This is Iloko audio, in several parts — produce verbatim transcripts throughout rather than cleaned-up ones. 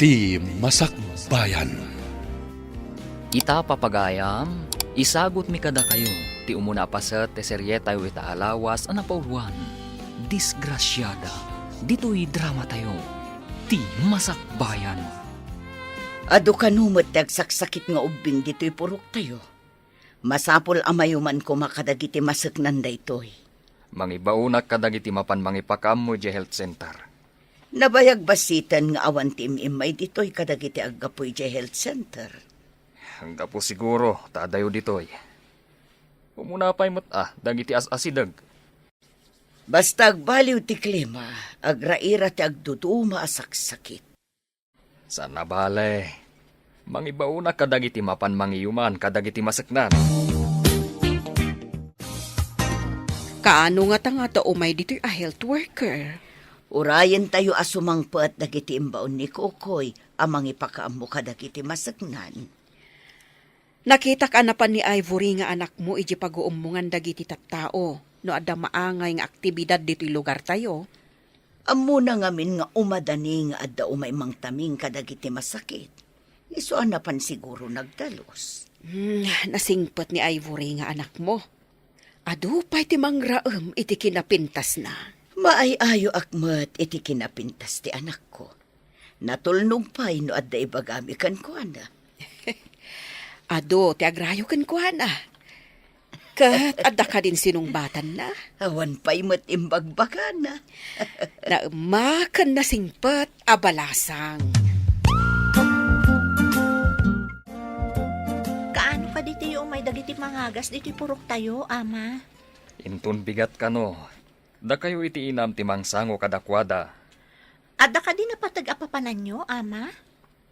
Ti Masakbayan. Ita, papagayam, isagutmi kadakayo ti umuna a paset ti serietayo ita a lawas a napauluan, Disgrasiada, ditoy dramatayo, Ti Masakbayan. Adu kano met ti agsaksakit nga ubbing ditoy puroktayo. Masapul a mayuman koma kadagiti maseknan daytoy. Mangibaonak kadagiti mapan mangipakaammo idiay health center. Nabayag bassiten nga awan ti im-immay ditoy kadagiti aggapu idiay health center. Anggapu siguro ta adayo ditoy. Umuna pay met a dagiti as-asideg. Basta agbaliw ti klima, agraira ti agduduma a saksakit. Saan a bale, mangibaonak kadagiti mapan mangiyuman kadagiti maseknan. Kaano ngata nga adda umay ditoy a health worker? Urayentayo a sumangpet dagiti imbaon ni Kokoy a mangipakaammo kadagiti maseknan. Nakitak a napan ni Ivory nga anakmo idiay paguummongan dagiti tattao no adda maangay nga aktibidad ditoy lugartayo. Ammona ngamin nga umadani nga adda umay mangtaming kadagiti masakit. Isu a napan siguro nagdalus. Hmm, nasingpet ni Ivory nga anakmo. Adu pay ti mangraem iti kinapintasna. Maay-ayoak met iti kinapintas ti anakko. Natulnog pay no adda ibagami kenkuana. Adu ti agrayo kenkuana. Ket adda kadin sinungbatanna? Awan pay met imbagbagana. Naemma ken nasingpet a balasang. Kaano kaditoy umay dagiti mangagas ditoy puroktayo, Ama? Inton bigat kano, dakayo iti inam ti mangsango kadakuada. Adda kadi napateg a papananyo, Ama?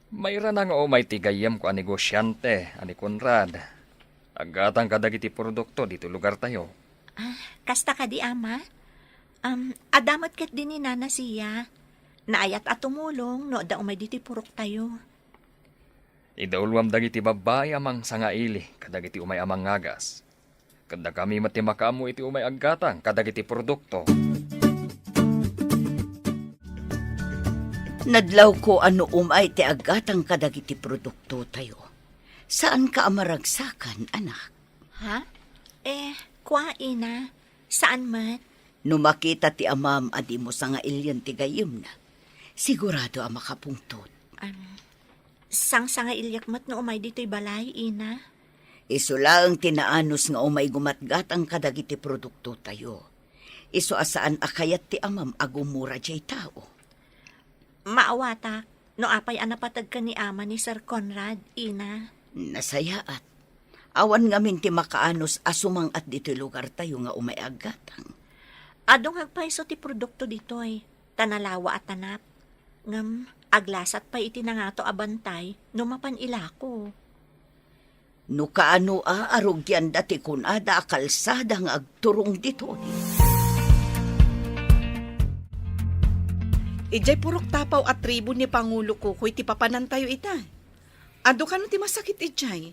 Mairana nga umay ti gayyemko a negosiante a ni Conrad. Aggatang kadagiti produkto ditoy lugartayo. Ah, kasta kadi, Ama? Um, adda met ketdi ni Nana Sia. Naayat a tumulong no adda umay ditoy puroktayo. Idauluam dagiti babbai a mangsangaili kadagiti umay a mangagas. Ket dakami met ti makaammo iti umay aggatang kadagiti produkto. Nadlawko a no umay ti aggatang kadagiti produktotayo. Saanka a maragsakan, anak? Ha? Eh, kua, ina. Saan met? No makita ti amam a dimo sangailien ti gayyemna, sigurado a makapungtot. Am, sangsangailiak met no umay ditoy balay, ina. Isu laeng ti naanus nga umay gumatgatang kadagiti produktotayo. Isu a saan a kayat ti amam a gumura diay tao. Maawatak no apay a napateg ken ni ama ni Sir Conrad, ina. Nasayaat. Awan ngamin ti makaanus a sumang-at ditoy lugartayo nga umay aggatang. Adu nga agpayso ti produkto ditoy, ta nalawa a tanap. Ngem aglasat pay iti nangato a bantay no mapan ilako. No kaano a arugianda ti kunada a kalsada nga agturong ditoy. Idiay Purok Tapaw a tribu ni Pangulo Kukoy ti papanantayo ita. Adu kano ti masakit idiay?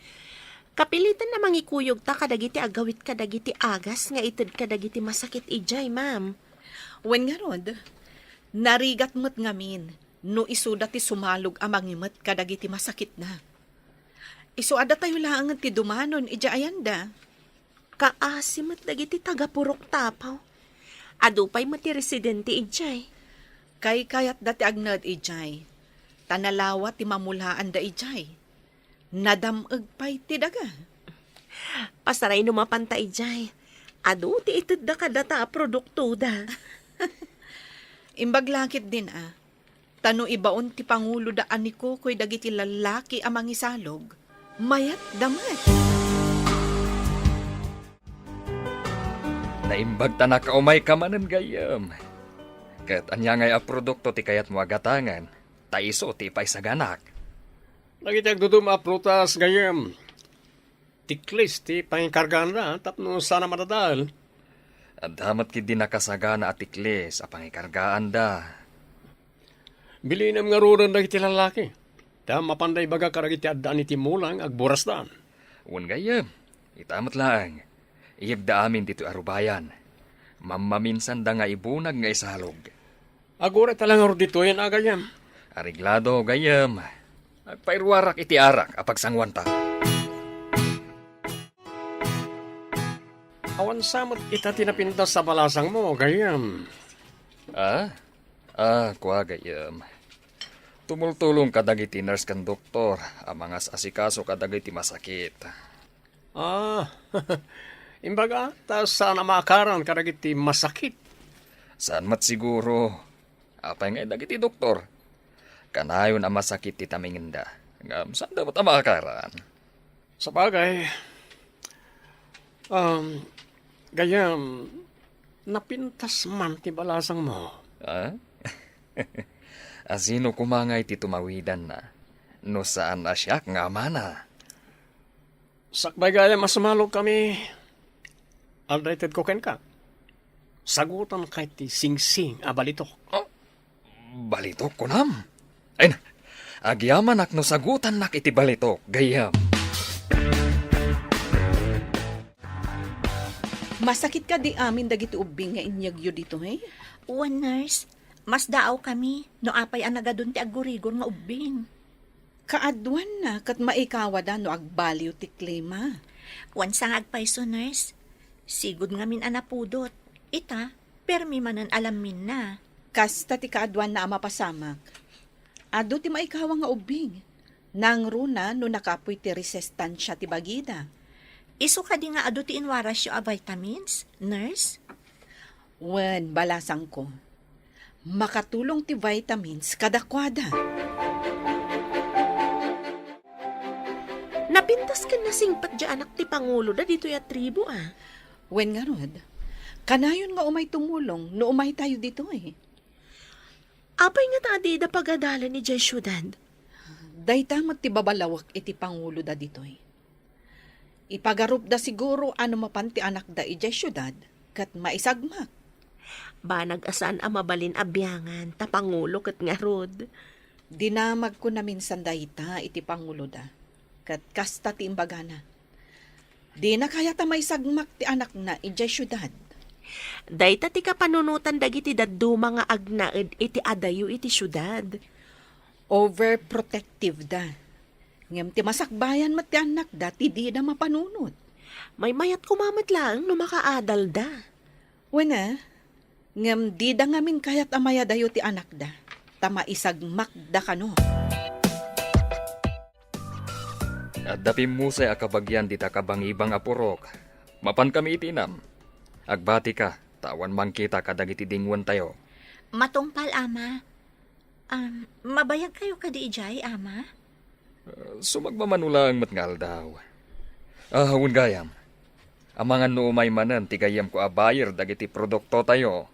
Kapilitan a mangikuyogta kadagiti agawit kadagiti agas nga ited kadagiti masakit idiay, ma'am. Wen ngarud, narigat met ngamin no isuda ti sumalog a mangimet kadagiti masakitna. Isu a datayo laengen ti dumanon idiay ayanda. Kaasi met dagiti taga-Purok Tapaw. Adu pay met ti residente idiay. Kaykayatda ti agnaed idiay, ta nalawa ti mamulaanda idiay. Nadam-eg pay ti daga. Pasaray no mapanta idiay. Adu ti itedda kadata a produktoda. Imbag la ketdin a, ta no ibaon ti panguloda a ni Kukoy dagiti lallaki a mangisalog, mayatda met. Naimbag ta nakaumayka manen, gayyem. Ket ania ngay a produkto ti kayatmo a gatangen, ta isu ti ipaisaganak. Dagiti agdudum a prutas, gayyem. Tiklis ti pangikargaanda tapno saan a madadael. Adda met ketdi nakasagana a tiklis a pangikargaanda. Bilinem ngaruden dagiti lallaki, ta mapanda ibaga kadagiti addaan iti mula nga agburasdan. Wen gayyem, ita met laeng. Iyegda amin ditoy a rubayan. Mammaminsanda nga ibunag nga isalog. Aguray ta la ngarud ditoyen a gayyem. Areglado, gayyem. Agpairuarak iti arak a pagsanguanta. Awan sa met ita ti napintas a balasangmo, gayyem. Ah? Ah, kua, gayyem. Tumultulong kadagiti nurse ken doktor a mangas-asikaso kadagiti masakit. Ah, imbaga, ta saan a maakaran kadagiti masakit? Saan met siguro. Apay ngay dagiti doktor? Kanayon a masakit ti tamingenda. Ngem saan da met a maakaran? Sabagay, um, gayyem, napintas man ti balasangmo. Ah? Asino koma ngay ti tumawidanna? No saan a siak nga amana? Sakbay gayyem a sumalog kami, adda itedko kenka. Sagutan kay ti singsing a balitok. Oh, balitok, kunam? Ay na, agyamanak no sagutannak iti balitok, gayyem. Masakit kadi amin dagiti ubbing nga inyegyo ditoy? Wen, nurse, masdaaw kami no apay a nagadun ti aggurigor nga ubbing. Kaaduanna ket maikawada no agbaliw ti klima. Wen sa nga agpayso, nurse. Sigud ngamin a napudot. Ita, permi manen a lamminna. Kasta ti kaaduanna a mapasamak. Adu ti maikawa nga ubbing. Nangruna no nakapuy ti resistensia ti bagida. Isu kadi nga adu ti inwarasyo a vitamins, nurse? Wen, balasangko. Makatulong ti vitamins kadakuada. Napintas ken nasingpet diay anak ti panguloda ditoy a tribu, a. Wen ngarud, kanayon nga umay tumulong no umaytayo ditoy. Apay ngata a dida pagadalan idiay siudad? Dayta met ti babalawek iti panguloda ditoy. Ipagarupda siguro a no mapan ti anakda idiay siudad ket maisagmak. Banag a saan a mabalin a biangan ta pangulo ket ngarud. Dinamagko naminsan dayta iti panguloda, ket kasta ti imbagana. Dina kayat a maisagmak ti anakna idiay siudad. Dayta ti kapanunotan dagiti dadduma nga agnaed iti adayo iti siudad. Overprotective da. Ngem ti masakbayan met ti annakda ti dida mapanunot. Maymayat koma met laeng no makaadalda. Wen a, ngem dida ngamin kayat a mayadayo ti annakda, ta maisagmakda kano. Adda pimmusay a kabagian dita kabangibang a purok. Mapankami iti inam. Agbatika, ta awan mangkita kadagiti dingwentayo. Matungpal, Ama. Um, mabayagkayo kadi idiay, Ama? Uh, sumagmamano laeng met nga aldaw. Ah, wen gayam. Amangan no umay manen ti gayyemko a buyer dagiti produktotayo.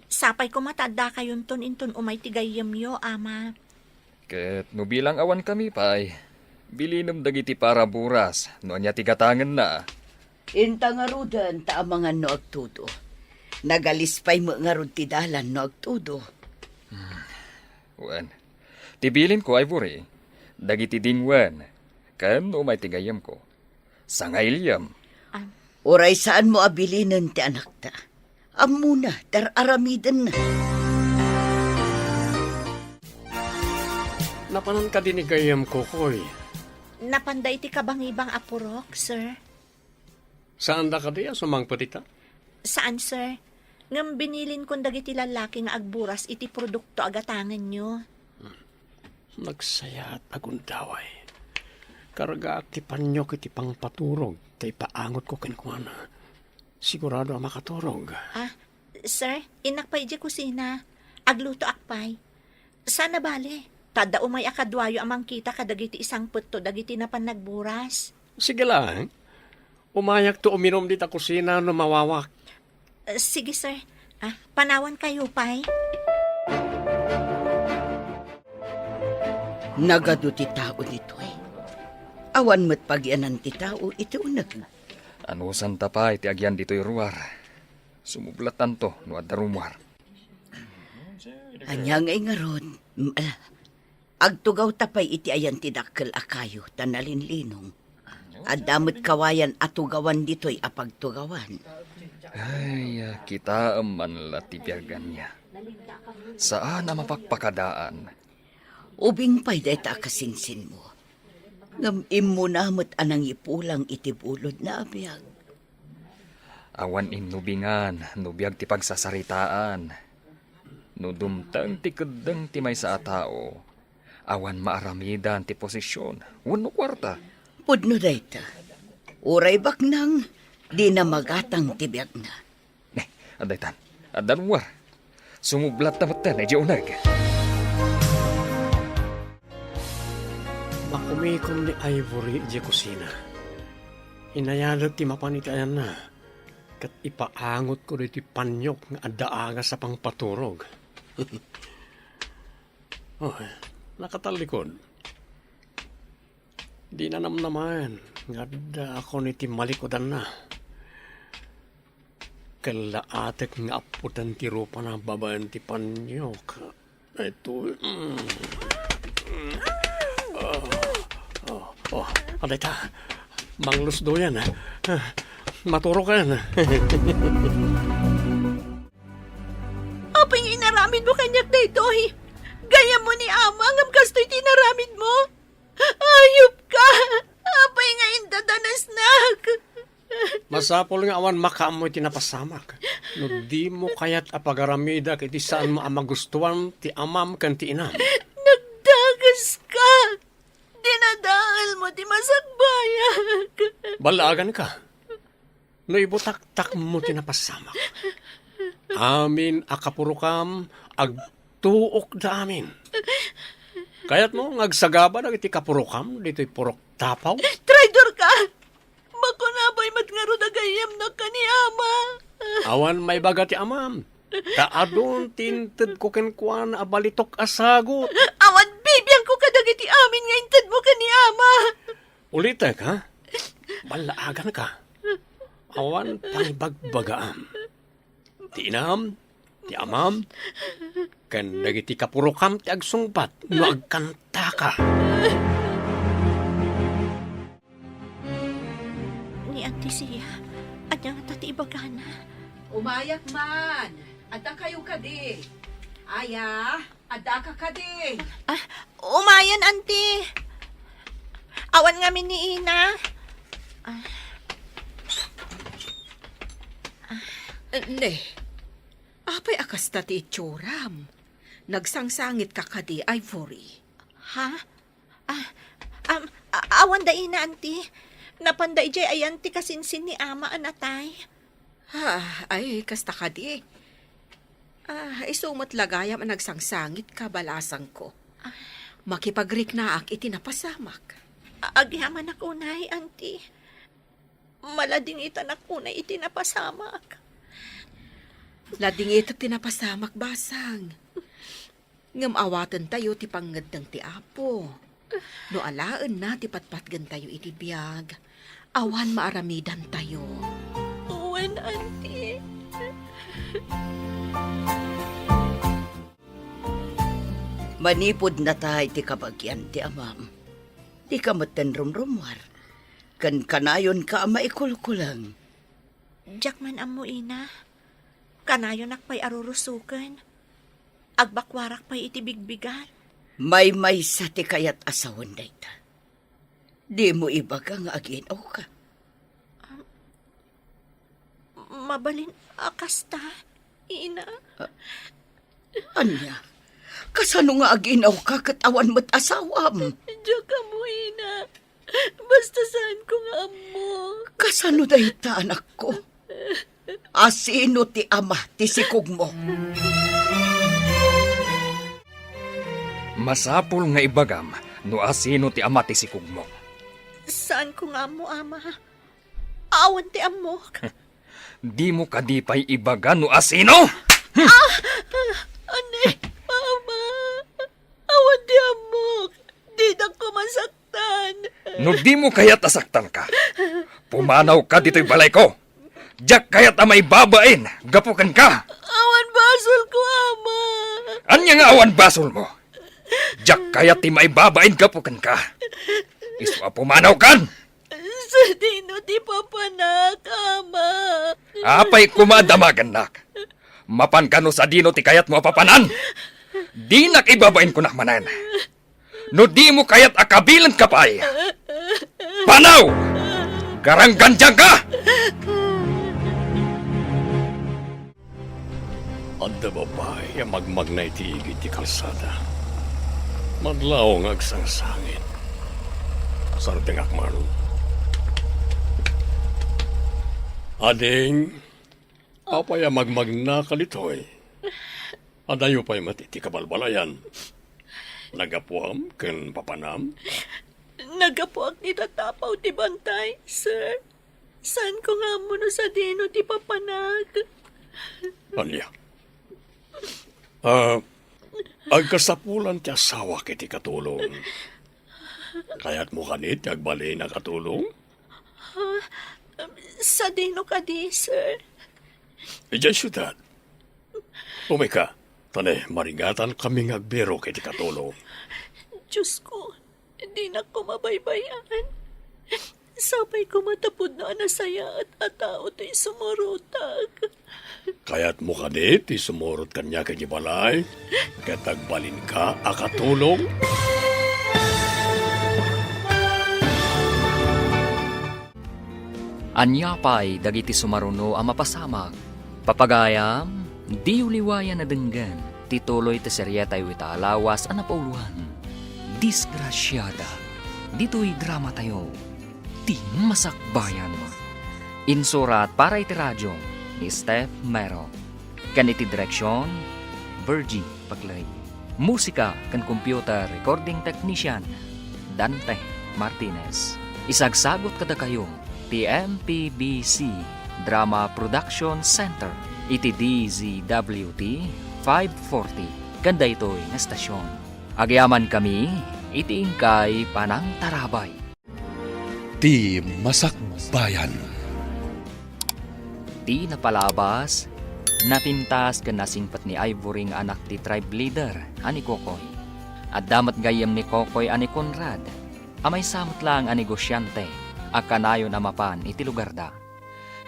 Sapay koma ta addakayonton inton umay ti gayyemyo, Ama. Ket no bilang awankami pay, bilinem dagiti para buras no ania ti gatangenna. Inta ngaruden ta amangan no agtudo. Nagalis pay met ngarud ti dalan no agtudo. Hmm. Wen, ti bilinko, Ivory, dagiti dingwen, ken no umay ti gayyemko, sangailiem. Uray saanmo a bilinen ti anakta. Ammona, tar-aramidenna. Napanan kadi ni gayyemko, Koy? Napanda iti kabangibang a purok, sir. Saanda kadi a sumangpet ita? Saan, sir. Ngem binilinkon dagiti lallaki nga agburas iti produkto a gatangenyo. Hmm. Nagsayat a gundaway. Kargaak ti panyok iti pangpaturog ta ipaangotko kenkuana. Sigurado a makaturog. Ah, sir, innak pay idiay kusina. Aglutoak pay. Saan a bale, ta adda umay a kaduayo a mangkita kadagiti isangpetto dagiti napan nagburas. Sige laeng. Umayakto uminum dita kusina no mawawak. Eh, sige, sir. Ah, panawankayo pay. Nagadu ti tao ditoy. Awan met pagianan ti tao iti uneg. Anusanta pay ti agian ditoy ruar. Sumublatanto no adda rumuar. Ania ngay ngarud? M-, ala. Agtugawta pay iti ayan ti dakkel a kayo ta nalinlinong. Adda met kawayan a tugawan ditoy a pagtugawan. Ay, kitaem man la ti biag ania. Saan a mapakpakadaan. Ubing pay dayta a kasinsinmo. Ngem immuna met a nangipulang iti bulodna a biag. Awan innubingan no biag ti pagsasaritaan. No dumteng ti keddeng ti maysa a tao, awan maaramidan ti posesyon wenno kuarta. Pudno dayta. Uray baknang, dina magatang ti biagna. Ne, adda itan. Adda luar. Sumublatta metten idiay uneg. Makumikom ni Ivory idiay kusina. Inayalet ti mapan iti ayanna, ket ipaangotko daytoy paniok nga adda agas a pangpaturog. Oh, nakatallikod. Dina namnamaen nga addaakon iti malikudanna. Kallaatek nga appotan ti rupana babaen ti paniok. Ito, mm. Oh, oh, oh, adda ita. Manglusdoyan, ha? Ah, maturokan. Apay nga inaramidmo kaniak daytoy? Gayyemmo ni Ama ngem kastoy ti inaramidmo? Ayupka! Apay nga indadanasnak? Masapul nga awan makaammo iti napasamak no dimo kayat a pagaramidak iti saanmo a magustuan ti amam ken ti inam. Nagdagaska! Dinadaelmo ti masakbayak. Ballaaganka. No ibutaktakmo ti napasamak, amin a kapurokam, agtuokda amin. Kayatmo nga agsagaba dagiti kapurokam ditoy purok tapaw? Traidorka! Makunabay met ngarud a gayyemnak ken ni Ama. Awan maibaga ti amam. Ta adun ti intedko kenkuana a balitok a sagut. Awan bibiangko kadagiti amin nga intedmo ken ni Ama. Ulitek, ha? Ballaaganka. Awan pangibagbagaam. Ti inam, ti amam, ken dagiti kapurokam ti agsungbat no agkantaka. Ni Auntie Sia, ania ngata ti ibagana? Umayak man. Adda kayo kadi? Aya, adda ka kadi? Ah, umayen, Auntie. Awan ngamin ni Ina. Ah. Ne, apay a kasta ti itsuram? Nagsangsangit ka kadi, Ivory? Ha? Ah, am, a-, awan da Ina, Auntie. Napanda idiay ayan ti kasinsin ni Ama a natay. Ah, ay, kasta kadi. Ah, isu met la gayam a nagsangsangit ka, balasangko. Ah. Makipagriknaak iti napasamak. A-, agyamanak unay, Auntie. Maladingitanak unay iti napasamak. Ladingitek ti napasamak, basang. Ngem awatentayo ti pangngeddeng ti Apo. No alaenna ti patpatgentayo iti biag, awan maaramidantayo. Wen, Auntie. Manipud natay ti kabagian ti amam, dika metten rumrummuar, ken kanayonka a maikulkuleng. Diak man ammo, Ina. Kanayonak pay a rurusoken. Agbakuarak pay iti bigbigat. Maymaysa ti kayat a sawen dayta. Dimo ibaga nga agin-awka. Am, mabalin a kasta, Ina. Ah, ania? Kasano nga agin-awka ket awan met asawam? Diak ammo, Ina. Basta saanko nga ammo. Kasano dayta, anakko? Asino ti ama ti sikogmo? Masapul nga ibagam no asino ti ama ti sikogmo. Saanko nga ammo, Ama. Awan ti ammok. Dimo kadi pay ibaga no asino? Ah! Ani, Ama? Awan ti ammok. Dinak koma saktan. No dimo kayat a saktanka, pumanawka ditoy balayko. Diak kayat a maibabain gapu kenka. Awan basolko, Ama. Ania nga awan basolmo? Diak kayat ti maibabain gapu kenka. Isu a pumanawkan. Sadino ti papanak, Ama? Apay koma a damagennak? Mapanka no sadino ti kayatmo a papanan? Dinak ibabain kunak manen. No dimo kayat a kabilenka pay, panaw! Garanggandianka! Adda babai a magmagna iti igid ti kalsada. Madlaw nga agsangsangit. Sardengak man. Ading, apay a magmagnaka ditoy? Adayo pay met iti kabalbalayan. Nagapuam ken papanam? Nagapuak iti tapaw ti bantay, sir. Saanko nga ammo no sadino ti papanak. Ania? Ah, agkasapulan ti asawak iti katulong. Kayatmo kadi ti agbalin a katulong? Ah, sadino kadi, sir? Idiay siudad. Umika, ta ne, marigatan kami nga agbirok iti katulong. Diyos ko, dinak ko mabaybay-an. Sapay ko matapudno a nasayaat a tao ti sumurotak. Kayatmo kadi ti sumurot kaniak iti balay, ket agbalinka a katulong? Ania pay dagiti sumaruno a mapasamak? Papagayam, diyo liwayan a denggen ti tuloy ti serietayo ita a lawas a napauloan, Disgrasiada, ditoy dramatayo, Ti Masakbayan. Insurat para iti radio ni Steph Mero, ken iti direksion, Virgie Paglay. Musika ken computer recording technician, Dante Martinez. Isagsagut kadakayo ti M P B C Drama Production Center iti D Z W T five forty ken daytoy nga estasion. Agyamankami iti inkay panangtarabay. Ti Masakbayan. Ti napalabas, napintas ken nasingpet ni Ivory nga anak ti tribe leader a ni Kokoy. Adda met gayyem ni Kokoy a ni Conrad, a maysa met laeng a negosiante a kanayon a mapan iti lugarda.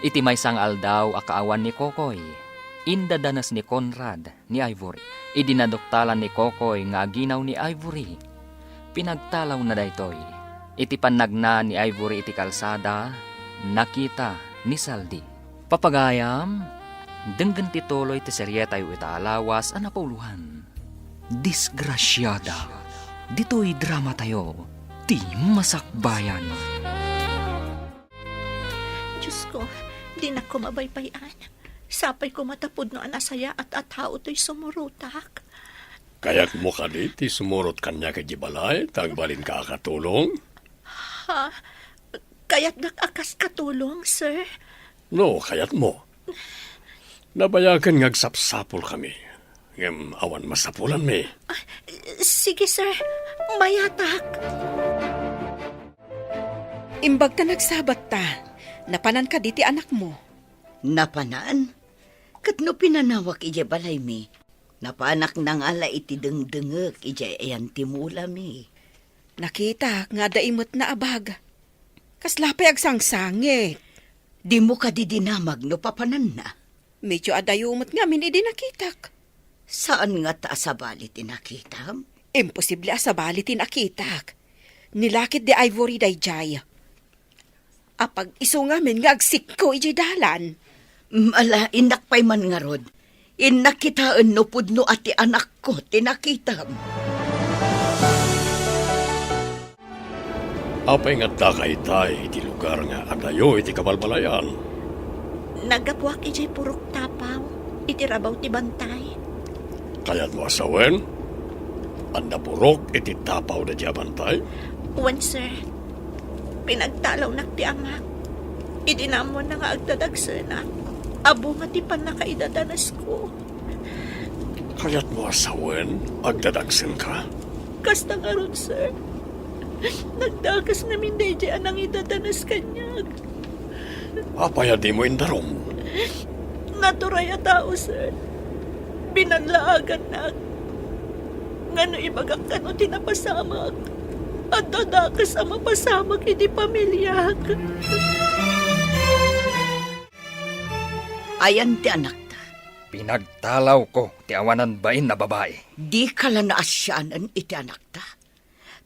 Iti maysa nga aldaw a kaawan ni Kokoy, indadanes ni Conrad ni Ivory. Idi naduktalan ni Kokoy nga aginaw ni Ivory, pinagtalawna daytoy. Iti pannagna ni Ivory iti kalsada, nakita ni Saldi. Papagayam, denggen ti tuloy ti serietayo ita a lawas a napauloan. Disgrasiada, ditoy dramatayo, Ti Masakbayan. Diyos ko, dinak ko mabaybay-an. Sapay ko matapudno a nasayaat a tao toy sumurotak. Kayatmo kadi ti sumurot kaniak iti balay, ta agbalinka a katulong? Ha? Kayatnak a kas katulong, sir? No, kayatmo. Nabayagen nga agsapsapulkami, ngem awan masapulanmi. Ah, sige, sir. Mayatak. Imbag ta nagsabatta, napanan kadi ti anakmo? Napanan? Ket no pinanawak idiay balaymi, napanak nangala iti dengdengek idiay ayan ti mulami. Nakitak nga adda imetna a bag. Kasla pay agsangsangit. Dimo kadi dinamag no papananna? Medyo adayo met ngamin idi nakitak. Saan ngata a sabali ti nakitam? Imposible a sabali ti nakitak. Nilakit di Ivory daydiay. Apag-isu ngamin nga agsikko idiay dalan. Mala, innak pay man ngarud. Innak kitaen no pudno a ti anakko ti nakitam. Apay nga addaka itay iti lugar nga adayo iti kabalbalayan? Naggapuak idiay purok Tapaw, iti rabaw ti bantay. Kayatmo a sawen? Adda purok iti Tapaw daydiay a bantay? Wen, sir. Pinagtalawnak ti amak. Idi naammoanna nga agdadagsenak, a bunga ti pannakaidadanesko. Kayatmo a sawen, agdadagsenka? Kasta ngarud, sir. Nagdakes ngamin daydiay a nangidadanes kaniak. Apay a dimo indarum? Naturay a tao, sir. Binanlaagannak. Ngano ibagak kano ti napasamak? Adda dakes a mapasamak iti pamiliak. Ayan ti anakta? Pinagtalawko ti awanan bain a babai. Dika la naasianen iti anakta?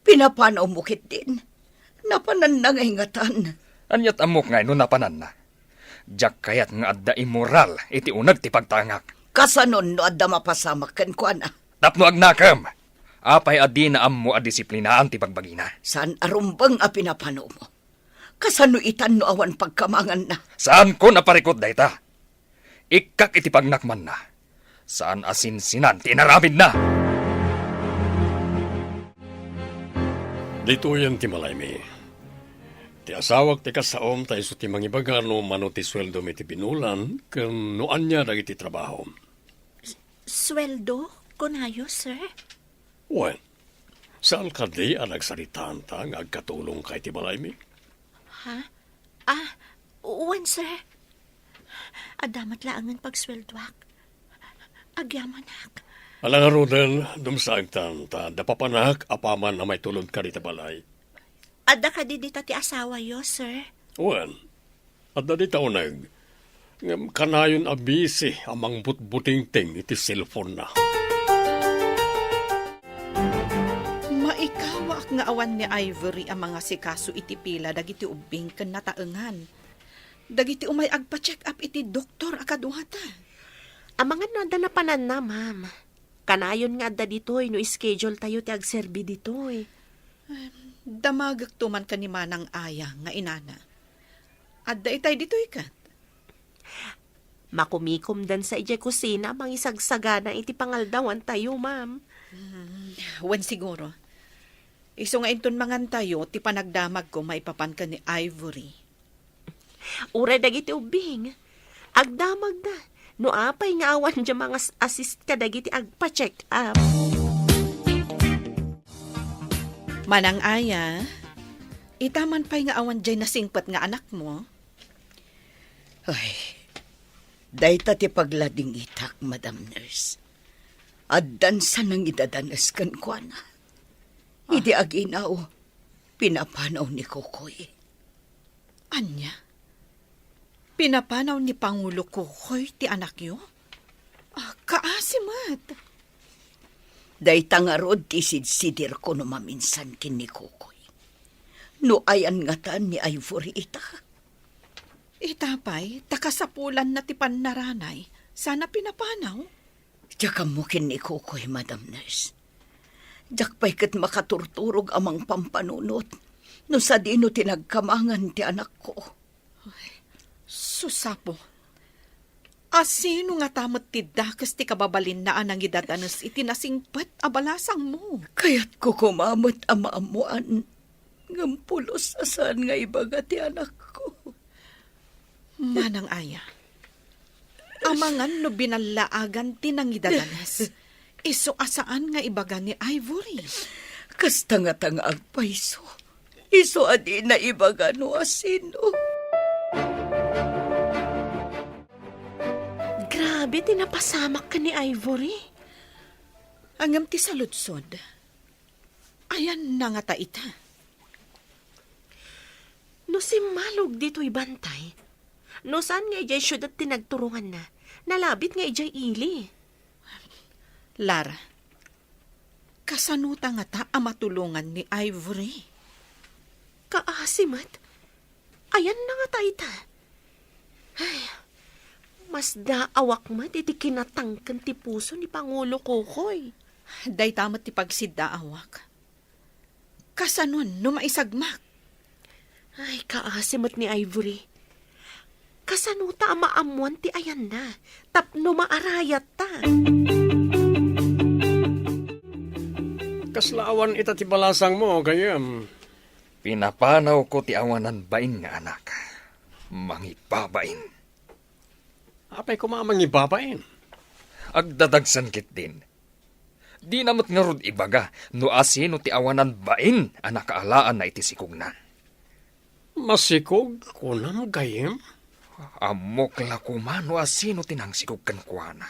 Pinapanawmo ketdin. Napananna nga ingatan. Ania't ammok nga no napananna? Diak kayat nga adda immoral iti uneg ti pagtangak. Kasano no adda mapasamak kenkuana? Tapno agnakem. Apay a dina ammo a disiplinaan ti bagbagina? Saan a rumbeng a pinapanawmo. Kasano itan no awan pagkamanganna? Saanko a parikut dayta. Ikkak iti pagnak manna. Saan a sinsinan ti inaramidna. Ditoyen ti malaymi. Ti asawak ti kasaom ta isu ti mangibaga no mano ti sueldom iti binulan ken no ania dagiti trabahom. Sueldo, kunayo, sir? Wen, saan kadi a nagsaritaanta nga agkatulongka iti balaymi? Ha? Ah, wen, sir. Adda met laengen pagsueldoak. Agyamanak. Ala ngaruden, dumsaegtan, ta adda papanak apaman a maitulod kadi ta balay. Adda kadi dita ti asawayo, sir? Wen, adda dita uneg. Ngem kanayon a busy a mangbutbutingting iti cellphone-na. Maikawaak nga awan ni Ivory a mangasikaso iti pila dagiti ubbing ken nataengan. Dagiti umay agpa-check up iti doktor a kaduata. Amangan no adda napananna, ma'am. Kanayon nga adda ditoy no schedule tayo ti agserbi ditoy. Em, damagekto man ken ni Manang Aya nga inana. Adda itay ditoy ket? Makumikomdansa idiay kusina a mangisagsagana iti pangaldawantayo, ma'am. Hmm, wen siguro. Isu nga inton mangantayo ti panagdamagko maipapan ken ni Ivory. Uray dagiti ubbing, agdamagda. No apay nga awan diay mangas-assist kadagiti agpa-check up. Manang Aya, ita man pay nga awan diay nasingpet nga anakmo? Ay, dayta ti pagladingitak, Madam Nurse. Addansa nangidadanes kenkuana. Ah. Idi aginaw, pinapanaw ni Kokoy. Ania? Pinapanaw ni Pangulo Kokoy ti anakyo? Ah, kaasi met. Dayta ngarud ti sidsidirko no maminsan ken ni Kokoy. No ayan ngatan ni Ivory ita? Ita pay, ta kasapulanna ti pannaranay, saan a pinapanaw? Diak ammo ken ni Kokoy, Madam Nurse. Diak pay ket makaturturog a mangpampanunot no sadino ti nagkamangan ti anakko. Ay, sus, Apo. Asino ngata met ti dakes ti kababalinna a nangidadanes iti nasingpet a balasangmo? Kayatko koma met a maammoan, ngem pulos a saan nga ibaga ti anakko. Manang Aya, amangan no binallaagan ti nangidadanes, isu a saan nga ibaga ni Ivory. Kasta ngata nga agpayso, isu a dina ibaga no asino. Grabe ti napasamak ken ni Ivory. Ngem ti saludsod, ayanna ngata ita? No simmalog ditoy bantay, no saan nga idiay siudad ti nagturonganna, nalabit nga idiay ili. Lara, kasanota ngata a matulongan ni Ivory? Kaasi met. Ayanna ngata ita? Ay, masdaawak met iti kinatangken ti puso ni Pangulo Kokoy. Dayta met ti pagsiddaawak. Kasanon no maisagmak? Ay, kaasi met ni Ivory. Kasanota a maammoan ti ayanna tapno maarayatta? Kasla awan ita ti balasangmo, gayyem? Pinapanawko ti awanan bain nga anak. Mangibabain. Apay koma a mangibabain? Agdadagsen ketdin. Dina met ngarud ibaga no asino ti awanan bain a nakaalaanna iti sikogna. Masikog, kunam, gayyem? Ammok la koma no asino ti nangsikog kenkuana.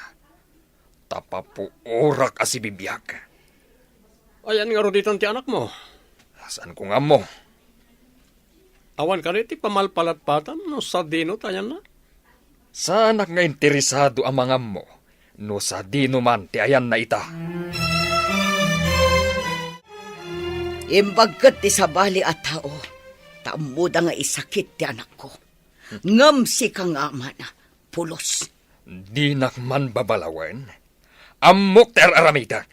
Ta papuorak a sibibiag. Ayan ngarud itan ti anakmo? Saanko nga ammo. Awan kadi ti pamalpalatpatam no sadino ti ayanna? Saanak nga interesado a mangammo no sadino man ti ayanna ita. Imbag ket ti sabali a tao, ta ammoda nga isakit ti anakko. Ngem sika nga amana, pulos. Dinak man babalawen. Ammok ti ar-aramidek.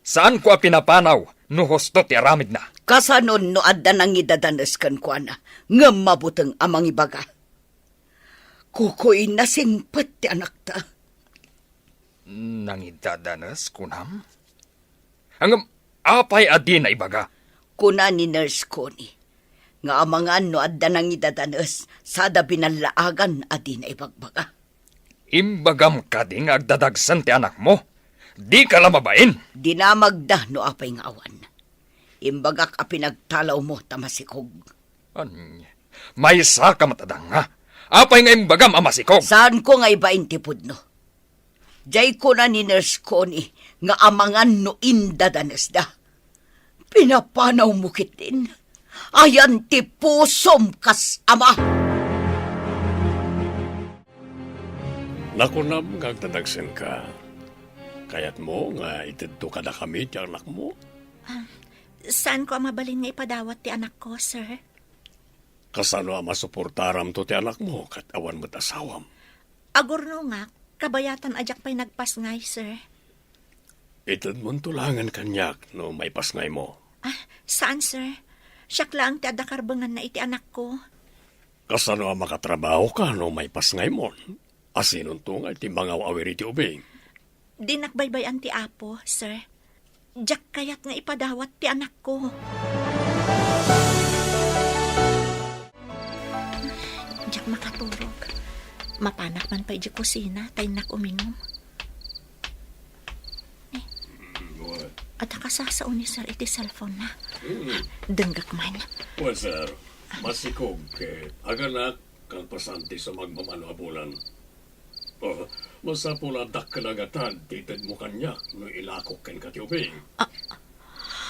Saanko a pinapanaw no husto ti aramidna. Kasanon no adda nangidadanes kenkuana, ngem mabuteng a mangibaga? Kukuy, nasingpet ti anakta. Nangidadanes, kunam? Ngem apay a dina ibaga? Kuna ni Nurse Connie nga amangan no adda nangidadanes sada binallaagan a dina ibagbaga. Imbagam kadi nga agdadagsen ti anakmo? Dika la mabain! Dinamagda no apay nga awan. Imbagak a pinagtalawmo ta masikog. Ania? Maysaka met a danga. Apay nga imbagam a masikog? Saanko nga ibain ti pudno. Diay kuna ni Nurse Connie nga amangan no indadanesda. Pinapanawmo ketdin. Ayan ti pusom kas ama. Nakunam nga agdadagsenka. Kayatmo nga itedto kadakami ti anakmo? Ah, saanko a mabalin nga ipadawat ti anakko, sir. Kasano a masuportaramto ti anakmo ket awan met asawam? Agurnongak, kabayatan a diak pay nagpasngay, sir. Itedmonto laengen kaniak no maipasngaymo. Ah, saan, sir. Siak laeng ti adda karbenganna iti anakko. Kasano a makatrabahoka no maipasngaymon? Asinonto nga iti mangaw-awir iti ubing? Dinak baybay-an ti Apo, sir. Diak kayat nga ipadawat ti anakko. Diak makaturog. Mapanak man pay di kusina, ta innak uminum. Eh, adda kasasao ni sir iti cellphone na. Mm. Denggek man. Well, sir, masikog ket aganak kalpasan ti sumagmamano a bulan. Oh, masapul a dakkel a gatad ti itedmo kaniak no ilakok kenka ti ubing. Ah,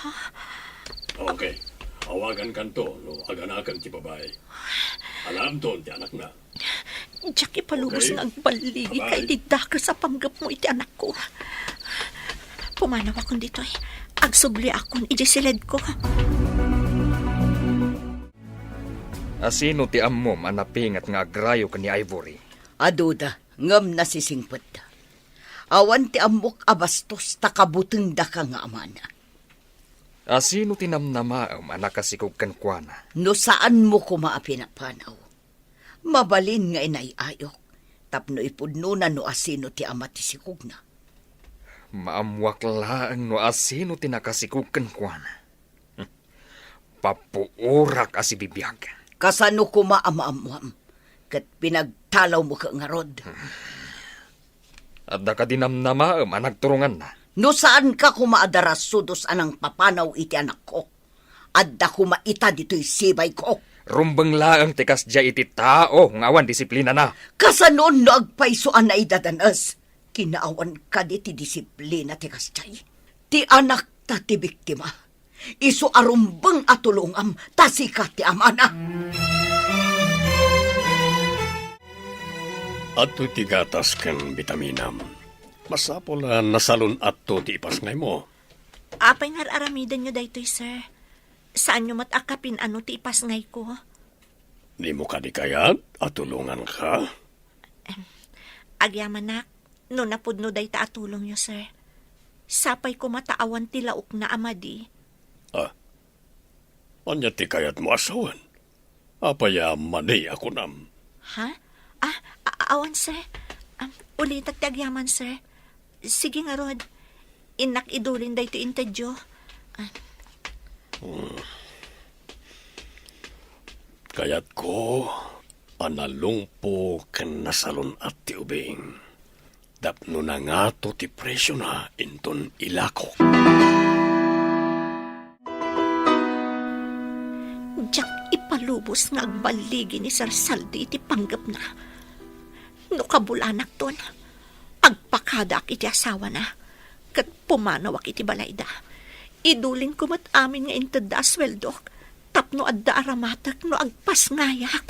ha? Okay. Awagankanto no aganaken ti babai. Alaemton ti anakna. Diak ipalubos nga agballigi ka iti dakes a panggepmo iti anakko. Pumanawakon ditoy. Agsubliakon iti siledko. Asino ti ammom a napinget nga agrayo ken ni Ivory? Aduda, ngem nasisingpetda. Awan ti ammok a bastos ta kabutengdaka nga amana. Asino ti namnamaem a nakasikog kenkuana? No saanmo koma a pinapanaw, mabalin nga inay-ayok tapno ipudnona no asino ti ama ti sikogna. Maammuak laeng no asino ti nakasikog kenkuana. Papuorak a sibibiag. Kasano koma a maammuam? Ket pinagtalawmo ket ngarud. Adda kadi namnamaem a nagturonganna? No saanka koma a darasudos a nangpapanaw iti anakko, adda koma ita ditoy sibayko. Rumbeng laeng ti kasdiay iti tao nga awan disiplinana. Kasanon no agpayso a naidadanes? Kinaawan kadi ti disiplina ti kasdiay? Ti anakta ti biktima. Isu a rumbeng a tulongam, ta sika ti amana. Adtoy ti gatas ken bitaminam. Masapul a nasalun-atto ti ipasngaymo. Apay nga ar-aramidenyo daytoy, sir? Saanyo met a kapin-ano ti ipasngayko? Dimo kadi kayat a tulonganka? Em, agyamanak, no napudno dayta a tulongyo, sir. Sapay koma ta awan ti laokna a madi. Ah, ania ti kayatmo a sawen? Apay a madi a kunam? Ha? Ah, a-, awan, sir. Am, ulitak ti agyaman, sir. Sige ngarud. Innak idulin daytoy intedyo. Ah. Hmm. Kayatko a nalungpo ken nasalun-at ti ubing. Tapno nangato ti presiona inton ilakok. Diak ipalubos nga agballigi ni Sir Saldi iti panggepna. No kabulanakton, agpakadaak iti asawana, ket pumanawak iti balayda. Idulinko met amin nga intedda a sueldok tapno adda aramatek no agpasngayak.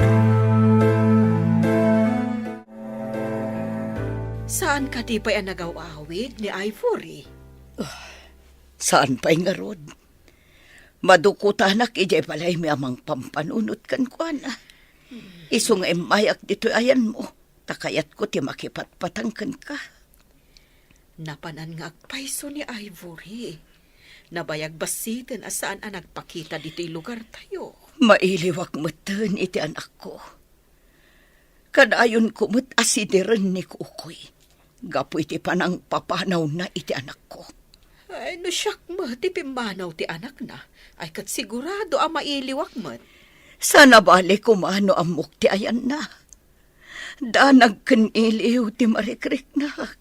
Saan kadi pay a nagaw-awid ni Ivory? Ah, saan pay ngarud? Madukutanak idiay balaymi a mangpampanunot kenkuana. Isu nga immayak ditoy ayanmo, ta kayatko ti makipatpatang kenka. Napanan nga agpayso ni Ivory. Nabayag bassiten a saan a nagpakita ditoy lugartayo. Mailiwak metten iti anakko. Kadayonko met a sidiren ni Kukoy gapu iti panangpapanawna iti anakko. Ay, no siak met ti pimmanaw ti anakna, ay ket sigurado a mailiwak met. Saan a bale koma no ammok ti ayanna. Danag ken iliw ti marikriknak.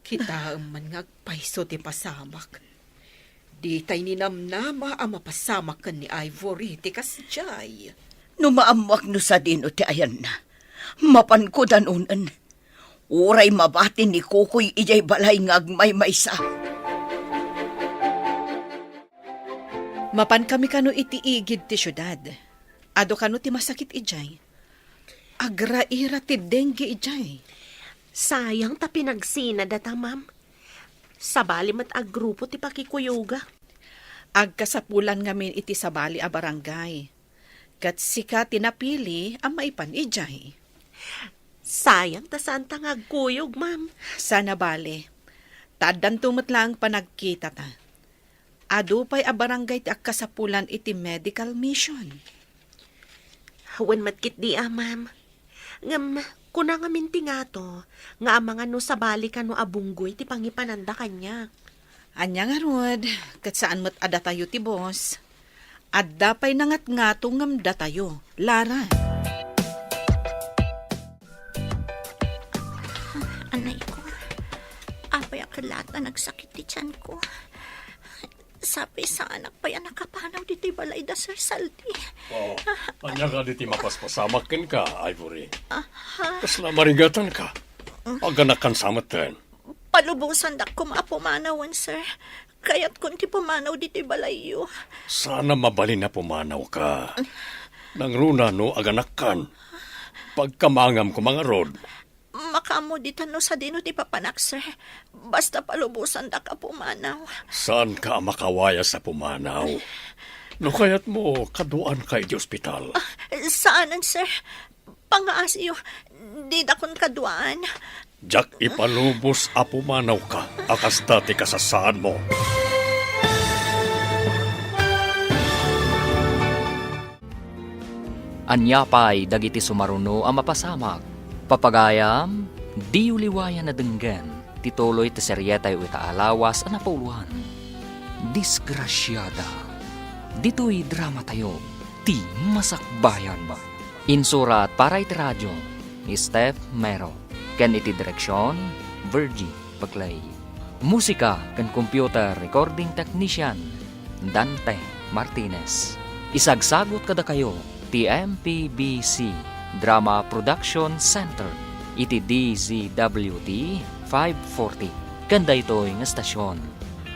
Kitaem man nga agpayso ti pasamak. Ditay ninamnama a mapasamak ken ni Ivory ti kasdiay. No maammoak no sadino ti ayanna, mapanko danonen. Uray mabati ni Kukoy idiay balay nga agmaymaysa. Mapankami kano iti igid ti siudad. Adu kano ti masakit idiay. Agraira ti dengue idiay. Sayang ta pinagsina data, ma'am. Sabali met a grupo ti pakikuyoga. Agkasapulan ngamin iti sabali a barangay. Ket sika ti napili a maipan idiay. Sayang ta saan ta nga agkuyog, ma'am. Saan a bale. Ta addanto met laeng panagkitata. Adu pay a barangay ti agkasapulan iti medical mission. Wen met ketdi a, ma'am. Ngem, kuna ngamin ti ngato nga amangan no sabali kano a bunggoy ti pangipananda kaniak. Ania ngarud, ket saan met a datayo ti boss. Adda pay nangatngato ngem datayo, Lara. Anay ko. Apay a kelat a nagsakit ti tiyan ko. Sapay saanak pay a nakapanaw ditoy balay da Sir Saldi. Oh, ania kadi ti mapaspasamak kenka, Ivory? Aha. Kasla marigatanka? Aganakan sa metten. Palubosandak koma a pumanawen, sir. Kayatkon ti pumanaw ditoy balayyo. Saan a mabalin a pumanawka. Nangruna no aganakkan. Pagkamangam koma ngarud. Makaammo ditan no sadino ti papanak, sir. Basta palubosandak a pumanaw. Saanka a makawayas a pumanaw. No kayatmo, kaduaanka iti ospital. Ah, saanen, sir. Pangaasiyo, didakon kaduaan. Diak ipalubos a pumanawka a kasta ti kasasaadmo. Ania pay dagiti sumaruno a mapasamak? Papagayam, diyo liwayan a denggen ti tuloy ti serietayo ita a lawas a napauloan. Disgrasiada. Ditoy dramatayo, ti masakbayan. Insurat para iti radio ni Steph Mero, ken iti direksion, Virgie Paclay. Musika ken computer recording technician, Dante Martinez. Isagsagut kadakayo ti M P B C Drama Production Center iti D Z W T five forty ken daytoy nga estasion.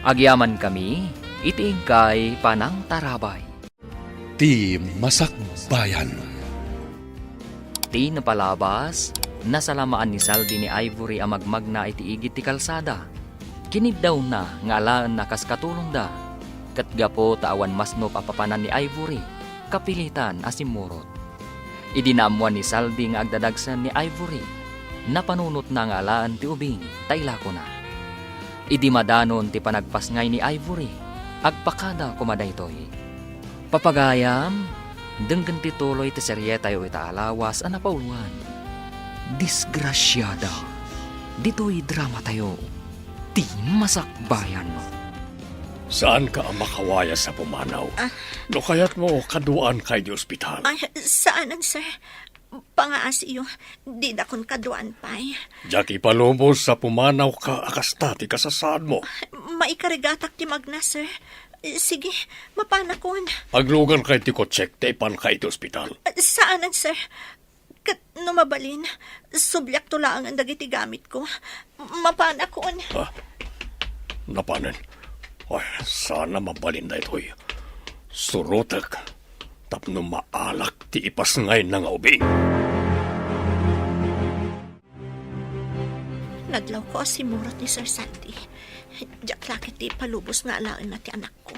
Agyamankami iti inkay panangtarabay. Ti masakbayan. Ti napalabas, nasalamaan ni Saldi ni Ivory a magmagna iti igid ti kalsada. Kiniddawna nga alaenna kas katulongda, ket gapu ta awan masnop a papanan ni Ivory, kapilitan a simmurot. Idi naammoan ni Saldi nga agdadagsen ni Ivory, napanunotna nga alaen ti ubing ta ilakona. Idi madanon ti panagpasngay ni Ivory, agpakada koma daytoy. Papagayam, denggen ti tuloy ti serietayo ita a lawas a napauloan. Disgrasiada. Ditoy dramatayo, ti masakbayan. Saanka a makawayas a pumanaw. Ah. No kayatmo, kaduaanka iti ospital. Ay, saanen, sir. Pangaasiyo, didakon kaduaan pay. Diak ipalubos a pumanawka a kasta ti kasasaadmo. Maikarigatak ti magna, sir. Sige, mapanakon. Aglugarka iti kotsek ta ipanka iti ospital. Saanen, sir. Ket no mabalin, subliakto laengen dagiti gamitko. Mapanakon. Ah, napanen. Ay, saan a mabalin daytoy. Surotek tapno maalak ti ipasngayna nga ubing. Nadlawko a simmurot ni Sir Santi. Diak la ketdi ipalubos nga alaenna ti anakko.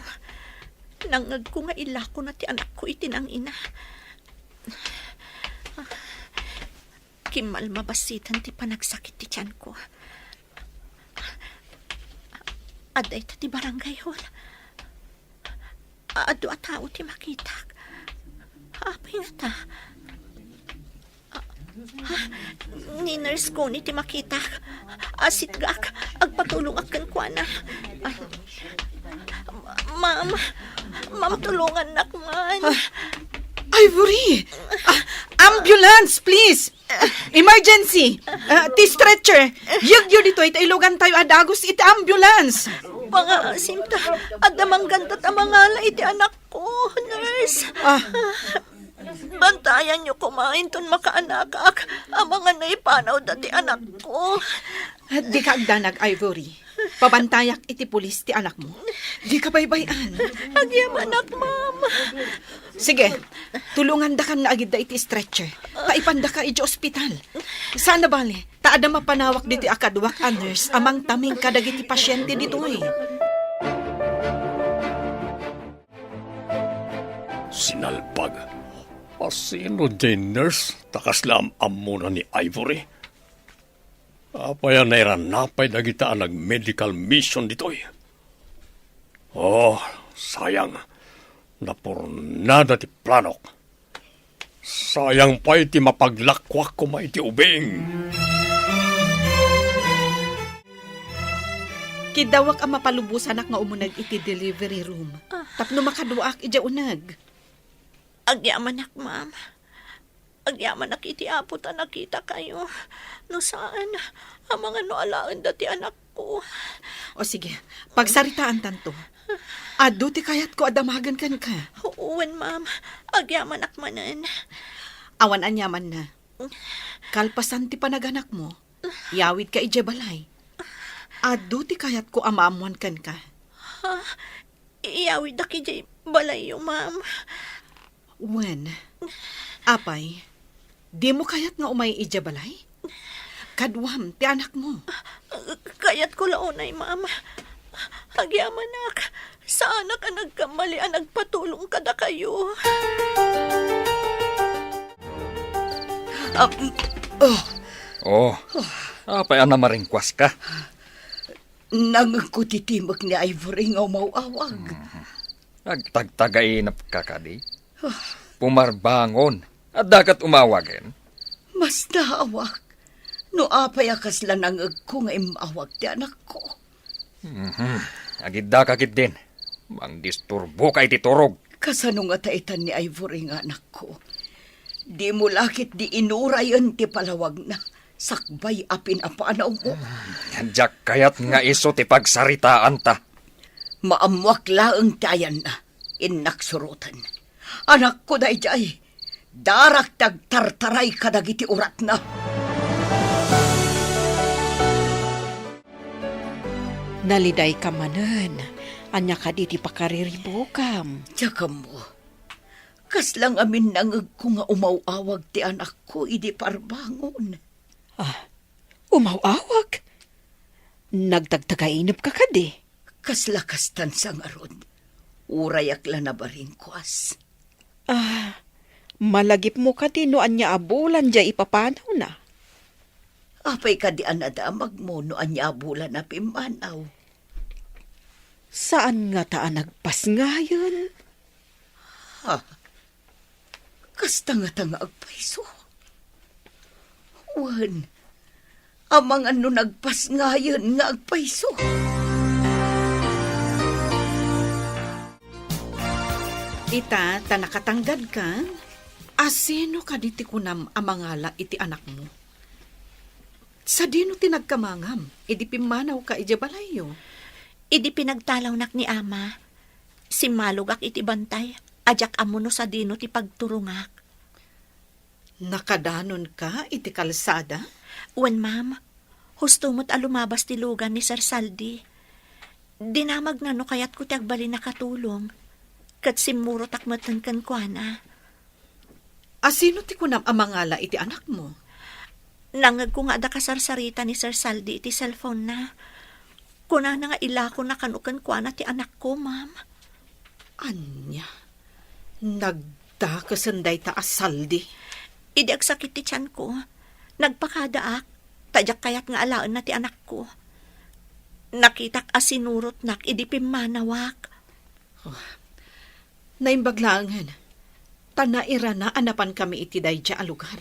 Nangngegko nga ilakona ti anakko iti nangina. Kimmalmabassiten ti panagsakit ti tianko. Adda ita ti barangay hall. Adu a tao ti makitak. Apay ngata? Ah, ni nurse Connie ti makitak. Asitgak, agpatulongak kenkuana. Ah, ma'am, ma'am, tulongannak man. Ah, Ivory! Ah, ambulance, please! Emergency! Ah, ti stretcher! Yegyo ditoy ta ilugantayo a dagus iti ambulance! Pangaasim ta, adda manggandat a mangala iti anakko, nurse. Ah. Bantayanyo koma inton makaanakak, amangan no ipanawda ti anakko. Dika agdanag, Ivory. Pabantayak iti pulis ti anakmo. Dika baybay-an. Agyamanak, ma'am. Sige, tulongandakan nga agidda iti stretcher. Paipandaka iti ospital. Saan a bale, ta adda mapanawak ditoy a kaduak a nurse a mangtaming kadagiti pasiente ditoy. Sinalbag. Asino diay nurse ta kasla am-ammona ni Ivory? Apay a nairanapay dagita a nag-medical mission ditoy? Oh, sayang. Napurnada ti planok. Sayang pay ti mapaglakuak koma iti ubing. Kiddawak a mapalubosanak nga umuneg iti delivery room. Ah. Tapno makaduaak idiay uneg. Agyamanak, ma'am. Agyamanak iti Apo ta nakitakayo. No saan, amangan no alaenda ti anakko. O sige, pagsaritaantanto. Adu ti kayatko a damagen kenka. Wen, ma'am. Agyamanak manen. Awan aniamanna. Kalpasan ti panaganakmo, iyawidka idiay balay. Adu ti kayatko a maammoan kenka. Ha? Iyawidak idiay balayyo, ma'am. Wen, apay, dimo kayat nga umay idiay balay? Kaduam ti anakmo. Kayatko la unay, ma'am. Agyamanak, saanak a nagkamali a nagpatulong kadakayo. Ah, mm, oh. Oh, apay a namaringkuaska? Nangngegko ti timek ni Ivory nga umaw-awag. Mhm. Agtagtagainepka kadi? Ah. Pumarbangon. Adda ket umawagen? Mas naawak no apay a kasla nangngegko nga immawag ti anakko. Mhm. Agiddaka ketdin. Mangdisturboka iti turog. Kasano ngata itan ni Ivory nga anakko? Dimo la ketdi inurayen ti palawagna sakbay a pinapanawmo. Diak kayat nga isu ti pagsaritaanta. Maammoak laeng ti ayanna. Innak suroten. Anakko daydiay. Darak ti agtartaray kadagiti uratna. Nalidayka manen. Ania kadi ti pakariribukam? Diak ammo. Kasla ngamin nangngegko nga umaw-awag ti anakko idi parbangon. Ah, umaw-awag? Nagtagtagainepka kadi? Kasla kastan sa ngarud. Urayak la nabaringkuas. Ah, malagipmo kadi no ania a bulan diay ipapanawna? Apay kadi a nadamagmo no ania a bulan a pimmanaw? Saan ngata a nagpasngayen? Ha? Kasta ngata nga agpayso? Wen, amangan no nagpasngayen nga agpayso. Ita, ta nakatanggadkan, asino kadi ti kunam a mangala iti anakmo? Sadino ti nagkamangam idi pimmanawka idiay balayyo? Idi pinagtalawnak ni Ama, simmalogak iti bantay a diak ammo no sadino ti pagturongak. Nakadanonka iti kalsada? Wen, ma'am. Husto met a lumabas ti lugan ni Sir Saldi. Dinamagna no kayatko ti agbalin a katulong, ket simmurotak metten kenkuana. Asino ti kunam a mangala iti anakmo? Nangngegko nga adda kasarsarita ni Sir Saldi iti cellphone-na. Kunana nga ilakona kano kenkuana ti anakko, ma'am. Ania? Nagdakesen dayta a saldi? Idi agsakit ti tianko, nagpakadaak, ta diak kayat nga alaenna ti anakko. Nakitak a sinurotnak idi pimmanawak. Oh, naimbag laengen, ta nairana a napankami iti daydiay a lugar.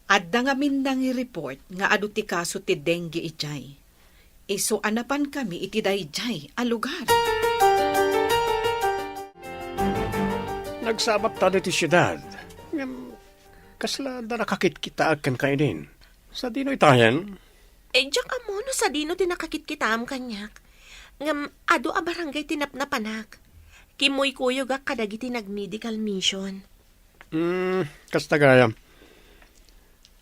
Adda ngamin nangi-report nga adu ti kaso ti dengue idiay. Isu a napankami iti daydiay a lugar. Nagsabat ta ditoy siudad. Ngem, kasla adda nakakitkitaak kenka idin. Sadino itayen? Eh, diak ammo no sadino ti nakakitkitaam kaniak. Ngem adu a barangay ti napnapanak. Kimuykuyogak kadagiti nag-medical mission. Hmm, kasta gayam.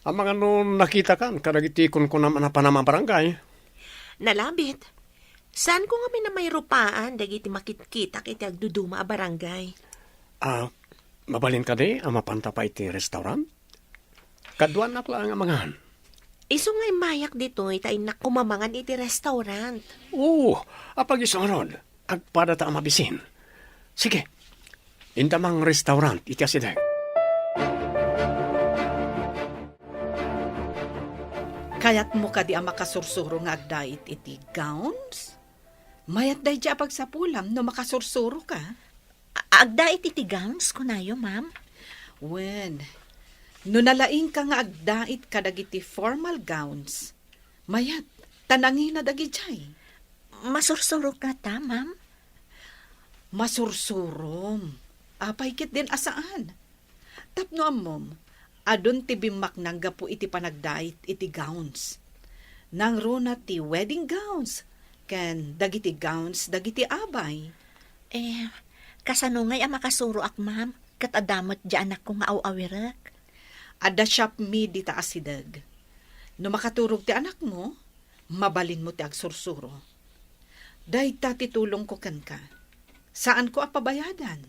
Amangan no nakitakan kadagiti kunkunam a napanam a barangay? Nalabit. Saanko ngamin a mairupaan dagiti makitkitak iti agduduma a barangay. Ah, mabalin kadi a mapanta pay iti restaurant? Kaduanak laeng a mangan. Isu nga immayak ditoy ta innak koma mangan iti restaurant. Oo, apag isu ngarud. Agpadata a mabisin. Sige, inta mangrestaurant iti asideg. Kayatmo kadi a makasursuro nga agdait iti gowns? Mayat daydiay a pagsapulam no makasursuroka. A-, agdait iti gowns, kunayo, ma'am? Wen, no nalaingka nga agdait kadagiti formal gowns, mayat ta nangina dagidiay. Masursuroka ta, ma'am? Masursurom. Apay ketdin a saan? Tapno ammom, adun ti bimmaknang gapu iti panagdait iti gowns. Nangruna ti wedding gowns ken dagiti gowns dagiti abay. Eh, kasano ngay a makasuroak, ma'am? Ket adda met diay anakko nga aw-awirek. Adda shop mi dita asideg. No makaturog ti anakmo, mabalinmo ti agsursuro. Dayta ti tulongko kenka. Saanko a pabayadan.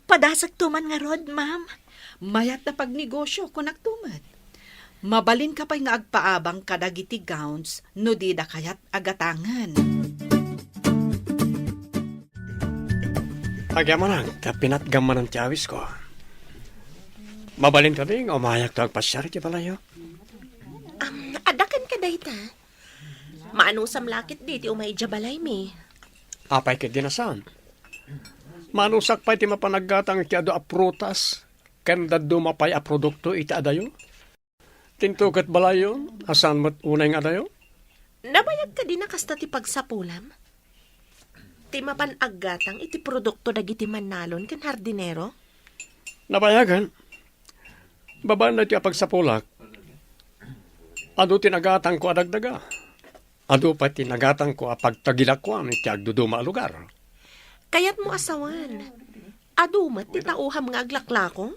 Padasakto man ngarud, ma'am. Mayat a pagnegosio, kunakto met. Mabalinka pay nga agpaabang kadagiti gowns no dida kayat a gatangen. Agyamanak, ta pinatgam manen ti awisko. Mabalin kadi nga umayakto agpasiar iti balayyo? Am, adda kenka dayta? Maanusam la ketdi ti umay idiay balaymi. Apay ketdin a saan? Maanusak pay ti mapan aggatang iti adu a prutas ken dadduma pay a produkto iti adayo? Dinto ket balayyo a saan met unay nga adayo? Nabayag kadi a kasta ti pagsapulam? Ti mapan aggatang iti produkto dagiti mannalon ken hardinero? Nabayagen. Babaen daytoy a pagsapulak, adu ti nagatangko a dagdaga. Adu pay ti nagatangko a pagtagilakoan iti agduduma a lugar. Kayatmo a sawen, adu met ti tauham nga aglaklako?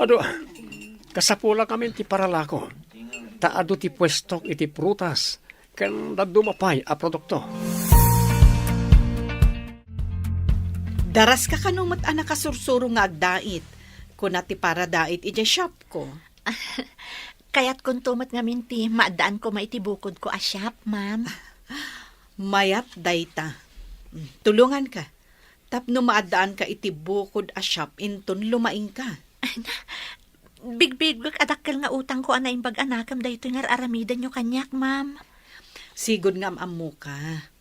Adu, kasapulak amin ti paralako. Ta adu ti puestok iti prutas, ken dadduma pay a produkto. Daraska kano met a nakasursuro nga agdait, kuna ti paradait idiay shopko. Kayatkonto met ngamin ti maaddaan koma iti bukodko a shop, ma'am. Mayat dayta. Mm, tulonganka. Tapno maaddaanka iti bukod a shop inton lumaingka. Bigbigbek a dakkel nga utangko a naimbag a nakem daytoy nga ar-aramidenyo kaniak, ma'am. Sigud nga am-ammoka.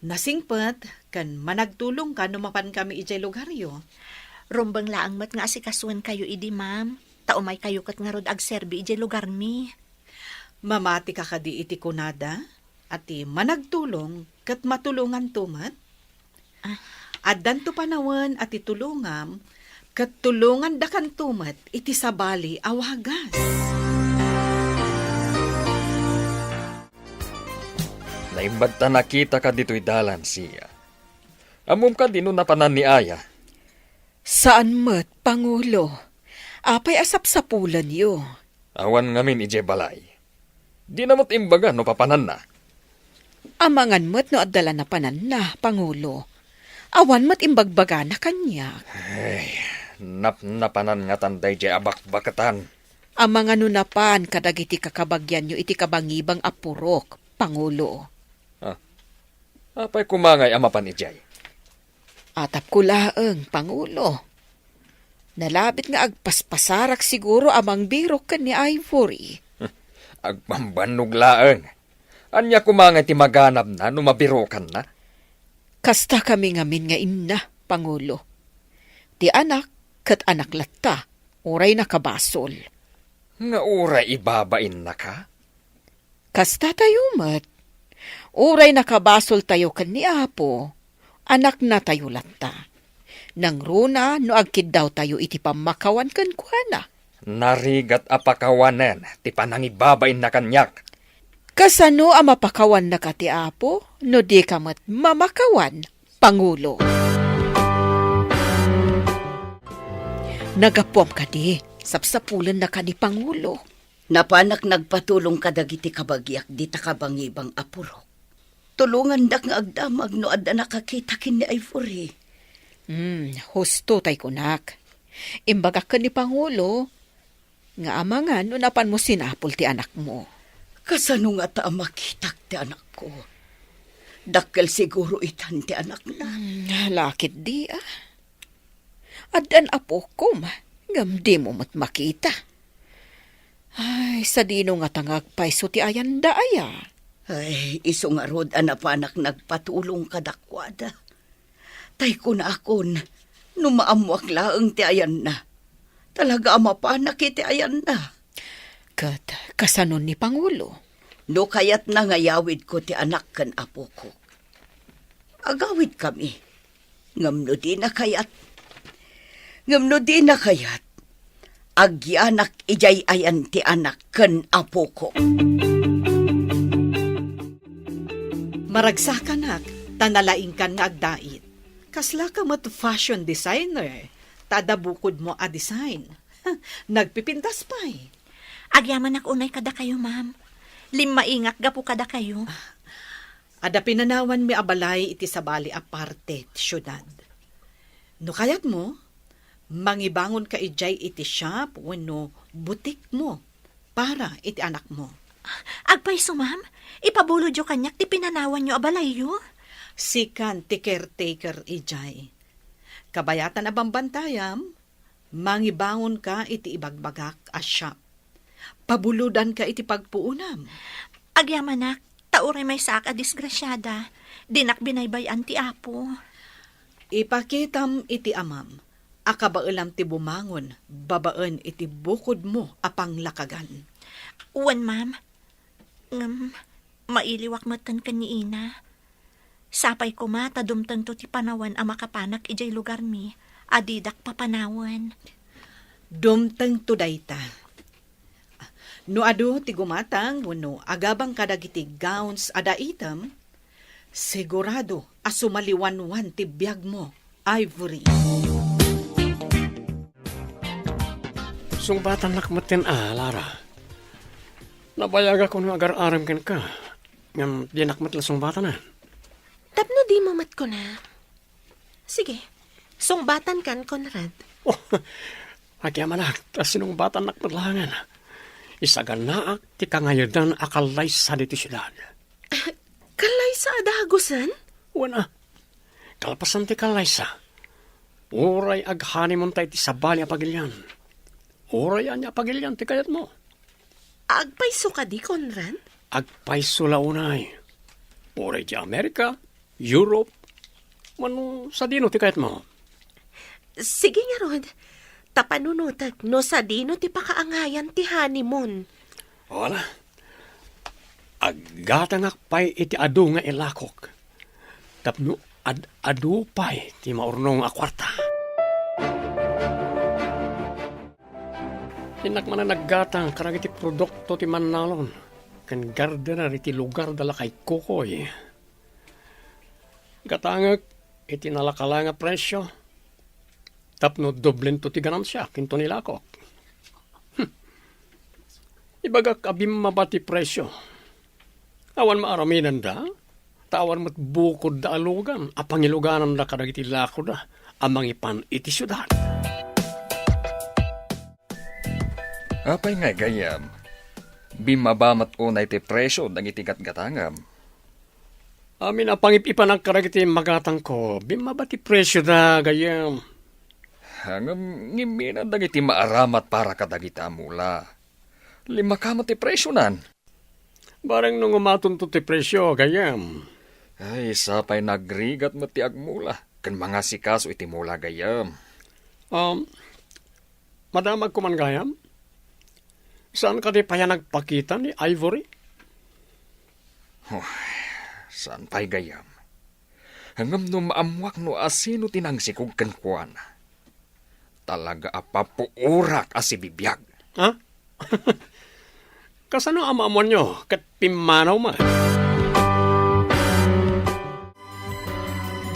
Nasingpet ken managtulongka no mapankami idiay lugaryo. Rumbeng laeng met nga asikasoenkayo idi, ma'am, ta umaykayo ket ngarud agserbi idiay lugarmi. Mamatika kadi iti kunada a ti managtulong ket matulonganto met? Ah. Addanto panawen a ti tulongam ket tulongandakanto met iti sabali a wagas. Naimbag ta nakitaka ditoy dalan, Sia. Ammom kadi no napanan ni Aya? Saan met, Pangulo. Apay a sapsapulenyo? Awan ngamin idiay balay. Dina met imbaga no papananna. Amangan met no adda la napananna, Pangulo. Awan met imbagbagana kaniak. Ay, napnapanan ngatan daydiay a bakbaketan. Amangan no napan kadagiti kakabagianyo iti kabangibang a purok, Pangulo. Apay koma ngay a mapan idiay? Atapko laeng, Pangulo. Nalabit nga agpaspasarak siguro a mangbirok ken ni Ivory. Agbambannog laeng. Ania koma ngay ti maganabna no mabirokanna? Kasta kami ngamin nga inna, Pangulo. Ti anak ket anak latta, uray nakabasol. Nga uray ibabainnaka? Kasta tayo met. Uray nakabasoltayo ken ni Apo, anaknatayo latta. Nangruna no agkiddawtayo iti pammakawan kenkuana. Narigat a pakawanen ti panangibabainna kaniak. Kasano a mapakawannaka ti Apo no dika met mamakawan, Pangulo? Nagapuam kadi, sapsapulennaka ni Pangulo. Napanak nagpatulong kadagiti kabagiak dita kabangibang a purok. Tulongandak nga agdamag no adda nakakita ken ni Ivory. Hmm, husto tay kunak. Imbagak ken ni Pangulo nga amangan no napanmo sinapul ti anakmo. Kasano ngata a makitak ti anakko? Dakkel siguro itan ti anakna. Hmm, lakit di, ah. Addan apokom, ngem dimo met makita. Ay, sadino ngata nga agpayso ti ayanda aya? Ay, isu ngarud a napanak nagpatulong kadakuada. Tay kunakon, no maammoak laeng ti ayanna, talaga a mapanak iti ayanna. Ket kasano ni Pangulo? No kayatna nga yawidko ti anak ken apoko, agawidkami. Ngem no dina kayat, ngem no dina kayat, agyanak idiay ayan ti anak ken apoko. Maragsakanak, ta nalaingkan nga agdait. Kaslaka met fashion designer, ta adda bukodmo a design. Nagpipintas pay. Agyamanak unay kadakayo, ma'am. Limmaingak gapu kadakayo. Adda pinanawanmi a balay iti sabali a parte ti siudad. No kayatmo, mangibangonka idiay iti shop wenno butikmo para iti anakmo. Agpayso, ma'am. Ipabulodyo kaniak ti pinanawanyo a balayyo. Sikan ti caretaker idiay. Kabayatan a bambantayam, mangibangonka iti ibagbagak a shop. Pabulodanka iti pagpuonam. Agyamanak, ta uray maysaak a disgrasiada, dinak binaybay-an ti Apo. Ipakitam iti amam a kabaelam ti bumangon babaen iti bukodmo a panglakagan. Wen, ma'am. Ngem, mailiwak metten ken ni Ina. Sapay koma ta dumtengto ti panawen a makapanak idiay lugarmi a didak papanawen. Dumtengto dayta. No adu ti gumatang wenno agabang kadagiti gowns a daitem, sigurado a sumaliwanwan ti biagmo, Ivory. Sungbatannak metten a, Lara. Nabayagak no agar-arem kenka, ngem dinak met la sungbatanan. Tapno dimo met kuna. Sige, sungbatankan, Conrad. Oh, agyamanak, ta sinungbatannak met laengen. Isaganaak ti kangayedan a kallaysa ditoy siudad. Kallaysa a dagusen? Wen a, kalpasan ti kallaysa. Uray aghanimunta iti sabali a pagilian. Uray ania a pagilian ti kayatmo. Agpayso kadi, Conrad? Agpayso la unay. Uray ti Amerika, Europe, wenno sadino ti kayatmo. Sige ngarud, ta panunotek no sadino ti pakaangayan ti honeymoon. Wala. Aggatangak pay iti adu nga ilakok. Tapno ad-adu pay ti maurnong a kuarta. Innak manen naggatang kadagiti produkto ti mannalon ken gardener iti lugar da lakay Kokoy. Gatangek iti nalakala nga presio tapno doblento ti ganansiak inton ilakok. Hmm. Ibagak a bimmaba ti presio. Awan maaramidenda, ta awan met bukodda a lugan a pangilugananda kadagiti lakoda a mangipan iti siudad. Apay nga gayyem? Bimmaba met unay ti presio dagiti gatgatangem. Amin a pangip-ipanak kadagiti magatangko, bimmaba ti presioda, gayyem. Ngem ngimminat dagiti maaramat para kadagiti a mula. Limaka met ti presionan. Bareng no ngumatonto ti presio, gayyem. Ay, sapay nagrigat met ti agmula ken mangasikaso iti mula, gayyem. Um, madamag ko man, gayyem? Saan kadi pay a nagpakita ni Ivory? Huh, saan pay, gayyem? Ngem no maammuak no asino ti nangsikog kenkuana, talaga a papuorak a sibibiag. Ha? Kasano a maammoanyo ket pimmanaw met?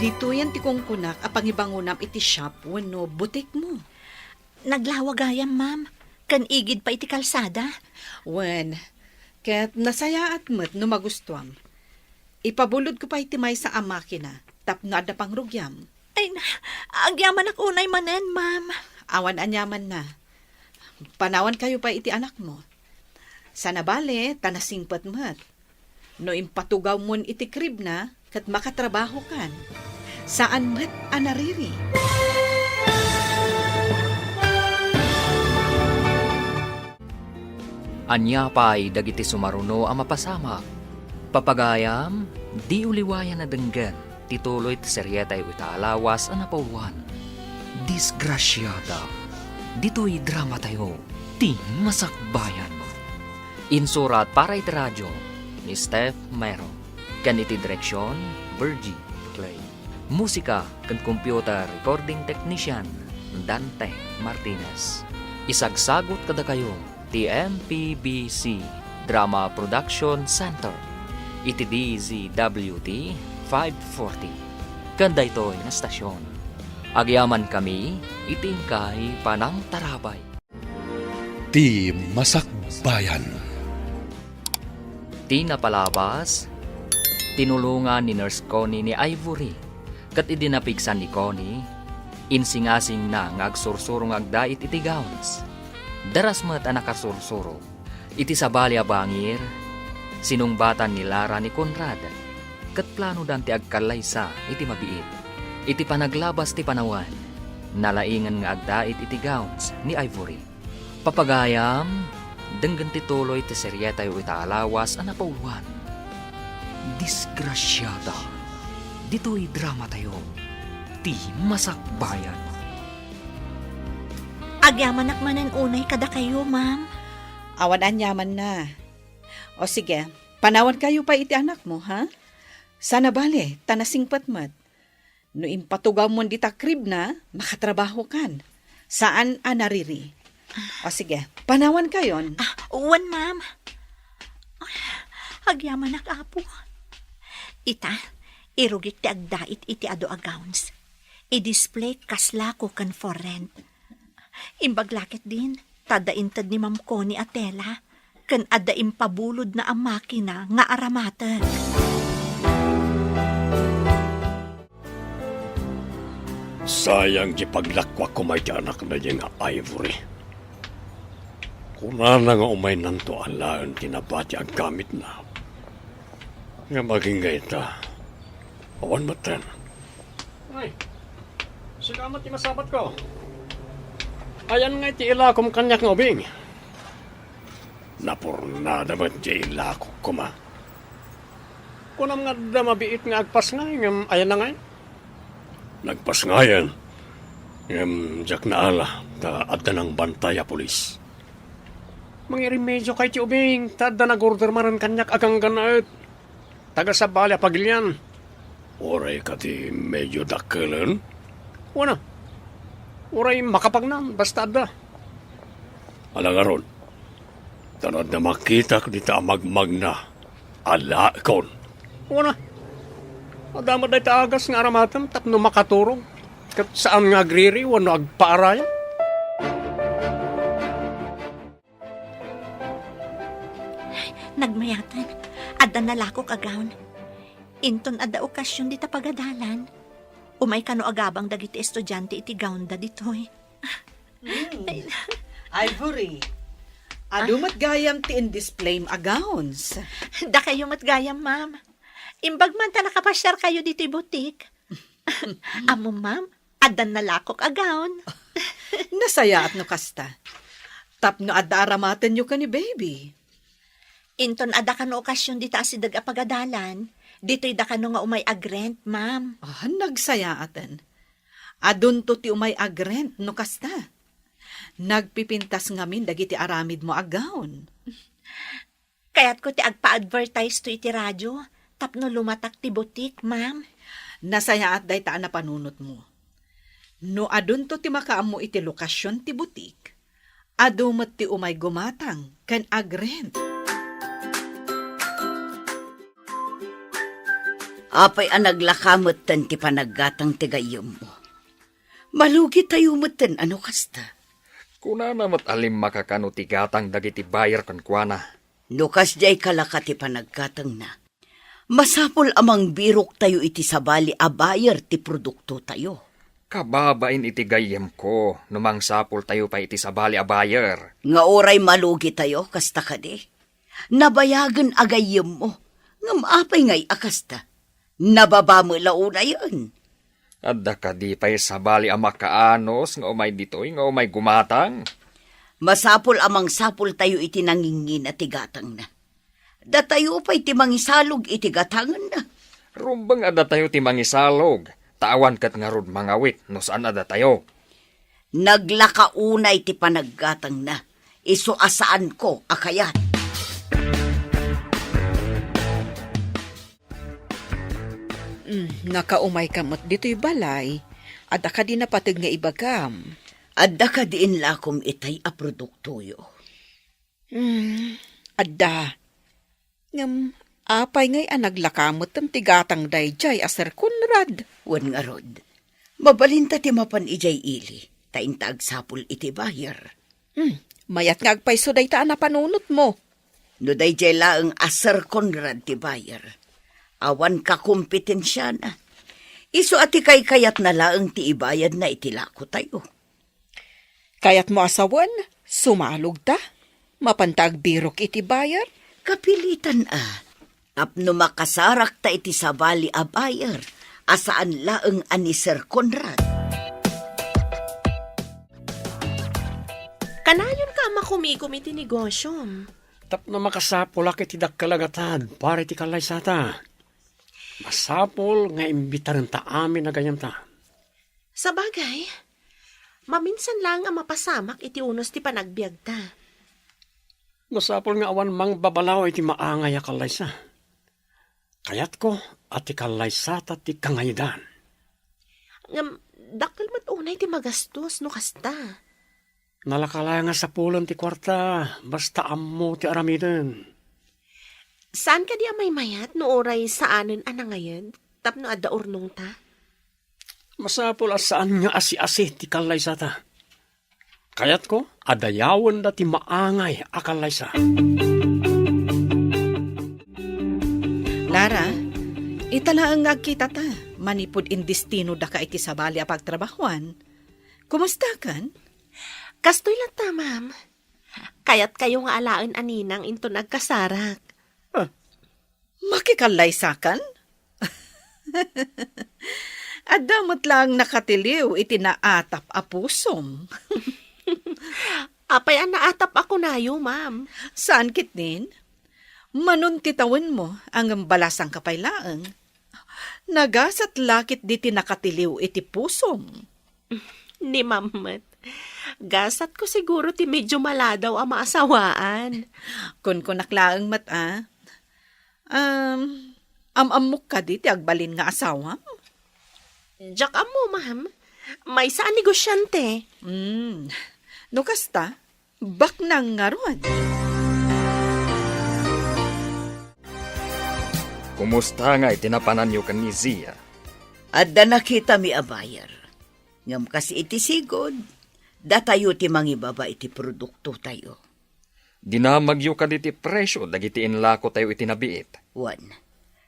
Ditoyen ti kunkunak a pangibangonam iti shop wenno butikmo. Naglawa gayam, ma'am, ken igid pay iti kalsada. Wen, ket nasayaat met no magustuam. Ipabulodko pay ti maysa a makina tapno adda pangrugiam. Ay, na, agyamanak unay manen, ma'am. Awan aniamanna. Panawankayo pay iti anakmo. Sana bale, ta nasingpet met. No impatugawmon iti kribna, ket makatrabahokan. Saan met a nariri. Ania pay dagiti sumaruno a mapasamak? Papagayam, diyo liwayan a denggen ti tuloy ti serietayo ita a lawas a napauluan, Disgrasiada. Ditoy dramatayo, ti Masakbayan. Insurat para iti radio ni Steph Mero, ken iti direksion, Virgie Clay. Musika ken computer recording technician, Dante Martinez. Isagsagut kadakayo ti M P B C Drama Production Center iti D Z W T five forty. Ken daytoy nga stasyon, agyamankami iti inkay panangtarabay. Ti Masakbayan. Ti napalabas, tinulongan ni Nurse Connie ni Ivory, ket idi napigsa ni Connie, insingasingna nga agsursuro nga agdait iti gowns. Daras met a nakasursuro. Iti sabali a bangir, sinungbatan ni Lara ni Conrad, ket planodan ti agkallaysa iti mabiit. Iti panaglabas ti panawen, nalaingen nga agdait iti gowns ni Ivory. Papagayam, denggen ti tuloy ti serietayo ita a lawas a napauluan, Disgrasiada. Ditoy dramatayo, ti Masakbayan. Agyamanak manen unay kadakayo, ma'am. Awan aniamanna. O sige, panawankayo pay iti anakmo, ha? Sana bale, ta nasingpet met. No impatugawmon dita kribna, makatrabahokan. Saan a nariri. O sige, panawankayon. Ah, wen, ma'am. Agyamanak, Apo. Ita, irugik ti agdait iti adu a gowns. I-display kas lako ken for rent. Imbag la ketdin, ta adda inted ni Ma'am Connie a tela, ken adda impabulodna a makina nga aramatek. Sayang ti paglakuak koma iti anakna diay nga Ivory. Kunana nga umaynanto alaen ti nabati a gamitna. Ngem agingga ita, awan metten. Ay, sika met ti masabatko. Ayan ngay ti ilakom kaniak nga ubing? Napurnada met ti ilakok koma. Kunam nga adda mabiit nga agpasngay ngem ayan ngay? Nagpasngayen, ngem diak naala ta adda nangbantay a pulis. Mangirimedyo kay ti ubing ta adda nagorder manen kaniak a ganggannaet. Taga sabali a pagilian. Uray kadi medyo dakkelen? Wen a. Uray makapagnan, basta adda. Ala ngarud, ta no adda makitak dita a magmagna, alaekon. Wen a. Adda met dayta agas nga aramatem tapno makaturog, ket saan nga agriri wenno agpaarayat. Nagmayaten, adda nalakok a gown. Inton adda okasion dita pagadalan, umay kano agabang dagiti estudiante iti gownda ditoy. Hmm. Ay. Ivory, adu met gayam ti indisplayem a gowns. Dakayo met gayam, ma'am. Imbag man ta nakapasiarkayo ditoy butik. Ammom, ma'am, addan nalakok a gown. Nasayaat no kasta. Tapno adda aramatenyo ken ni baby. Inton adda kano okasion dita asideg a pagadalan, ditoy da kano nga umay agrent, ma'am. Ah, nagsayaaten. Adunto ti umay agrent no kasta. Nagpipintas ngamin dagiti aramidmo a gown. Kayatko ti agpa-advertise to iti radio tapno lumatak ti butik, ma'am. Nasayaat dayta a napanunotmo. No adunto ti makaammo iti lokasion ti butik, adu met ti umay gumatang ken agrent. Apay a naglaka metten ti panaggatang ti gayyemmo? Malugitayo metten a no kasta. Kunana met a limmaka kano ti gatang dagiti buyer kenkuana. No kasdiay kalaka ti panaggatangna, masapul a mangbiroktayo iti sabali a buyer ti produktotayo. Kababain iti gayyemko no mangsapultayo pay iti sabali a buyer. Nga uray malugitayo, kasta kadi? Nabayagen a gayyemmo, ngem apay ngay a kasta? Nababa met la unayen. Adda kadi pay sabali a makaanus nga umay ditoy nga umay gumatang? Masapul a mangsapultayo iti nangingina ti gatangna. Datayo pay ti mangisalog iti gatangenna. Rumbeng a datayo ti mangisalog, ta awan ket ngarud mangawit no saan a datayo. Naglaka unay ti panaggatangna, isu a saanko a kayat. Mm, nakaumayka met ditoy balay. Adda kadi napateg nga ibagam? Adda kadi inlakom itay a produktoyo? Mm, adda. Ngem apay ngay a naglaka metten ti gatang daydiay a Sir Conrad? Wen ngarud, mabalinta ti mapan idiay ili, ta inta agsapul iti buyer. Hmm, mayat nga agpayso dayta a napanunotmo. No daydiay laeng a Sir Conrad ti buyer, awan kakompetensiana. Isu a ti kaykayatna laeng ti ibayadna iti lakotayo. Kayatmo a sawen, sumalogta? Mapanta agbirok iti buyer? Kapilitan a. Tapno makasarakta iti sabali a buyer a saan laeng a ni Sir Conrad. Kanayonka a makumikom iti negosyom. Tapno makasapulak iti dakkel a gatad para iti kallaysata. Masapul nga imbitarenta amin a gayyemta. Sabagay, maminsan laeng a mapasamak iti unos ti panagbiagta. Masapul nga awan mangbabalaw iti maangay a kallaysa. Kayatko a ti kallaysata ti kangayedan. Ngem, dakkel met unay ti magastos no kasta. Nalaka laeng a sapulen ti kuarta, basta ammo ti aramiden. Saan kadi a maymayat no uray saanen a nangayed tapno adda urnongta? Masapul a saan nga asi-asi ti kallaysata. Kayatko a dayawenda ti maangay a kallaysa. Lara, ita laeng nga agkitata manipud indestinodaka iti sabali a pagtrabahuan. Kumustakan? Kastoy latta, ma'am. Kayatkayo nga alaen a ninang inton agkasarak. Ah, makikallaysakan? Adda met laeng nakatiliw iti naatap a pusom. Apay a naatap a kunayo, ma'am? Saan ketdin? Manon ti tawenmo, ngem balasangka pay laeng. Nagasat la ketdi ti nakatiliw iti pusom. Ni ma'am met. Gasatko siguro ti medyo maladaw a maasawaan. Kunkunak laeng met, a. Um, am-ammok kadi ti agbalin nga asawam? Diak ammo, ma'am. Maysa a negosyante. Hmm. No kasta, baknang ngarud. Kumusta nga iti napananyo ken ni Zia? Adda nakitami a buyer. Ngem kas iti sigud, datayo ti mangibaba iti produktotayo. Dinamagyo kadi ti presio dagiti inlakotayo iti nabiit? Wen,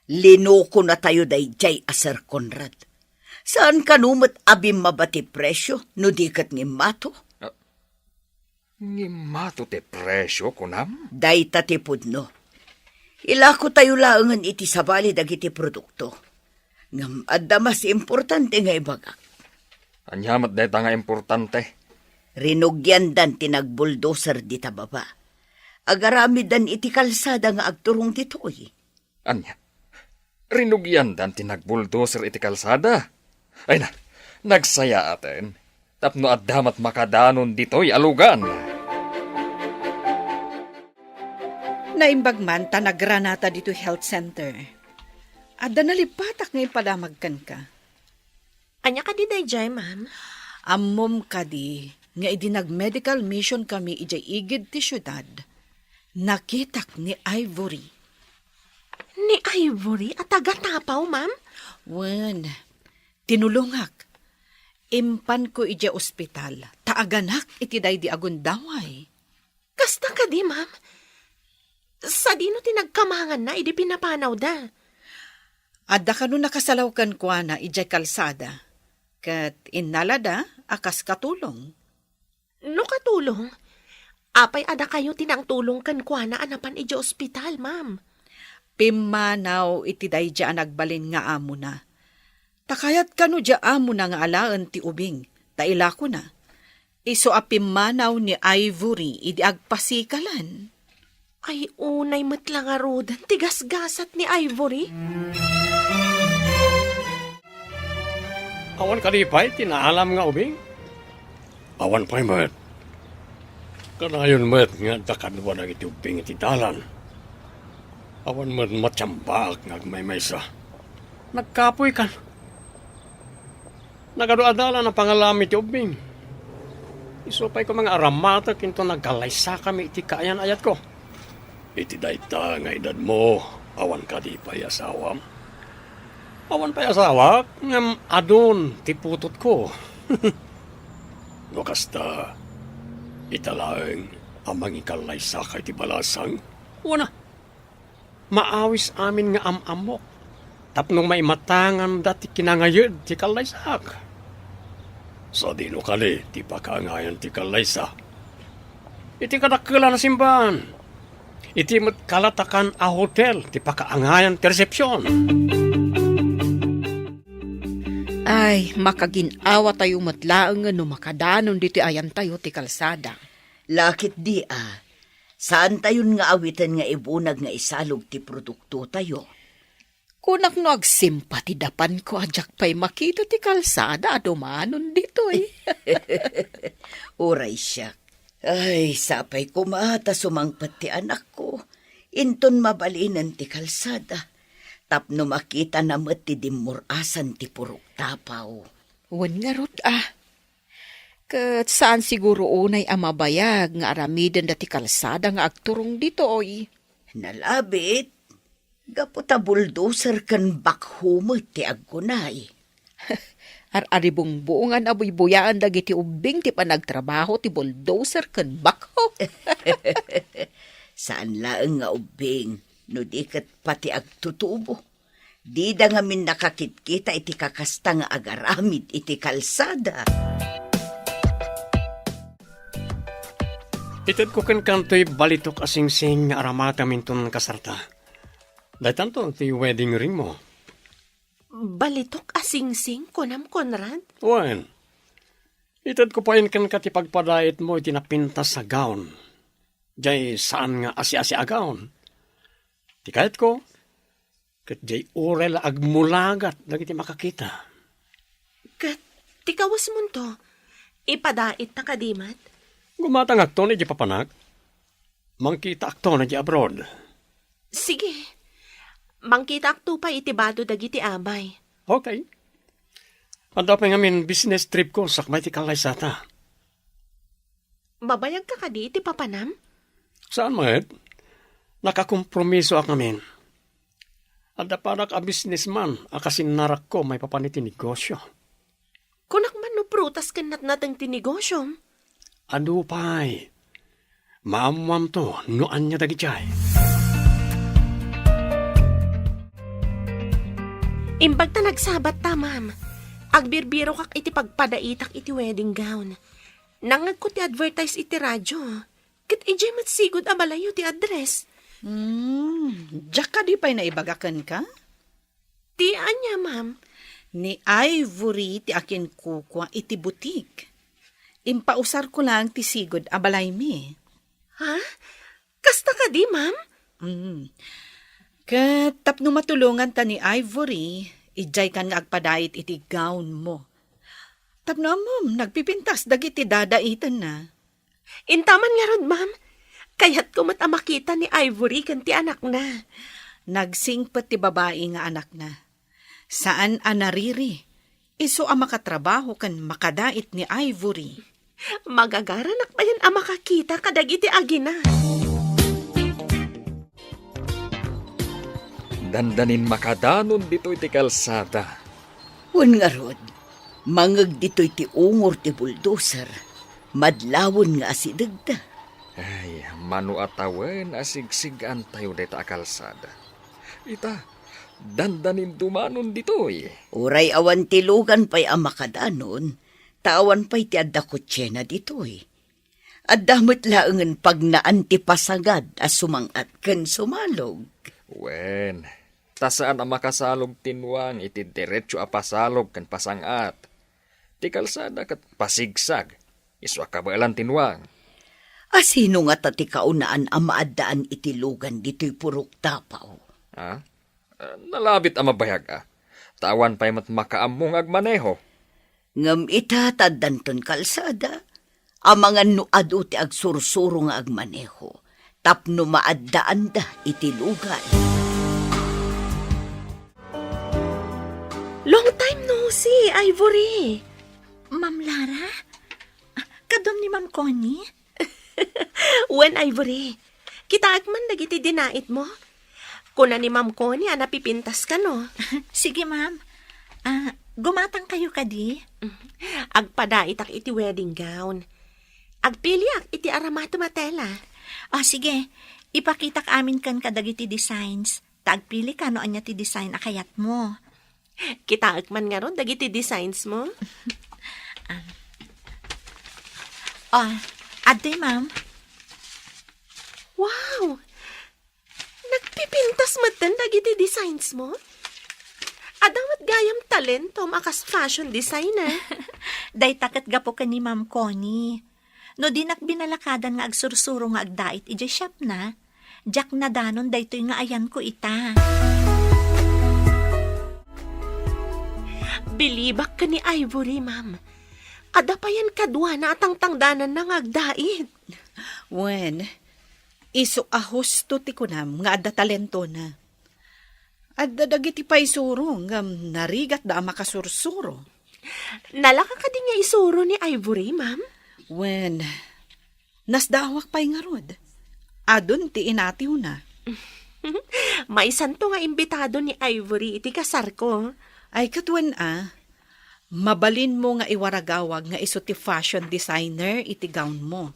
linukonatayo daydiay a Sir Conrad. Saan kano met a bimmaba ti presio no di ket ngimmato? Ah, ngimmato ti presio, kunam? Dayta ti pudno. Ilakotayo laengen iti sabali dagiti produkto. Ngem adda mas importante nga ibagak. Ania met dayta nga importante? Rinugiandan ti nagbulldozer dita baba. Agaramiddan iti kalsada nga agturong ditoy. Ania? Rinugiandan ti nagbulldozer iti kalsada? Ay na, nagsayaaten. Tapno adda met makadanon ditoy a lugan. Naimbag man ta nagranata ditoy health center. Adda nalippatak nga impadamag kenka. Ania kadi daydiay, ma'am? Ammom kadi nga idi nag-medical mission kami idiay igid ti siudad, nakitak ni Ivory. Ni Ivory a taga Tapaw, ma'am? Wen, tinulongak. Impanko idiay ospital, ta aganak iti daydi a gundaway. Kasta kadi, ma'am? Sadino ti nagkamanganna idi pinapanawda? Adda kano nakasalaw kenkuana idiay kalsada, ket innalada a kas katulong. No katulong, apay a dakayo ti nangtulong kenkuana a napan idiay ospital, ma'am? Pimmanaw iti daydiay a nagbalin nga amona. Ta kayat kano diay amona nga alaen ti ubing, ta ilakona. Isu a pimmanaw ni Ivory idi agpasikalan. Ay, unay met la ngaruden ti gasgasat ni Ivory. Awan kadi pay ti naalam nga ubing? Awan pay met. Kanayon met nga adda kadua dagiti ubbing iti dalan. Awan met matiambaak nga agmaymaysa. Nagkapuy kan. Nagadu a dalan a pangalam iti ubbing. Isu pay koma nga aramatek inton nagkallaysakami iti kaayan-ayatko. Iti dayta nga edadmo, awan kadi pay asawam? Awan pay asawak, ngem adun ti putotko. No kasta, ita laeng a mangikallaysaka iti balasang? Wen a, maawis amin nga am-ammok tapno maimatanganda ti kinangayed ti kallaysaak. Sadino kadi ti pakaangayan ti kallaysa? Iti kadakkelan a simbahan. Iti met kalatakan a hotel ti pakaangayan ti resepsion. Ay, makagin-awatayo met laeng no makadanon ditoy ayantayo ti kalsada. Lakit di a, saantayon nga awiten nga ibunag nga isalog ti produktotayo. Kunak no agsimpa ti dapanko a diak pay makita ti kalsada a dumanon ditoy. Uray siak. Ay, sapay koma ta sumangpet ti anakko. Inton mabalinen ti kalsada. Tapno makitana met ti dimmur-asan ti purok Tapaw. Wen ngarud a. Ket saan siguro unay a mabayag nga aramidenda ti kalsada nga agturong ditoy. Nalabit, gapu ta bulldozer ken backhoe met ti agkunay. Ar-aribungbungan a buybuyaen dagiti ubbing ti panagtrabaho ti bulldozer ken backhoe. Saan laeng nga ubbing, no di ket pati agtutubo. Dida ngamin nakakitkita iti kakasta nga agaramid iti kalsada. Itedko kenkantoy balitok a singsing nga aramatem inton kasarta. Daytanto ti wedding ringmo. Balitok a singsing, kunam, Conrad? Wen. Itedko payen kenka ti pagpadaitmo iti napintas a gown. Jay saan nga asi-asi a gown. Ti kayatko, ket jay uray la agmulagat dagiti makakita. Ket ti kawesmonto, ipadaitta kadi met? Gumatangakto idiay papanak. Mangkitaakto idiay abroad. Sige. Mangkitaakto pay iti bado dagiti amay. Okay. Adda pay ngamin business tripko sakbay ti kallaysata. Mabayagka kadi iti papanam? Saan met? Nakakompromisoak ngamin. Adda padak a businessman a kasinnarakko maipapan iti negosio. Kunak man no prutas ken natnateng ti negosyom? Adu pay. Maammoamto no ania dagitiay. Imbag ta nagsabatta, ma'am. Agbirbirokak iti pagpadaitak iti wedding gown. Nangngegko ti advertise iti radio. Ket idiay met sigud a balayyo ti address. Hmm, diak kadi pay naibaga kenka? Ti ania, ma'am? Ni Ivory ti akinkukua iti butik. Impausarko laeng ti sigud a balaymi. Ha? Kasta kadi, ma'am? Mm. Ket tapno matulonganta ni Ivory, idiaykan nga agpadait iti gown mo. Tapno ammom, nagpipintas dagiti dadaitenna. Intaman ngarud, ma'am. Kayatko met a makita ni Ivory ken ti anakna. Nagsingpet ti babai nga anakna. Saan a nariri, isu a makatrabaho ken makadait ni Ivory. Magagaranak payen a makakita kadagiti agina. Dandanin makadanon ditoy ti kalsada. Wen ngarud, mangeg ditoy ti ungor ti bulldozer, madlawen nga asidegda. Ay, mano a tawen a sigsig-antayo dayta a kalsada. Ita, dandanin dumanon ditoy. Uray awan ti lugan pay a makadanon, ta awan pay ti adda kotsena ditoy. Adda met laengen pagnaan ti pasangad a sumang-at ken sumalog. Wen, ta saan a makasalog ti nuang iti diretso a pasalog ken pasang-at. Ti kalsada ket pasigsag, isu a kabaelan ti nuang. A sino ngata ti kaunaan a maaddaan iti lugan ditoy purok tapaw? Ha? Ah, nalabit a mabayag a. Ta awan pay met makaammo nga agmaneho. Ngem ita ta addanton kalsada, amangan no adu ti agsursuro nga agmaneho, tapno maaddaanda iti lugan. Long time no see, Ivory. Ma'am Lara? Ah, kaduam ni Ma'am Connie? Wen, Ivory. Kitaek man dagiti dinaitmo. Kuna ni Ma'am Connie a napipintas kano. Sige, ma'am. Ah, gumatang kayo kadi? Agpadaitak iti wedding gown. Agpiliak iti aramatem a tela. Ah, sige. Ipakitak amin ken kadagiti designs. Ta agpili ka no ania ti design a kayatmo. Kitaek man ngarud dagiti designs mo? Ah. Oh, adtoy, ma'am. Wow! Nagpipintas metten dagiti designs mo? Adda met gayam talentom a kas fashion designer. Dayta ket gapu ken ni Ma'am Connie. No dinak binalakadan nga agsursuro nga agdait idiay shopna, diak nadanon daytoy nga ayanko ita. Bilibak ken ni Ivory, ma'am. Adda payen kaduana a tangtangdananna nga agdait. Wen, isu a husto ti kunam nga adda talentona. Adda dagiti paisuro ngem narigatda a makasursuro. Nalaka kadi nga isuro ni Ivory, ma'am? Wen, nasdaawak pay ngarud. Adun ti inatiwna. Maisanto nga imbitado ni Ivory iti kasarko. Ay, ket wen a, mabalinmo nga iwaragawag nga isu ti fashion designer iti gownmo.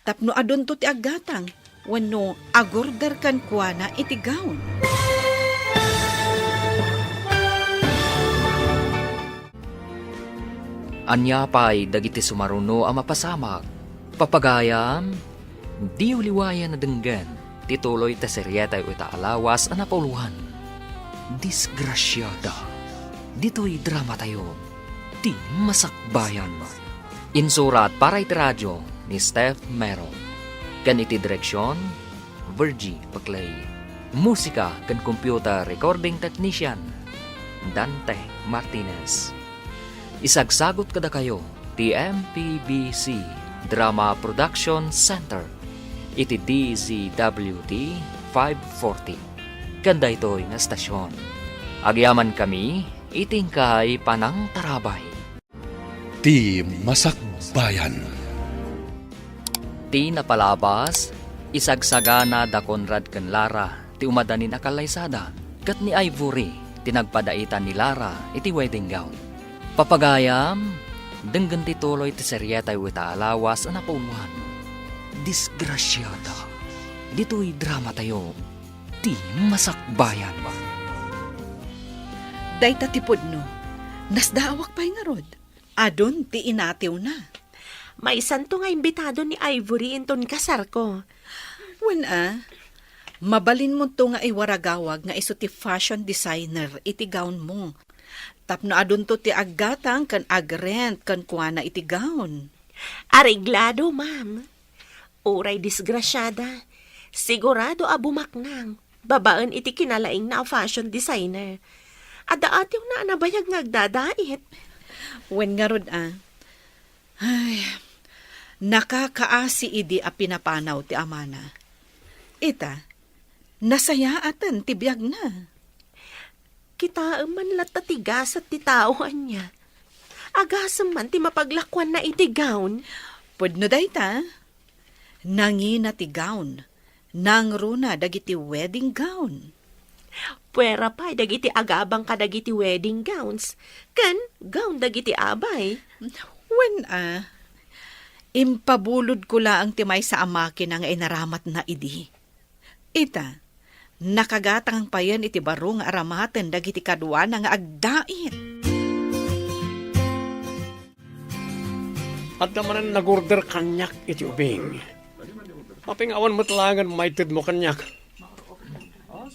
Tapno adunto ti aggatang wenno agorder kenkuana iti gown. Ania pay dagiti sumaruno a mapasamak? Papagayam, diyo liwayan a denggen ti tuloy ti serietayo ita a lawas a napauloan. Disgrasiada. Ditoy dramatayo, Ti Masakbayan. Insurat para iti radio ni Steph Mero. Ken iti direksion, Virgie Paclay. Musika ken computer recording technician, Dante Martinez. Isagsagut kadakayo ti M P B C Drama Production Center iti D Z W T five forty. Ken daytoy nga estasion, agyamankami iti inkay panangtarabay. Ti Masakbayan. Ti napalabas, isagsagana da Conrad ken Lara ti umadanin a kallaysada, ket ni Ivory ti nagpadaitan ni Lara iti wedding gown. Papagayam, denggen ti tuloy ti serietayo ita a lawas a napauloan. Disgrasiada. Ditoy dramatayo, Ti Masakbayan. Dayta ti pudno. Nasdaawak pay ngarud. Adun ti inatiwna. Maisanto nga imbitado ni Ivory inton kasarko. Wen a, Mabalinmonto nga iwaragawag nga isu ti fashion designer iti gownmo. Tapno adunto ti aggatang ken agrent kenkuana iti gown. Areglado, ma'am. Uray disgrasiada, sigurado a bumaknang babaen iti kinalaingna a fashion designer. Adda atiwna a nabayag nga agdadait. Wen ngarud a. Ay, nakakaasi idi a pinapanaw ti amana. Ita, nasayaaten ti biagna. Kitaem man latta ti gasat ti tao ania. Agasem man ti mapaglakuanna iti gown. Pudno dayta. Nangina ti gown. Nangruna dagiti wedding gown. Puera pay dagiti agabang kadagiti wedding gowns ken gown dagiti abay. Wen a, impabulodko laeng ti maysa a makina nga inaramatna idi. Ita, nakagatang payen iti baro nga aramaten dagiti kaduana nga agdait. Adda manen nagorder kaniak iti ubing. Apay nga awan met laengen maitedmo kaniak?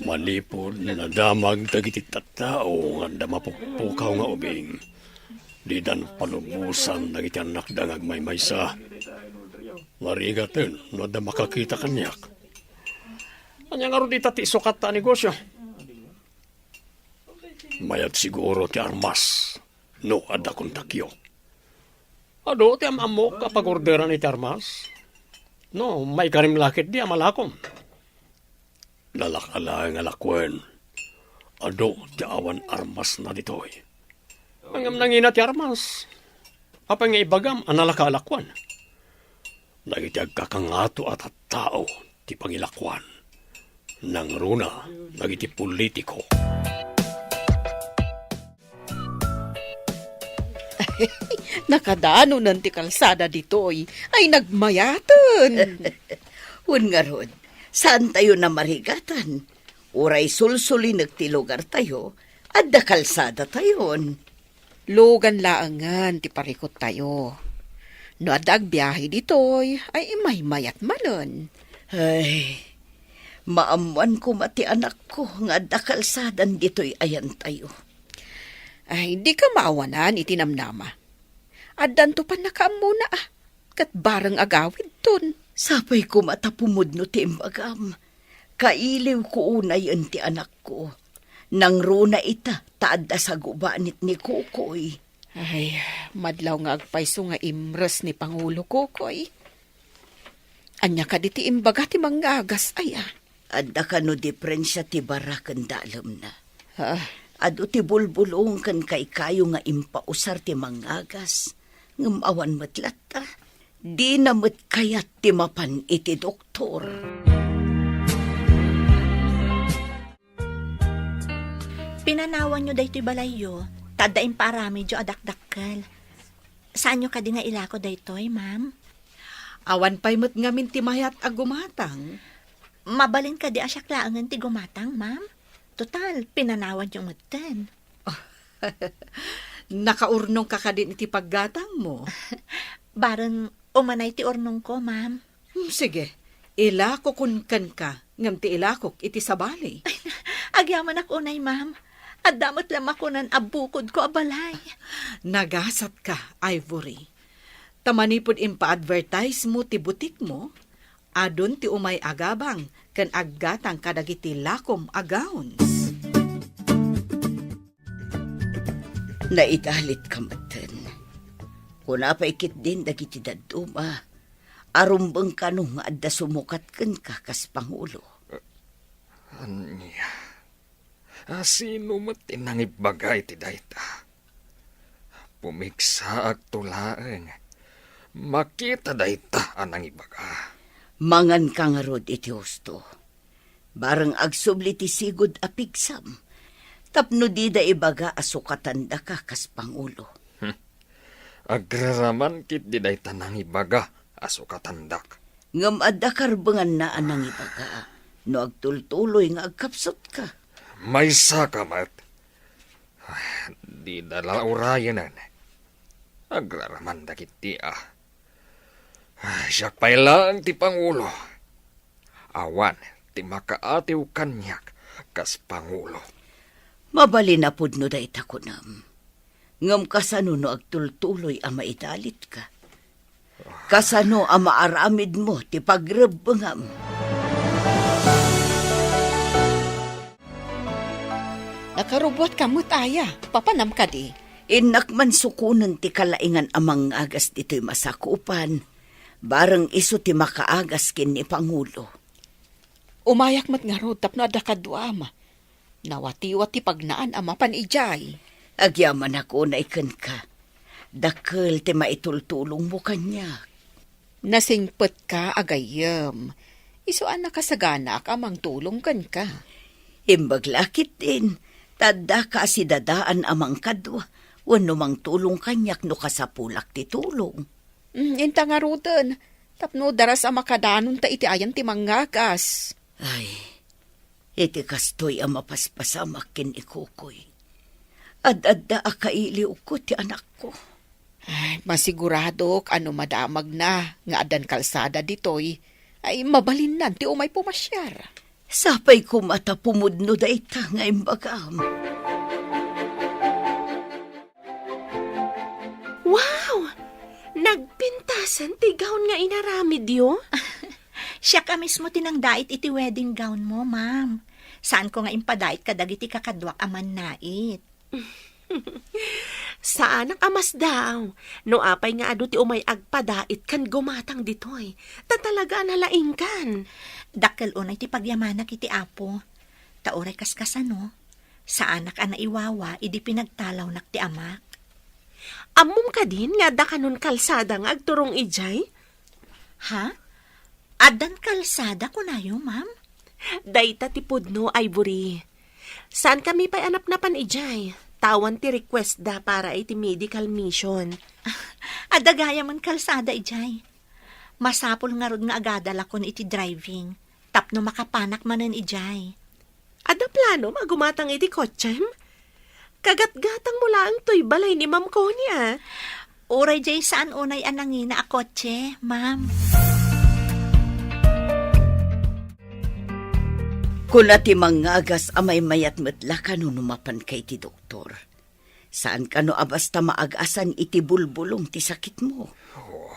Manipud nadamag dagiti tattao nga adda mapukpukaw nga ubing, didan palubosan dagiti annakda nga agmaymaysa. Narigaten no adda makakita kaniak. Ania ngarud ita ti isukatta a negosio? Mayat siguro ti armas no adda kontakyo. Adu ti am-ammok a pagorderan iti armas. No, maikarim la ketdi a malakom. Nalaka laeng a lakuen. Adu ti awan armasna ditoy. Ngem nangina ti armas. Apay nga ibagam a nalaka a lakuen? Dagiti agkakangato a tattao ti pangilakuan. Nangruna dagiti politiko. Nakadanonen ti kalsada ditoy. Ay, nagmayaten. Wen ngarud, saantayo a marigatan. Uray sulsulinek ti lugartayo, adda kalsadatayon. Lugan laengen ti parikuttayo. No adda agbiahe ditoy, ay imaymayat manen. Ay, maammoan koma ti anakko nga adda kalsadan ditoy ayantayo. Ay, dika maawanan iti namnama. Addanto pannakaammona a, ket bareng agawidton. Sapay koma ta pumudno ti imbagam. Kailiwko unayen ti anakko. Nangruna ita ta adda sagubanit ni Kukoy. Ay, madlaw nga agpayso nga imres ni Pangulo Kukoy. Ania kadi ti imbaga ti mangngagas aya? Adda kano diferensia ti bara ken dalemna? Ah. Adu ti bulbulong ken kaykayo nga impausar ti mangngagas, ngem awan met latta. Dina met kayat ti mapan iti doktor. Pinanawanyo daytoy balayyo, ta adda impaaramidyo a dakdakkel. Saanyo kadi nga ilako daytoy, ma'am? Awan pay met ngamin ti mayat a gumatang. Mabalin kadi a siak laengen ti gumatang, ma'am? Total, pinanawanyo metten. Nakaurnongka kadin iti paggatangmo? Bareng umanay ti urnongko, ma'am. Hmm, sige, ilakokon kenka, ngem ti ilakok iti sabali. Agyamanak unay, ma'am. Adda met la makunan a bukodko a balay. Nagasatka, Ivory. Ta manipud impaadvertisemo ti butikmo, adun ti umay agabang ken aggatang kadagiti lakom a gowns. Naidalitka metten. Kuna pay ketdin dagiti dadduma a rumbeng kano nga adda sumukat kenka kas pangulo. Ania? A, sino met ti nangibaga iti dayta? Pumigsaakto laeng. Makita dayta a nangibaga. Manganka ngarud iti husto. Bareng agsubli ti sigud a pigsam. Tapno dida ibaga a sukatandaka kas pangulo. Hmm. Agraraman ketdi dayta nangibaga a sukatandak. Ngem adda karbenganna a nangibaga no agtultuloy nga agkapsutka. Maysaka met. Ay, dida la urayenen. Agraraman dagiti a. Ay, siak pay laeng ti pangulo. Awan, ti makaatiw kaniak kas pangulo. Mabalin a pudno dayta kunam. Ngem kasano no agtultuloy a maidalitka? Kasano a maaramidmo ti pagrebbengam? Nakarubuatka met aya, papanam kadi? Innak man sukonen ti kalaingan a mangagas ditoy masakupan. Bareng isu ti makaagas ken ni Pangulo. Umayak met ngarud tapno adda kaduam. Nawatiwat ti pagnaan a mapan idiay. Agyamanak unay kenka. Dakkel ti maitultulongmo kaniak. Nasingpetka a gayyem. Isu a nakasaganaak a mangtulong kenka. Imbag la ketdin, ta addaka a sidadaan a mangkadua wenno mangtulong kaniak no kasapulak ti tulong. Mm, inta ngaruden, tapno daras a makadanonta iti ayan ti mangagas. Ay, iti kastoy a mapaspasamak ken ni Kukoy, ad-adda a kailiwko ti anakko. Ay, masiguradok a no madamagna nga addan kalsada ditoy, ay mabalinnan ti umay pumasiar. Sapay koma ta pumudno dayta nga imbagam. Wow! Nagpintasan ti gown nga inaramidyo? Siak a mismo ti nangdait iti wedding gown mo, ma'am. Saanko nga impadait kadagiti kakaduak a mannait. Saanak a masdaw. No apay nga adu ti umay agpadait ken gumatang ditoy, ta talaga a nalaingkan. Dakkel unay ti pagyamanak iti Apo. Ta uray kaskasano, saanak a naiwawa idi pinagtalawnak ti amak. Ammom kadin nga adda kanon kalsada nga agturong idiay? Ha? Addan kalsada, kunayo, ma'am? Dayta ti pudno, Ivory. Saankami pay a napnapan idiay, ta awan ti request da para iti medical mission. Adda gayamen kalsada idiay. Masapul ngarud nga agadalakon iti driving, tapno makapanak manen idiay. Adda planom a gumatang iti kotsem? Kagatgatangmo laeng toy balay ni Ma'am Connie, a. Uray diay saan unay a nangina a kotse, ma'am. Kuna ti mangagas a maymayat met la kano no mapanka iti doktor. Saan kano a basta maagasan iti bulbulong ti sakitmo. Oh,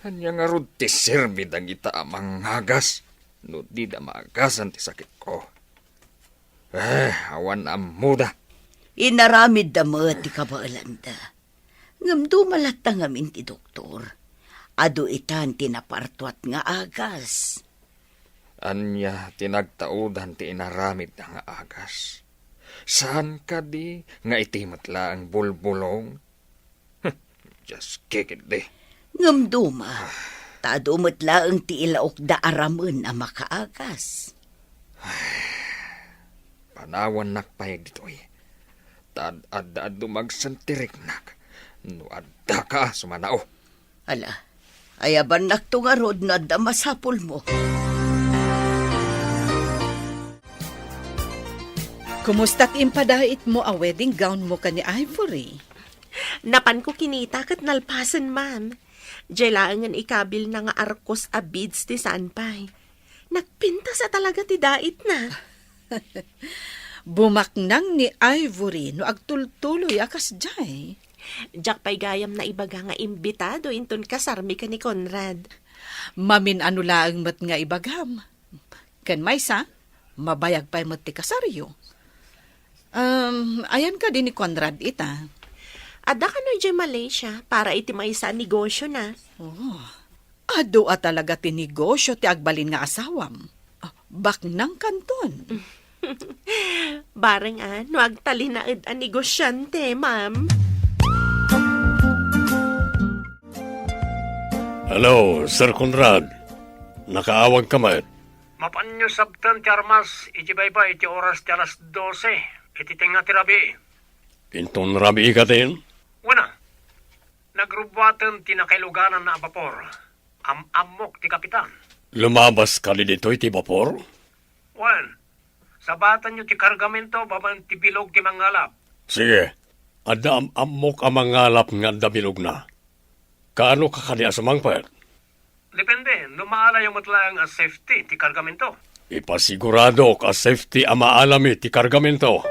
ania ngarud ti serbi dagita a mangagas no dida maagasan ti sakitko? Eh, awan ammoda. Inaramidda met ti kabaelanda. Ngem duma latta ngamin ti doktor. Adu itan ti napartuat nga agas. Ania ti nagtaudan ti inaramidda nga agas? Saan kadi nga iti met laeng bulbulong? Dios kikiddi. Ngem duma, ta adu met laeng ti ilaokda a ramen a makaagas. Panawannak pay ditoy. Ta ad-, adda adu magsentiriknak no addaka a sumanao. Ala, ayabannakto ngarud no adda masapulmo. Kumusta ti impadaitmo a wedding gown mo ken ni Ivory? Napanko kinita ket nalpasen, ma'am. Diay laengen ikabilna nga arkos a beads ti saan pay. Nagpintas a talaga ti daitna. Bumaknang ni Ivory no agtultuloy a kasdiay. Diak pay gayam naibaga nga imbitado inton kasarmi ken ni Conrad. Mamin-ano laeng met nga ibagam. Ken maysa, mabayag pay met ti kasaryo. Um, ayan kadi ni Conrad ita? Adda kano idiay Malaysia para iti maysa a negosyona. Oh, adu a talaga ti negosyo ti agbalin nga asawam. Ah, baknang kanton. Bareng a, no agtalinaed a negosyante, ma'am. Hello, Sir Conrad. Nakaawagka met? Mapanyo sabten ti armas iti baybay iti oras ti alas dose iti tengnga ti rabii. Inton rabii katin? Wen a, nagrubuaten ti nakailugananna a bapor. Am-ammok ti kapitan. Lumabas kadi ditoy ti bapor? Wen, sabatanyo ti kargamento babaen ti bilog ti mangalap. Sige, adda am-ammok a mangalap nga adda bilogna. Kaanoka kadi a sumangpet? Depende, no maalayo met laeng a safety ti kargamento. Ipasiguradok a safety a maalami ti kargamento.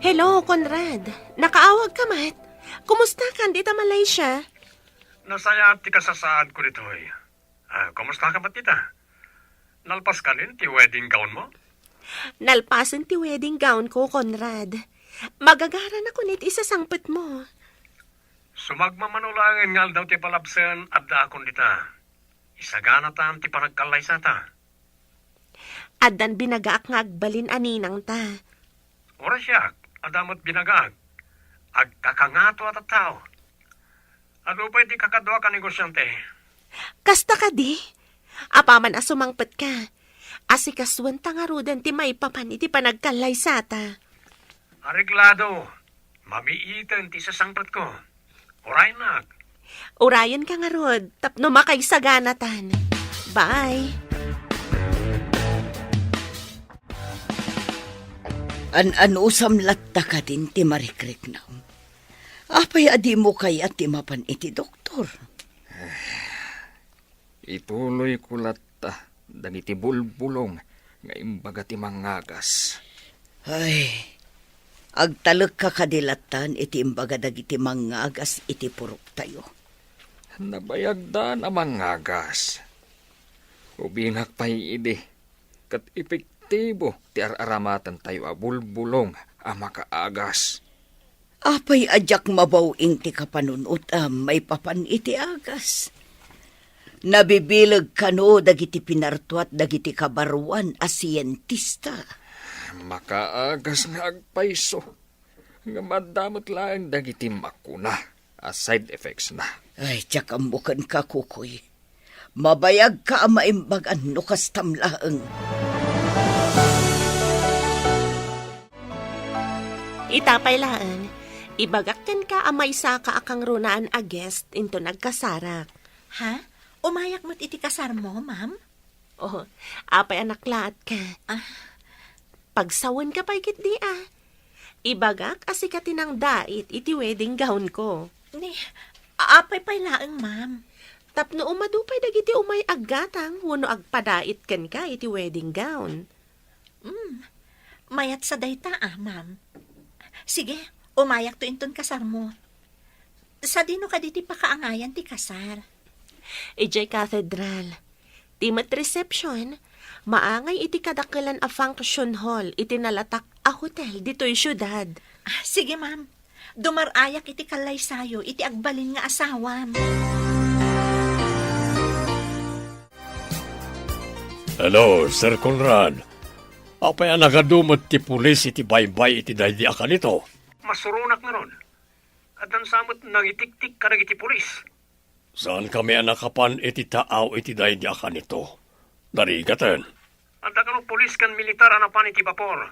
Hello, Conrad. Nakaawag ka met? Kumusta kan dita Malaysia? Nasayaat ti kasasaadko ditoy. Ah, kumusta ka met dita? Nalpas ka nin ti wedding gown mo? Nalpasen ti wedding gown ko, Conrad. Magagaranakon iti isasangpet mo. Sumagmamano laengen nga aldaw ti palabsen, addaakon dita. Isaganatam ti panagkallaysata. Addan binagaak nga agbalin a ninangta. Uray siak, adda met binagaak. Agkakangato a tattao. Adu pay ti kakaduak a negosyante. Kasta kadi? Apaman a sumangpet ka, asikasuenta ngaruden ti maipapan iti panagkallaysata. Areglado. Mamiiten ti sasangpetko. Urayennak. Urayenka ngarud, tapno makaisaganatan. Bye. An-anusam latta kadin ti marikriknam? Apay a dimo kayat ti mapan iti doktor? Ituloyko latta dagiti bulbulong nga imbaga ti mangngagas. Ay, agtalekka kadi lattan iti imbaga dagiti mangngagas iti puroktayo. Nabayagdan a mangngagas. Ubingak pay idi, ket epektibo ti ar-aramatentayo a bulbulong a makaagas. Apay a diak mabaw-ing ti kapanunotam maipapan iti agas? Nabibileg kano dagiti pinartuat dagiti kabaruan a sientista. Makaagas nga agpayso, ngem adda met laeng dagiti makuna a side effects na. Ay, diak ammo kenka, Kukoy. Mabayagka a maimbagan no kastam laeng. Ita pay laeng, ibagak kenka a maysaka a kangrunaan a guest inton agkasarak. Ha? Umayak met iti kasarmo, ma'am? Oh, apay a naklaatka? Ah. Pagsawenka pay ketdi a. Ibagak a sika ti nangdait iti wedding gown ko. Ni, apay pay laeng, ma'am? Tapno umadu pay dagiti umay aggatang wenno agpadait kenka iti wedding gown. Mm, mayat sa dayta, ah, ma'am. Sige, umayakto inton kasarmo. Sadino kadi ti pakaangayan ti kasar? Idiay cathedral. Ti met reception, maangay iti kadakelan a function hall iti nalatak a hotel ditoy siudad. Ah, sige, ma'am. Dumar-ayak iti kallaysayo iti agbalin nga asawam. Hello, Sir Conrad. Apay a nagadu met ti pulis iti baybay iti daydi a kanito? Masuronak ngarud. Addan sa met nangitiktik kadagiti pulis. Saankami a nakapan iti taaw iti daydi a kanito. Narigaten. Adda kano pulis ken militar a napan iti bapor.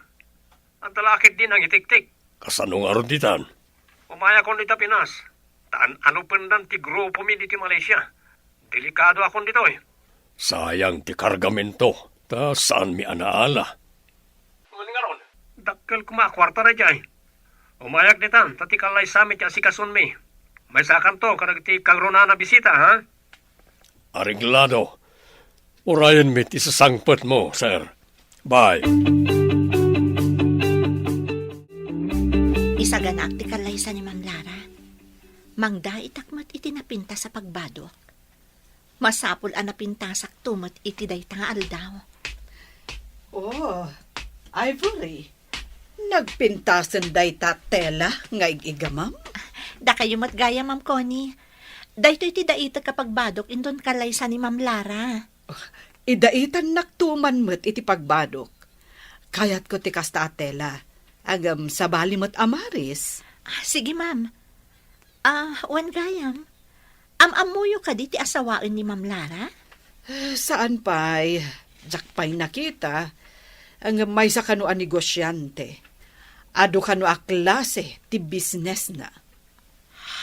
Adda la ketdi nangitiktik. Kasano ngarud ditan? Umayakon ita Pinas. Ta an-anopendan ti grupomi ditoy Malaysia. Delikadoakon ditoy. Sayang ti kargamento, ta saanmi a naala. Wen ngarud, dakkel koma a kuarta daydiay. Umayak ditan, ta ti kallaysami ti asikasonmi. Maysakanto kadagiti kangrunaan a bisita, ha? Areglado. Urayenmi ti sasangpetmo, sir. Bye. Isaganaak ti kallaysa ni Ma'am Lara. Mangdaitak met iti napintas a pagbadok. Masapul a napintasakto met iti dayta nga aldaw. Oh, Ivory, nagpintasen dayta tela nga ig-igamam? Dakayo met gayam, Ma'am Connie. Daytoy ti daitek a pagbadok inton kallaysa ni Ma'am Lara. Idaitannakto man met iti pagbadok. Kayatko ti kasta a tela. Ngem sabali met a maris. Ah, sige, ma'am. Ah, wen gayam, am-ammoyo kadi ti asawaen ni Ma'am Lara? Eh, saan pay, diak pay nakita. Ngem maysa kano a negosyante. Adu kano a klase ti businessna.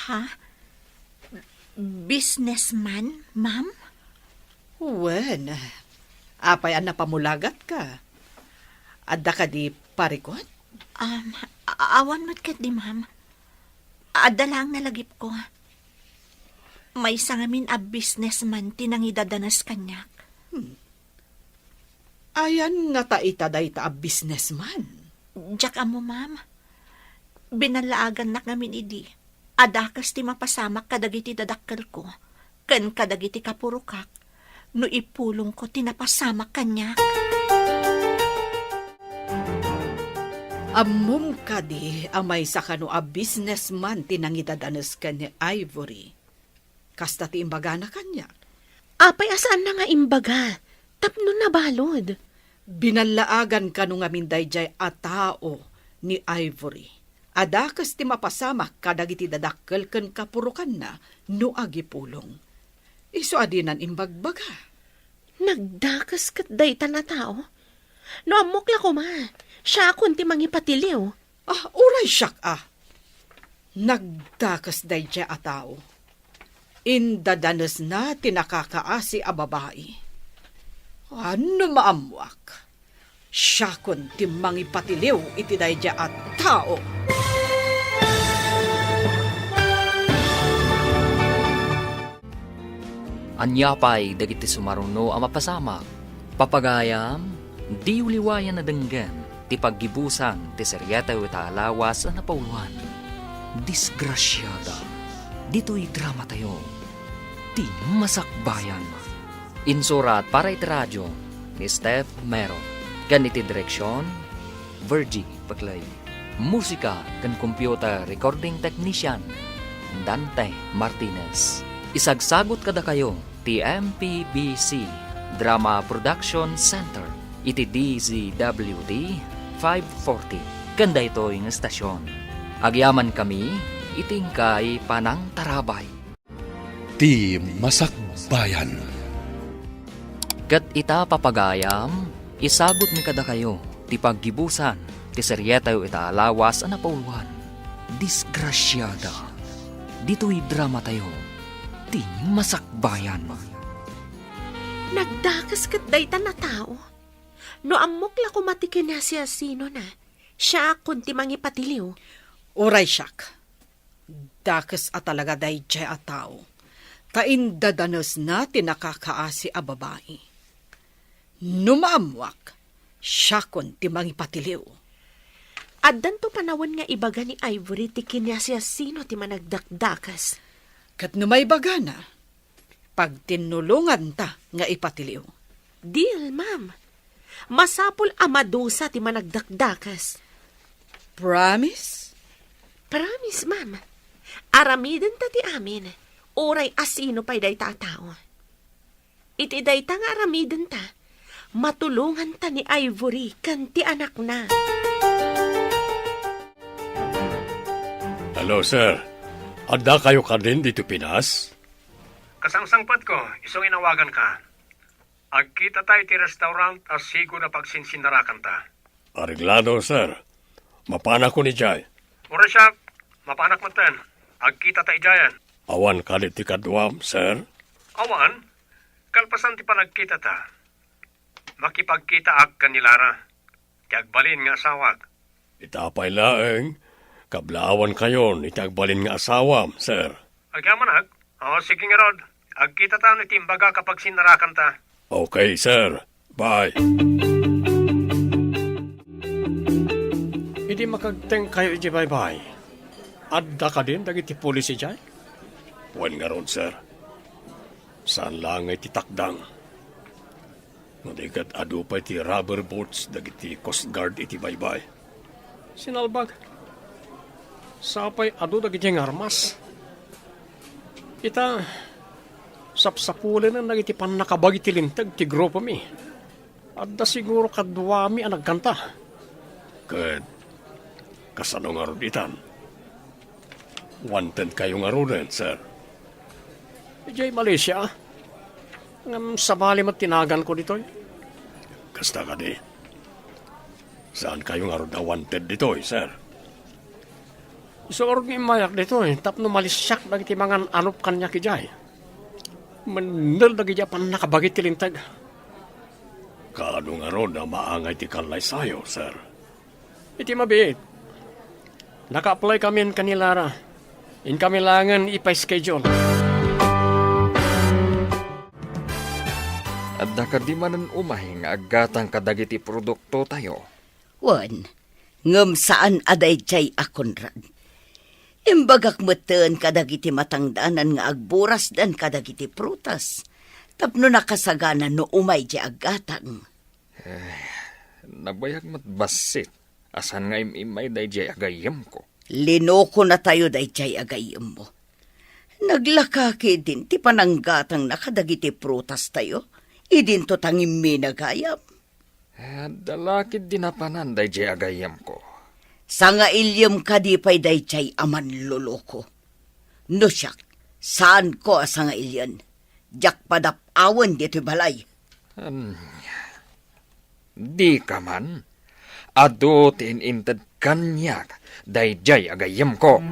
Ha? Businessman, ma'am? Wen, apay a napamulagatka? Adda kadi parikut? Um, a-, awan met ketdi, ma'am. Adda laeng nalagipko. Maysa ngamin a businessman ti nangidadanes kaniak. Hmm. Ayan ngata ita dayta a businessman? Diak ammo, ma'am. Binallaagannak ngamin idi a dakes ti mapasamak kadagiti dadakkelko ken kadagiti kapurokak no ipulongko ti napasamak kaniak. Ammom kadi a maysa kano a businessman ti nangidadanes ken ni Ivory? Kasta ti imbagana kaniak. Apay a saanna nga imbaga tapno nabalud? Binallaagan kano ngamin daydiay a tao ni Ivory a dakes ti mapasamak kadagiti dadakkel ken kapurokanna no agipulong. Isu a dinan imbagbaga. Nagdakes ket daytan a tao? No ammok la koma, siakon ti mangipatiliw. Ah, uray siak a. Nagdakes daydiay a tao. Indadanesna ti nakakaasi a babai. Ano maammuak? Siakon ti mangipatiliw iti daydiay a tao. Ania pay dagiti sumaruno a mapasamak? Papagayam, diyo liwayan a denggen ti paggibusan ti serietayo ita a lawas a napauloan. Disgrasiada. Ditoy dramatayo, Ti Masakbayan. Insurat para iti radio ni Steph Mero. Ken iti direksion, Virgie Paclay. Musika ken computer recording technician, Dante Martinez. Isagsagut kadakayo ti M P B C Drama Production Center iti D Z W T five forty ken daytoy nga estasion. Agyamankami iti inkay panangtarabay. Ti Masakbayan. Ket ita, papagayam, isagutmi kadakayo ti paggibusan ti serietayo ita a lawas a napauloan, Disgrasiada. Ditoy dramatayo, Ti Masakbayan. Nagdakes ket daytan a tao. No ammok la koma ti kinasiasinona, siakon ti mangipatiliw. Uray siak. Dakes a talaga daydiay a tao, ta indadanesna ti nakakaasi a babai. No maammuak, siakon ti mangipatiliw. Addanto panawen nga ibaga ni Ivory ti kinasiasino ti managdakdakes. Ket no maibagana, pagtinnulonganta nga ipatiliw. Deal, ma'am. Masapul a madusa ti managdakdakes. Promise? Promise, ma'am. Aramidenta ti amin, uray asino pay dayta a tao. Iti dayta nga aramidenta, matulonganta ni Ivory ken ti anakna. Hello, sir. Addakayo kadin ditoy Pinas? Kasangsangpetko, isu nga inawaganka. Agkitata iti restaurant a sigud a pagsinsinnarakanta. Areglado, sir. Mapanakon idiay. Uray siak, mapanak metten. Agkitata idiayen. Awan kadi ti kaduam, sir? Awan. Kalpasan ti panagkitata, makipagkitaak ken ni Lara, ti agbalin nga asawak. Ita pay laeng, kablaawankayon iti agbalin nga asawam, sir. Agyamanak? O, sige ngarud. Agkitata no iti imbagak a pagsinnarakanta. Okay, sir. Bye. Idi makagtengkayo iti baybay, adda kadin dagiti pulis idiay? Wen ngarud, sir. Saan laeng nga iti takdang. No di ket adu pay ti rubber boats dagiti Coast Guard iti baybay. Sinalbag. Sapay adu dagiti nga armas. Ita, sapsapulenen dagiti pannakabagi ti linteg ti grupomi. Adda siguro kaduami a nagkanta. Ket kasano ngarud itan? Wanted kayo ngaruden, sir. Idiay Malaysia, ngem sabali met ti naganko ditoy. Kasta kadi. Saan kayo ngarud a wanted ditoy, sir? Isu ngarud nga immayak ditoy tapno malisiak dagiti mangan-anop kaniak idiay. Mennel dagiti a pannakabagi ti linteg. Kaano ngarud a maangay ti kallaysayo, sir? Iti mabiit, naka-apply kamin ken ni Lara. Inkami laengen ipa-schedule. Adda kadi manen umay nga aggatang kadagiti produktotayo? Wen, ngem saan a daydiay a Conrad. Imbagak metten kadagiti matangdanan nga agburasdan kadagiti prutas tapno nakasagana no umay diay aggatang. Eh, nabayag met bassit a saan nga im-immay daydiay a gayyemko. Linokonatayo daydiay a gayyemmo. Naglaka ketdin ti pananggatangna kadagiti prutastayo idinto ta ngimminagayam. Eh, adda la ketdi napanan daydiay a gayyemko. Sangailiem kadi pay daydiay a manloloko. No siak, saanko a sangailien. Diak padap-awen ditoy balay. Ania? Dika man? Adu ti in-inted kaniak daydiay a gayyemko.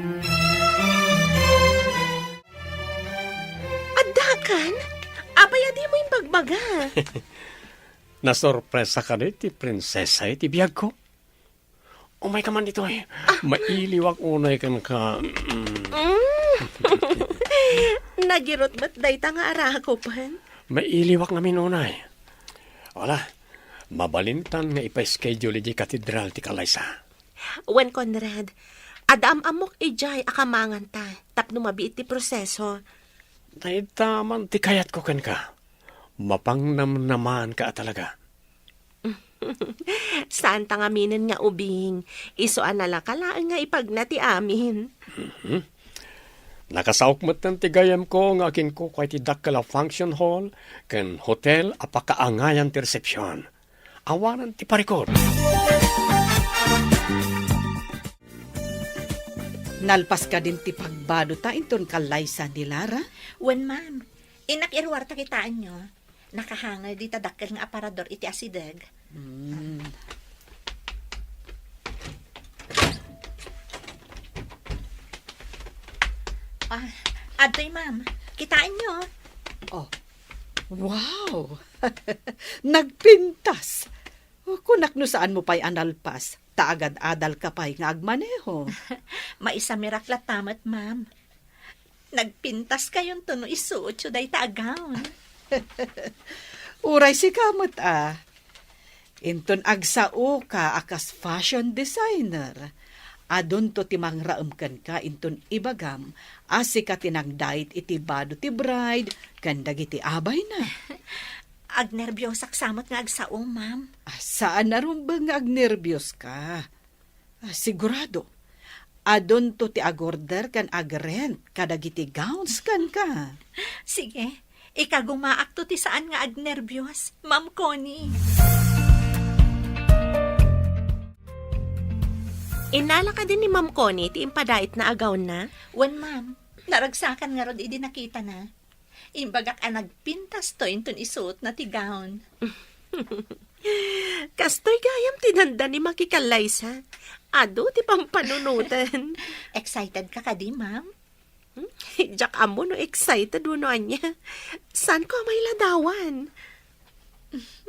Addakan? Apay a dimo imbagbaga? Nasorpresa kadi ti prinsesa iti biagko? Umayka man ditoy. Ah. Mailiwak unay kenka. Mm. Mm. Nagirut met dayta nga arakupen. Mailiwak ngamin unay. Wala, mabalintan nga ipa-schedule idiay katedral ti kallaysa. Wen, Conrad, adda am-ammok idiay a kamanganta tapno mabiit ti proseso. Dayta man ti kayatko kenka. Mapangnamnamaanka a talaga. Saanta ngaminen nga ubing, isu a nalaka laeng nga ipagna ti amin. Mhm. Nakasaok metten ti gayyemko nga akinkukua iti dakkel a function hall ken hotel a pakaangayan ti resepsion. Awanen ti parikut. Nalpas kadin ti pagbadota inton kallaysa ni Lara? Wen, ma'am. Innak iruarta kitaenyo. Nakahanger dita dakkel nga aparador iti asideg. Hmm. Ah, adtoy, ma'am. Kitaenyo. Oh. Wow! Nagpintas! Kunak no saanmo pay a nalpas, ta agad-adalka pay nga agmaneho. Maisamirak latta met, ma'am. Nagpintaskayonto no isuotyo dayta a gown. Uray sika met a. Inton agsaoka a kas fashion designer, adunto ti mangraem kenka inton ibagam a sika ti nangdait iti bado ti bride ken dagiti abayna. Agnerbiosak sa met nga agsao, ma'am. Ah, saan a rumbeng nga agnerbioska. Ah, sigurado, adunto ti agorder ken agrent kadagiti gowns kenka. Sige, ikagumaakto ti saan nga agnerbios, Ma'am Connie. Innala kadi ni Ma'am Connie ti impadaitna a gownna? Wen, ma'am. Naragsakan ngarud idi nakitana. Imbagak a nagpintasto inton isuotna ti gown. Kastoy gayam ti dandani, makikallaysa. Adu ti pampanunoten. Excited ka kadi, ma'am? Hmm? Diak ammo no excited wenno ania. Saanko a mailadawan?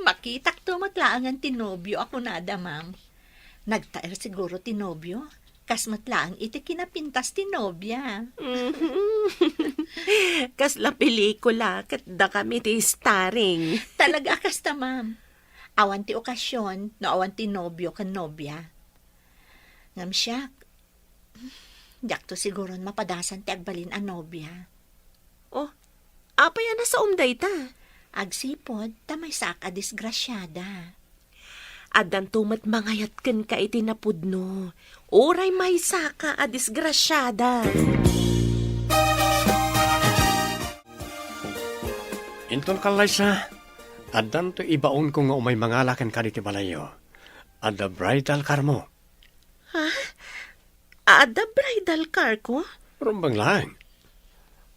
Makitakto met laengen ti nobio a kunada, ma'am. Nagtaer siguro ti nobio. Kas met laeng iti kinapintas ti nobia. Mhm. Kasla pelikula ket dakami ti starring. Talaga a kasta, ma'am. Awan ti okasion no awan ti nobio ken nobia. Ngem siak, diakto siguron mapadasan ti agbalin a nobia. Oh, apay a nasaom dayta? Agsipud ta maysaak a disgrasiada. Addanto met mangayat kenka iti napudno, uray maysaka a disgrasiada. Inton kallaysa, addanto ibaonko nga umay mangala kenka ditoy balayyo. Adda bridal carmo. Ha? Adda bridal carko? Rumbeng laeng.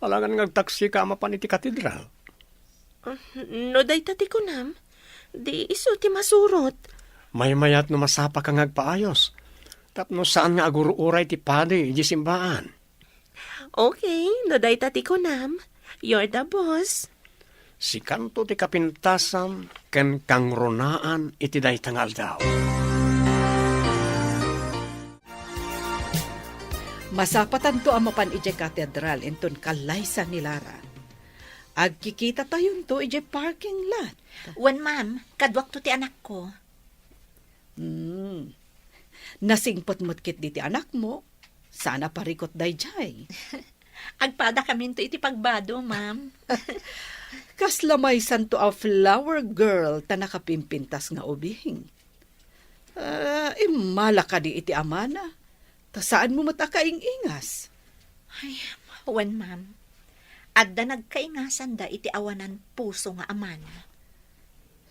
Alangan nga agtaksika a mapan iti katedral. Ah, no dayta ti kunam, di isu ti masurot. Maymayat no masapaka nga agpaayos. Tapno saan nga agur-uray ti padi iti simbaan. Okay, no dayta ti kunam, you're the boss. Sikanto ti kapintasan ken kangrunaan iti dayta nga aldaw. Masapatanto a mapan idiay katedral inton kallaysa ni Lara. Agkikitatayon to idiay parking lot. Wen, ma'am. Kaduakto ti anakko. Hmm. Nasingpet met ketdi ti anakmo. Saan a parikut daydiay. Agpadakaminto iti pagbado, ma'am. Kasla maysanto a flower girl ta nakapimpintas nga ubing. Ah, immala kadi iti amana, ta saanmo met a kaing-ingas. Ay, wen, ma'am. Adda nagkaingasanda iti awanan puso nga amana.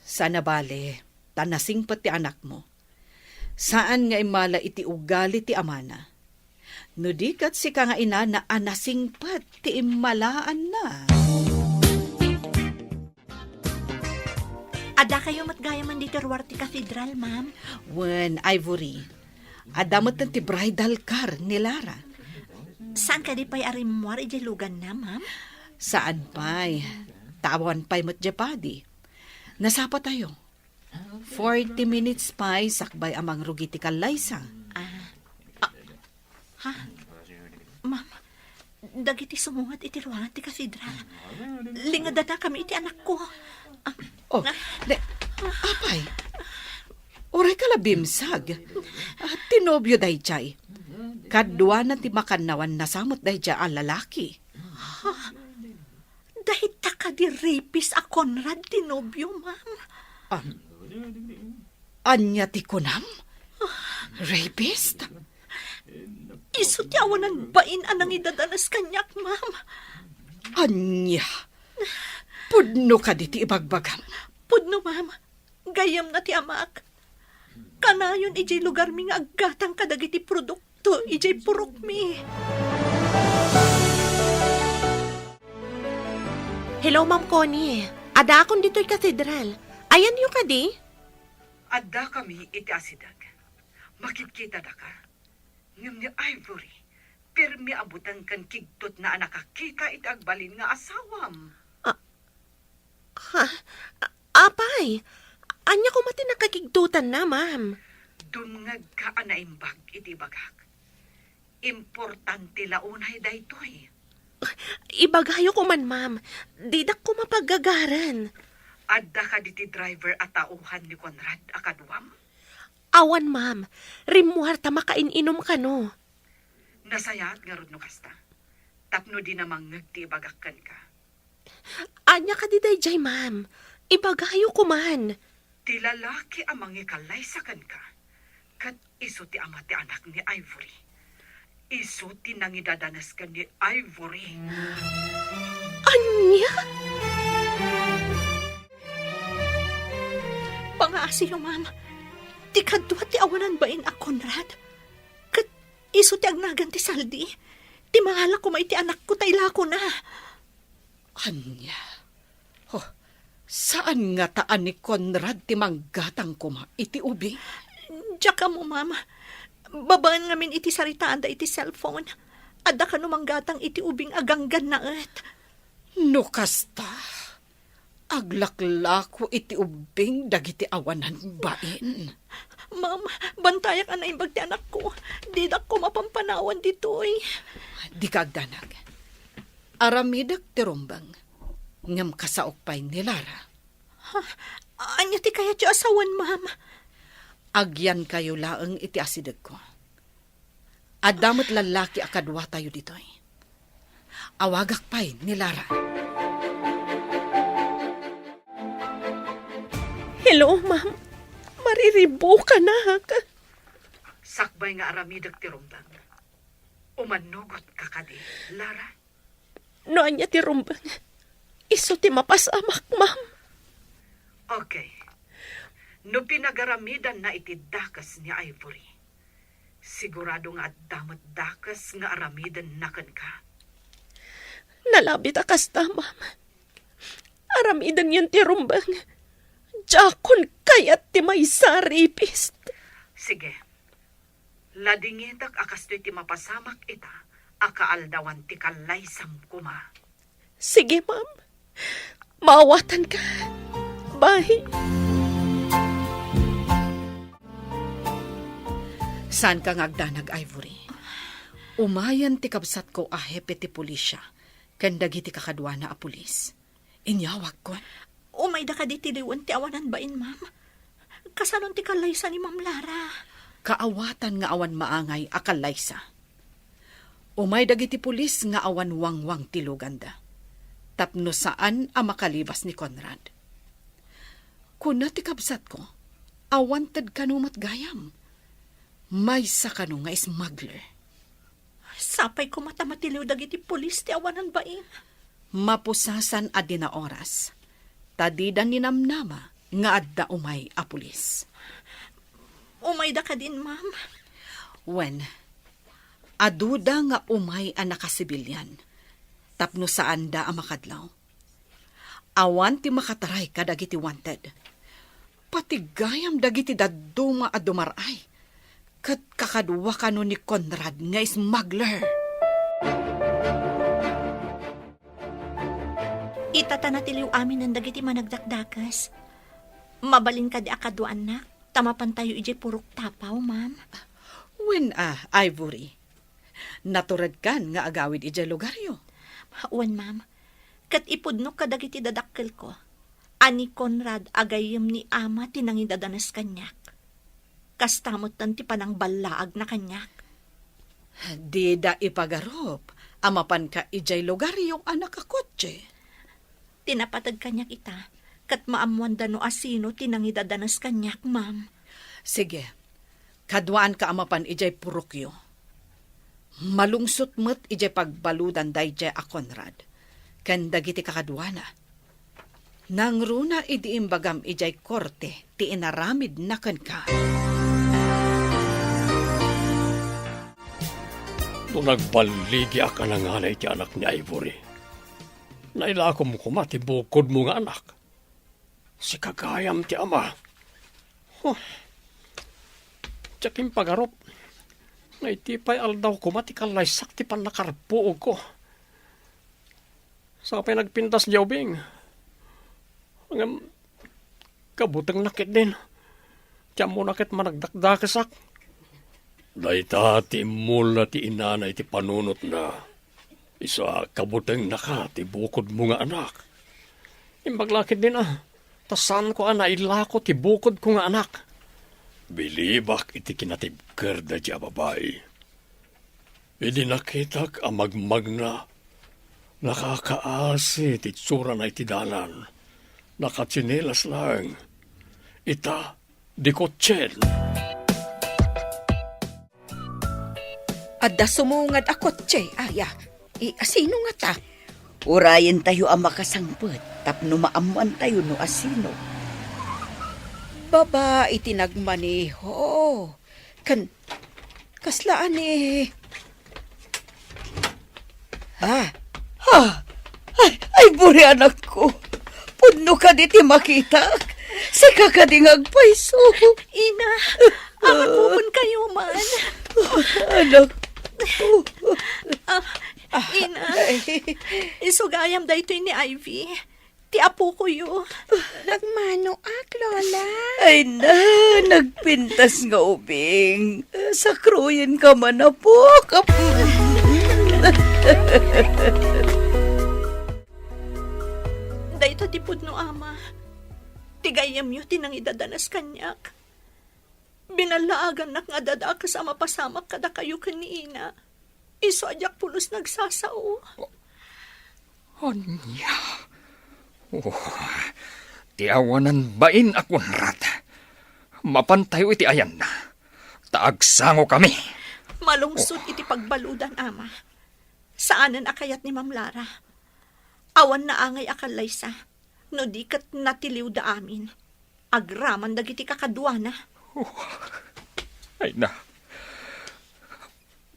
Saan a bale, ta nasingpet ti anakmo. Saan nga immala iti ugali ti amana. No di ket sika nga inana a nasingpet ti immalaanna. Addakayo met gayamen ditoy ruar ti katedral, ma'am? Wen, Ivory. Adda met ti bridal car ni Lara. Saan kadi pay a rimmuar idiay luganna, ma'am? Saan pay. Ta awan pay met diay padi. Nasapatayo. Forty minutes pay sakbay a mangrugi ti kallaysa. Ah. Ah. Ha? Ma'am, dagiti sumungad iti ruangan ti katedral. Lingedanakami iti anakko. Ah. Oh, ne, apay, uray ka la bimsag. Ah, ti nobio daydiay. Kaduana ti makannawan nasamot daydiay a lalaki. Ha? Dayta kadi rapist a Conrad ti nobio, ma'am? Ah, ania ti kunam? Rapist? Isu ti awanan bain a nangidadanas kaniak, ma'am. Ania? Pudno kadi ti ibagbagam? Pudno, ma'am. Gayyemna ti amak. Kanayon idiay lugarmi nga aggatang kadagiti produkto idiay purokmi. Hello, Ma'am Connie. Addaakon ditoy katedral. Ayanyo kadi? Addakami iti asideg. Makitkitadaka? Ngem ni Ivory, pirmi a buteng ken kigtotna a nakakita iti agbalin nga asawam. Ah, ha? A-, apay, ania koma ti nakakigtotanna, ma'am? Dumngegka a naimbag iti ibagak. Importante la unay daytoy. Ibagayo koman, ma'am. Didak koma paggagaren. Adda kadi ti driver a tauhan ni Conrad a kaduam? Awan, ma'am. Rimmuar ta makain-inom kano. Nasayaat ngarud no kasta, tapno dina mangngeg ti ibagak kenka. Ania kadi daydiay, ma'am? Ibagayo koman. Ti lalaki a mangikallaysa kenka, ket isu ti ama ti anak ni Ivory. Isu ti nangidadanes ken ni Ivory. Ania? Pangaasiyo, ma'am. Ti kadua ti awanan bain a Conrad. Ket isu ti agnagan ti saldi. Ti mangala koma iti anakko ta ilakona. Ania? Oh, saan ngata a ni Conrad ti manggatang koma iti ubing? Diak ammo, ma'am. Babaen ngamin iti saritaanda iti cellphone. Adda kano manggatang iti ubing a ganggannaet. No kasta, aglaklako iti ubing dagiti awanan bain. Ma'am, bantayak a naimbag ti anakko. Didak koma pampanawan ditoy. Dika agdanag. Aramidek ti rumbeng, ngem kasaok pay ni Lara. Ha? Ania ti kayatyo a sawen, ma'am? Agyankayo laeng iti asidegko. Adda met lallaki a kaduatayo ditoy. Awagak pay ni Lara. Hello, ma'am. Mariribukanak. Sakbay nga aramidek ti rumbeng, umannugotka kadi, Lara? No ania ti rumbeng, isu ti mapasamak, ma'am. Okay. No pinagaramidanna iti dakes ni Ivory, sigurado nga adda met dakes nga aramidenna kenka. Nalabit a kasta, ma'am. Aramidenyon ti rumbeng. Diakon kayat ti maysa a rapist. Sige. Ladingitek a kastoy ti mapasamak ita a kaaldawan ti kallaysam koma. Sige, ma'am. Maawatanka. Bye. Saanka nga agdanag, Ivory. Umayen ti kabsatko a hepe ti pulisya ken dagiti kakaduana a pulis. Inyawagkon. Umayda kadi ti liwen ti awanan bain, ma'am? Kasanon ti kallaysa ni Ma'am Lara? Kaawatan nga awan maangay a kallaysa. Umay dagiti pulis nga awan wangwang ti luganda, tapno saan a makalibas ni Conrad. Kuna ti kabsatko, a wanted kano met gayam. Maysa kano nga smuggler. Sapay koma ta matiliw dagiti pulis ti awanan bain. Mapusasan a dina oras, ta dida ninamnama nga adda umay a pulis. Umayda kadin, ma'am? Wen, aduda nga umay a nakasibilian, tapno saanda a makadlaw. Awan ti makataray kadagiti wanted. Pati gayam dagiti dadduma a dumar-ay, ket kakadua kano ni Conrad nga smuggler. Ita ta natiliw aminen dagiti managdakdakes. Mabalin kadi a kaduaannak, ta mapantayo idiay purok Tapaw, ma'am? Wen a, Ivory. Naturedkan nga agawid idiay lugaryo. Wen, ma'am. Ket ipudnok kadagiti dadakkelko a ni Conrad a gayyem ni ama ti nangidadanes kaniak. Kasta metten ti panangballaagna kaniak. Dida ipagarup a mapanka idiay lugaryo a nakakotse. Ti napateg kaniak ita, ket maammoanda no asino ti nangidadanes kaniak, ma'am. Sige, kaduaanka a mapan idiay purokyo. Malungsot met idiay pagbaludan daydiay a Conrad ken dagiti kakaduana. Nangruna idi imbagam idiay korte ti inaramidna kenka. No nagballigiak a nanganay ti anak ni Ivory, nailakom koma ti bukodmo nga anak. Sika gayam ti ama. Huh. Diak impagarup nga iti pay aldaw koma ti kallaysak ti pannakarpuogko. Sapay nagpintas diay ubing. Ngem kabutengnak ketdin. Ti ammona ket managdakdakesak. Dayta ti immulna ti inana iti panunotna. Isu a kabutengnaka ti bukodmo nga anak. Imbag la ketdin a, ta saanko a nailako ti bukodko nga anak. Bilibak iti kinatibker daydiay a babai. Idi nakitak a magmagna, nakakaasi ti itsurana iti dalan. Nakatsinelas laeng. Ita, dikotsen. Adda sumungad a kotse, aya. I, asino ngata? Urayentayo a makasangpet tapno maammoantayo no asino. Babai ti nagmaneho. Ken, kasla a ni... Ha? Ha? Ay, ay, buri, anakko. Pudno kadi ti makitak? Sika kadi nga agpayso? Ina, awan kayo man. Anak. Ah, Ina, ay, isu gayam daytoy ni Ivy. Ti apokoyo. Nagmanoak, Lola. Ay na, nagpintas nga ubing. Sakruyenka man, apok. Ap- Dayta ti pudno, Ama. Ti gayyemyo ti nangidadanas kaniak. Binallaagannak nga adda dakes a mapasamak kadakayo ken ni Ina. Isu a diak pulos nagsasao. Ania? Oh, ti awanan bain a Conrad. Mapantayo iti ayanna, ta agsangokami. Malungsot iti pagbaludan, Ama. Saanen a kayat ni Ma'am Lara. Awan naangay a kallaysa, no di ket natiliwda amin, agraman dagiti kakaduana. Oh, ay na.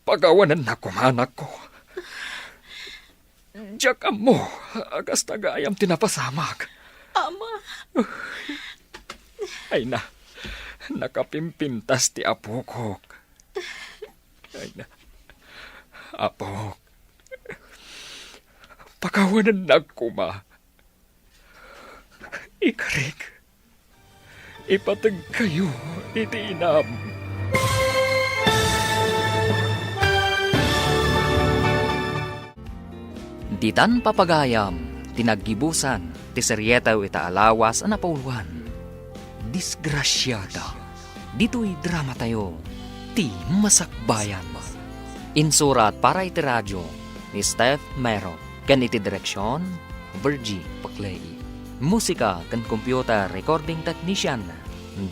Pagawanennak koma, anakko. Diak ammo a kasta gayam ti napasamak. Ama. Ay na, nakapimpintas ti apokok. Ay na, apok. Pagawanennak koma. Ikarik, ipategkayo iti inam. Ditan papagayam, ti naggibusan ti serieto ita a lawas a napauluan, Disgrasiada. Ditoy dramatayo, ti masakbayan. Insurat para iti radio ni Steph Mero, ken iti direksion, Virgie Paclay. Musika ken computer recording technician,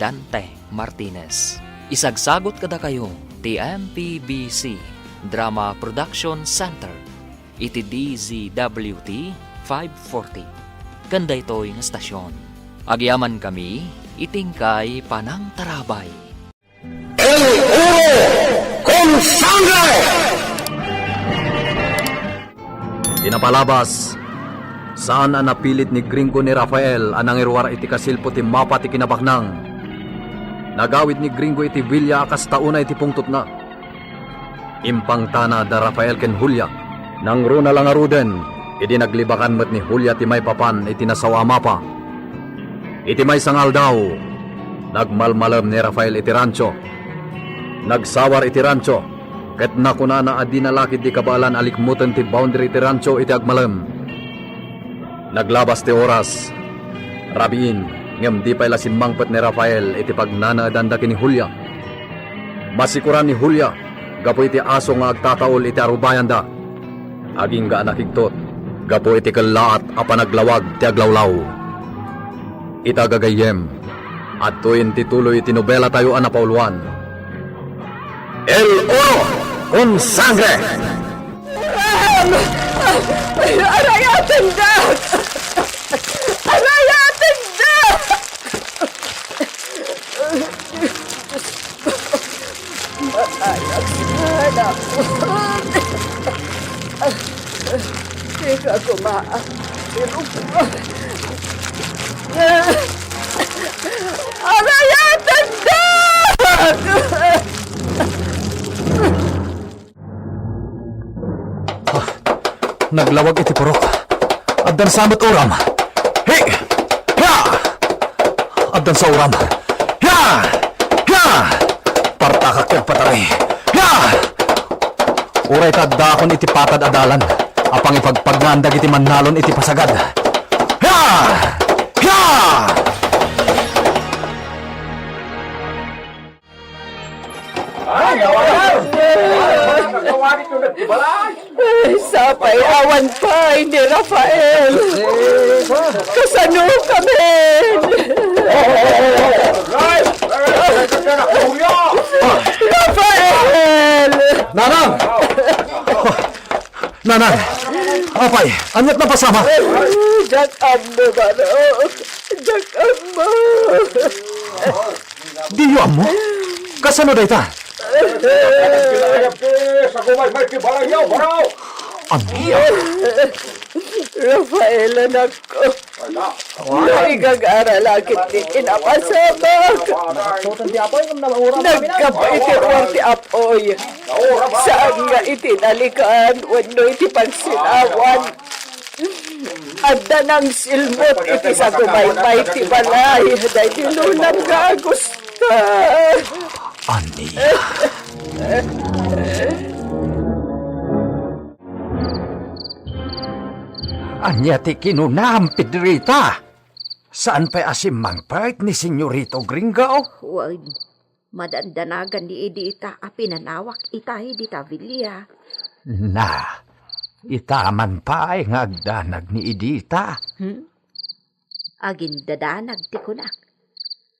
Dante Martinez. Isagsagut kadakayo ti M P B C Drama Production Center iti D Z W T five forty. Ken daytoy nga stasyon, agyamankami iti inkay panangtarabay. El oro con sangre! Ti napalabas, saan a napilit ni Gringo ni Rafael a nangiruar iti kasilpo ti mapa ti kinabaknang. Nagawid ni Gringo iti bilia a kas ta unay ti pungtotna. Impangtana da Rafael ken Julia. Nangruna la ngaruden, idi naglibakan met ni Julia ti maipapan iti nasao a mapa. Iti maysa nga aldaw, nagmalmalem ni Rafael iti rancho. Nagsawar iti rancho, ket nakunana a dina la ketdi kabaelan a likmuten ti boundary ti rancho iti agmalem. Naglabas ti oras. Rabiin, ngem di pay la simmangpet ni Rafael iti pagnanaedanda ken ni Julia. Masikuran ni Julia gapu iti aso nga agtataul iti arubayanda. Agingga a nakigtot gapu iti kellaat a panaglawag ti aglawlaw. Ita gagayyem, adtoyen ti tuloy ti nobelatayo a napauluan. El oro con sangre! Aram! Arayatenda! Arayatenda! Anak, anak. Teka, kumaa. Irukma. Arayatenda! Ah, naglawag iti purok. Addan sa met uram. Hi! Hia! Addan sa uram. Hia! Hia! Partakak ti agpatari. Hia! Uray ta addakon iti patad a dalan a pangipagpagnaan dagiti mannalon iti pasagad. Hia! Hia! Ay, awan! Ay, sapay awan pay ni Rafael. Kasano kami? Rafael! Nanang! Nanang! Apay, aniat napasamak? Diak ammo, Barok. Diak ammo. Diyo ammo? Kasano dayta? Ania? Rafael, anakko. Naigagara la ketdi ti napasamak. Naggapu iti ruar ti apoy. Saan nga iti nalikan wenno iti pagsilawan. Adda nangsilmut iti sagumaymay ti balay daydi lolak nga Agusta. Ania? Ania ti kinunam, Pedrita? Saan pay a simmangpet ni Senyorito Gringo? Wen, madandanagan ni Edita a pinanawak itay dita bilia. Na, ita man pay nga agdanag ni Edita. Hmm? Agindadanag ti kunak.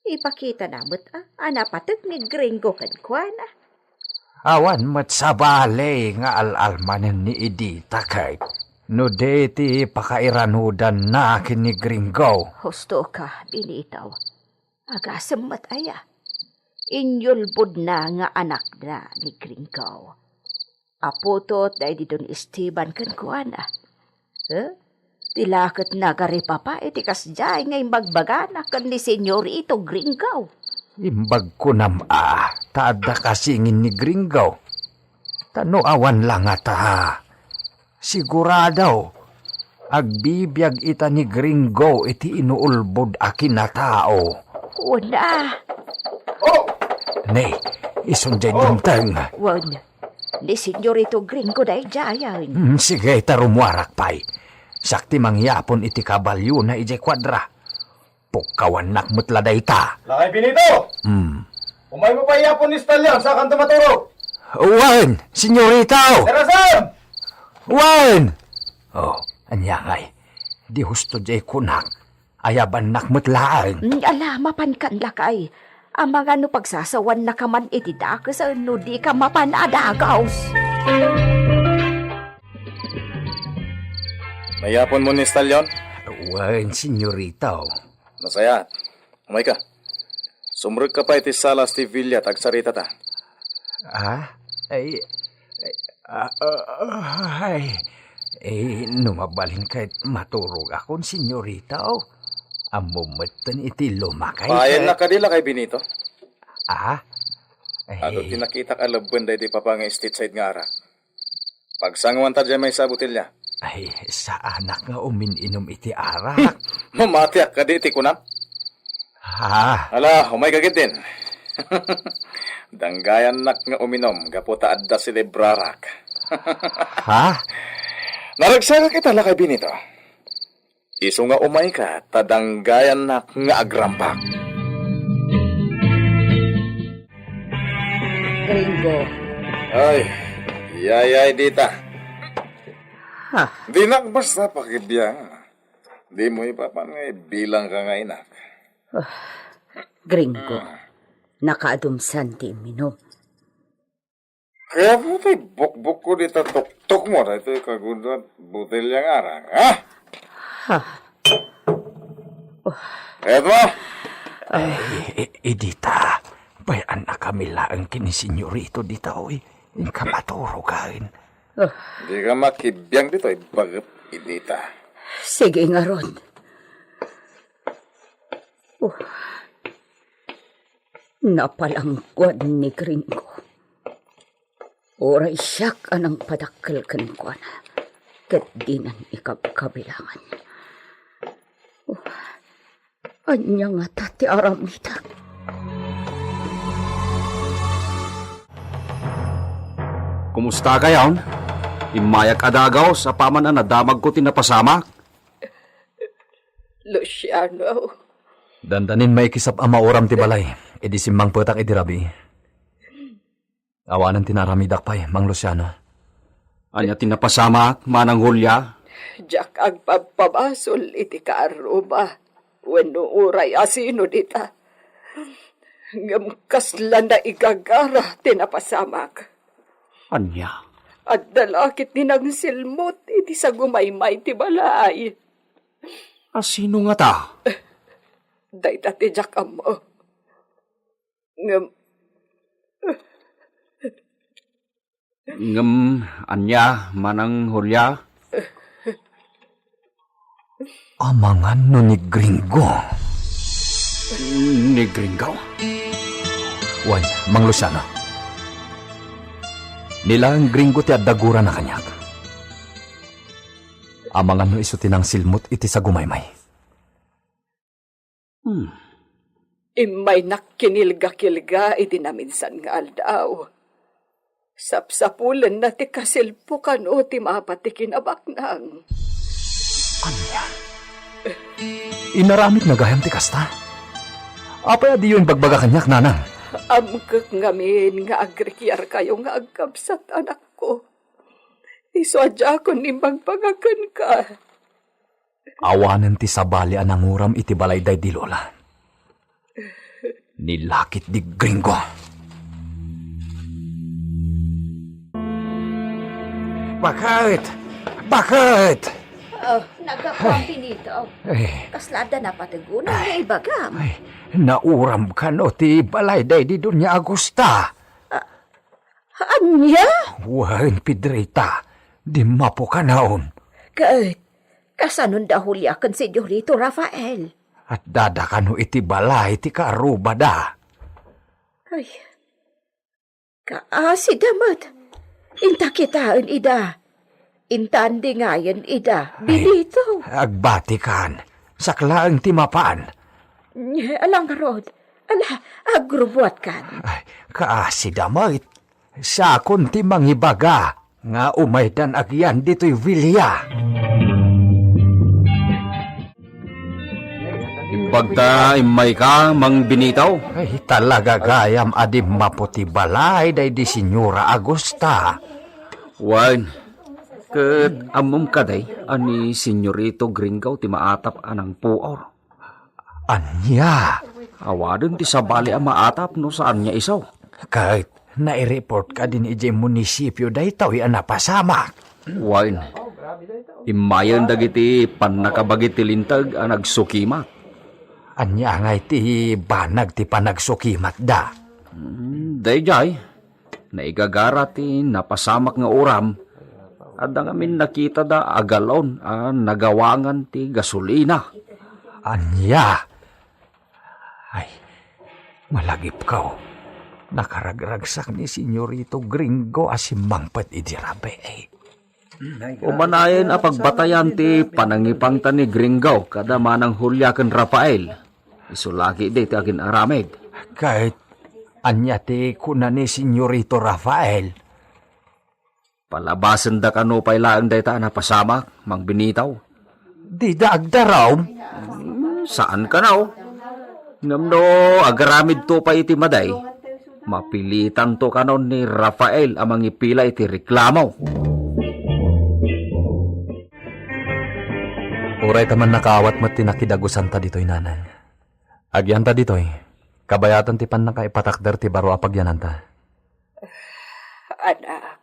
Ipakitana met a, a napateg ni Gringo kenkuana. Awan met sabali nga al-almanen ni Edita ket no di ti pakairanudanna ken ni Gringo. Husto ka, Benito. Agasem met aya. Inyulbodna nga anakna ni Gringo. Aputot daydi Don Esteban kenkuana. Eh? Ti laket nagaripapa iti kasdiay nga imbagbagana ken ni Senyorito Gringo. Imbagko nam a, ta adda kasingin ni Gringo. Ta no awan la ngata, sigurado, agbibiag ita ni Gringo iti inuulbod a kinatao. Una. Ne, isun jay dimteng. Wen, ni Senyorito Gringo daydiayen. Hmm, sige, ta rumuarak pay. Siak ti mangyapon iti kabaliona idiay kuadra. Pukkawannak met la dayta. Lakay Benito! Hmm. Umaymo pay yapon ni Stallion, sakanto maturog. Wen, senyorita! Tarasan! Wen! Oh, ania ngay? Di husto diay kunak. Ayabannak met laeng. Mm, ala, mapankan lakay. Amangan no pagsasawannaka man iti dakes, no dika mapan a dagaws. Nayaponmo ni Stallion? Wen, senyorita. Nasayaat. Umayka. Sumrekka pay iti sala ti villa ta agsaritata. Ah? Ay, ay, ah, ah, ay. Eh, no mabalin ket maturogakon, senyorita, oh. Ammom metten iti lumakay. Payennak kadi, Lakay Benito? Ah? Ay. Adu ti nakitak a lebben daydi papa nga stateside nga arak. Pagsangoanta diay maysa a botelya. Ay, saanak nga umin-inom iti arak. Mamatiak kadi iti kunam? Ha? Ala, umayka ketdin. Danggayannak nga uminom gapu ta adda selebrarak. Ha? Naragsakak ita, Lakay Benito. Isu nga umayka ta danggayannak nga agrampak. Gringo. Ay, yayay dita. Ha? Dinak basta pakibiang. Dimo ipapan nga ibilangka nga inak. Ah, Gringo, nakaadumsan ti imminum. Kayatmo ti bukbukko dita tuktukmo daytoy kagundoan botelya nga arak, ha? Ha? Kayatmo? Ay, i-, Edita, bay-annakami laeng ken ni Senyorito dita, oy. Inka maturogen. Dika makibiang ditoy baket, Edita. Sige ngarud. Oh. Napalangguad ni Gringo. Uray siak a nangpadakkel kenkuana, ket dinan ikabkabilangan. Oh, ania ngata ti aramidek? Kumusta kayon? Immayak a dagaw sa paman a nadamagko ti napasamak. Luciano. Dandanin maikisap a mauram ti balay, idi simmangpetak idi rabii. Awanen ti naaramidak pay, Mang Luciano. Ania ti napasamak, Manang Julia? Diak agpabpabasol iti kaarruba wenno uray asino dita. Ngem kasla naigagara ti napasamak. Ania? Adda la ketdi nangsilmut iti sagumaymay ti balay. Asino ngata? Dayta ti diak ammo. Ngem, ngem ania, Manang Julia? Amangan no ni Gringo. Ni Gringo? Wen, Mang Luciano. Ni laeng Gringo ti adda gurana kaniak. Amangan no isu ti nangsilmut iti sagumaymay. Hmm. Immaynak kinilga-kilga iti naminsan nga aldaw. Sapsapulenna ti kasilpo kano ti mapa ti kinabaknang. Ania? Inaramidna gayam ti kasta? Apay a diyo imbagbaga kaniak, nanang? Amkek ngamin nga agrikiarkayo nga agkabsat, anakko. Isu a diakon imbagbaga kenka. Awanen ti sabali a nanguram iti balay daydi lola. Ni lakit di Gringo. Baket! Baket! Oh, nagapang Pinito. Eh. Kasla adda napategunan nga ibagam. Ay, nauram kano ti balay daydi Doña Agusta. Ah, ania? Wen, Pedrita, dimmapo kanaon. Ket, kasanon da Julia ken Senyorito Rafael? Adda da kano iti balay ti kaarrubada. Ay, kaasida met. Inta kitaen ida. Inta andingayen ida, Ay, Benito. Agbatikan. Siak laeng ti mapan. Nye, ala ngarud. Ala, agrubuatkan. Ay, kaasida met. Siakon ti mangibaga nga umaydan agyan ditoy villa. Pagta immayka, Mang Benito? Ay, talaga gayam a dimmapo ti balay daydi Senyora Augusta. Wen, ket ammom kadi a ni Senyorito Gringo ti maatap a nangpuor? Ania? Awanen ti sabali a maatap no saan nga isu. Ket naireport kadin idiay munisipio daytoy a napasamak. Wen, immayen dagiti pannakabagi ti linteg a nagsukimat. Ania ngay ti banag ti panagsukimatda? Hmm, daydiay, naigagara ti napasamak nga uram. Adda ngamin nakitada a galon a nagawangan ti gasolina. Ania? Ay, malagipko. Nakaragragsak ni Senyorito Gringo a simmangpet idi rabii. Umanayen a pagbatayan ti panangipangta ni Gringo kada Manang Julia ken Rafael. Isu la ketdi ti agin-aramid. Ket ania ti kuna ni Senyorito Rafael? Palabasenda kano pay laeng dayta a napasamak, Mang Benito? Dida agdarum? Hmm, saan kano? Ngem no agaramidto pay iti madi, mapilitanto kanon ni Rafael a mangipila iti reklamo. Uray ta mannakaawat met ti nakidagusanta ditoy, nanang. Agyanta ditoy, kabayatan ti pannakaipatakder ti baro a pagyananta. Anak.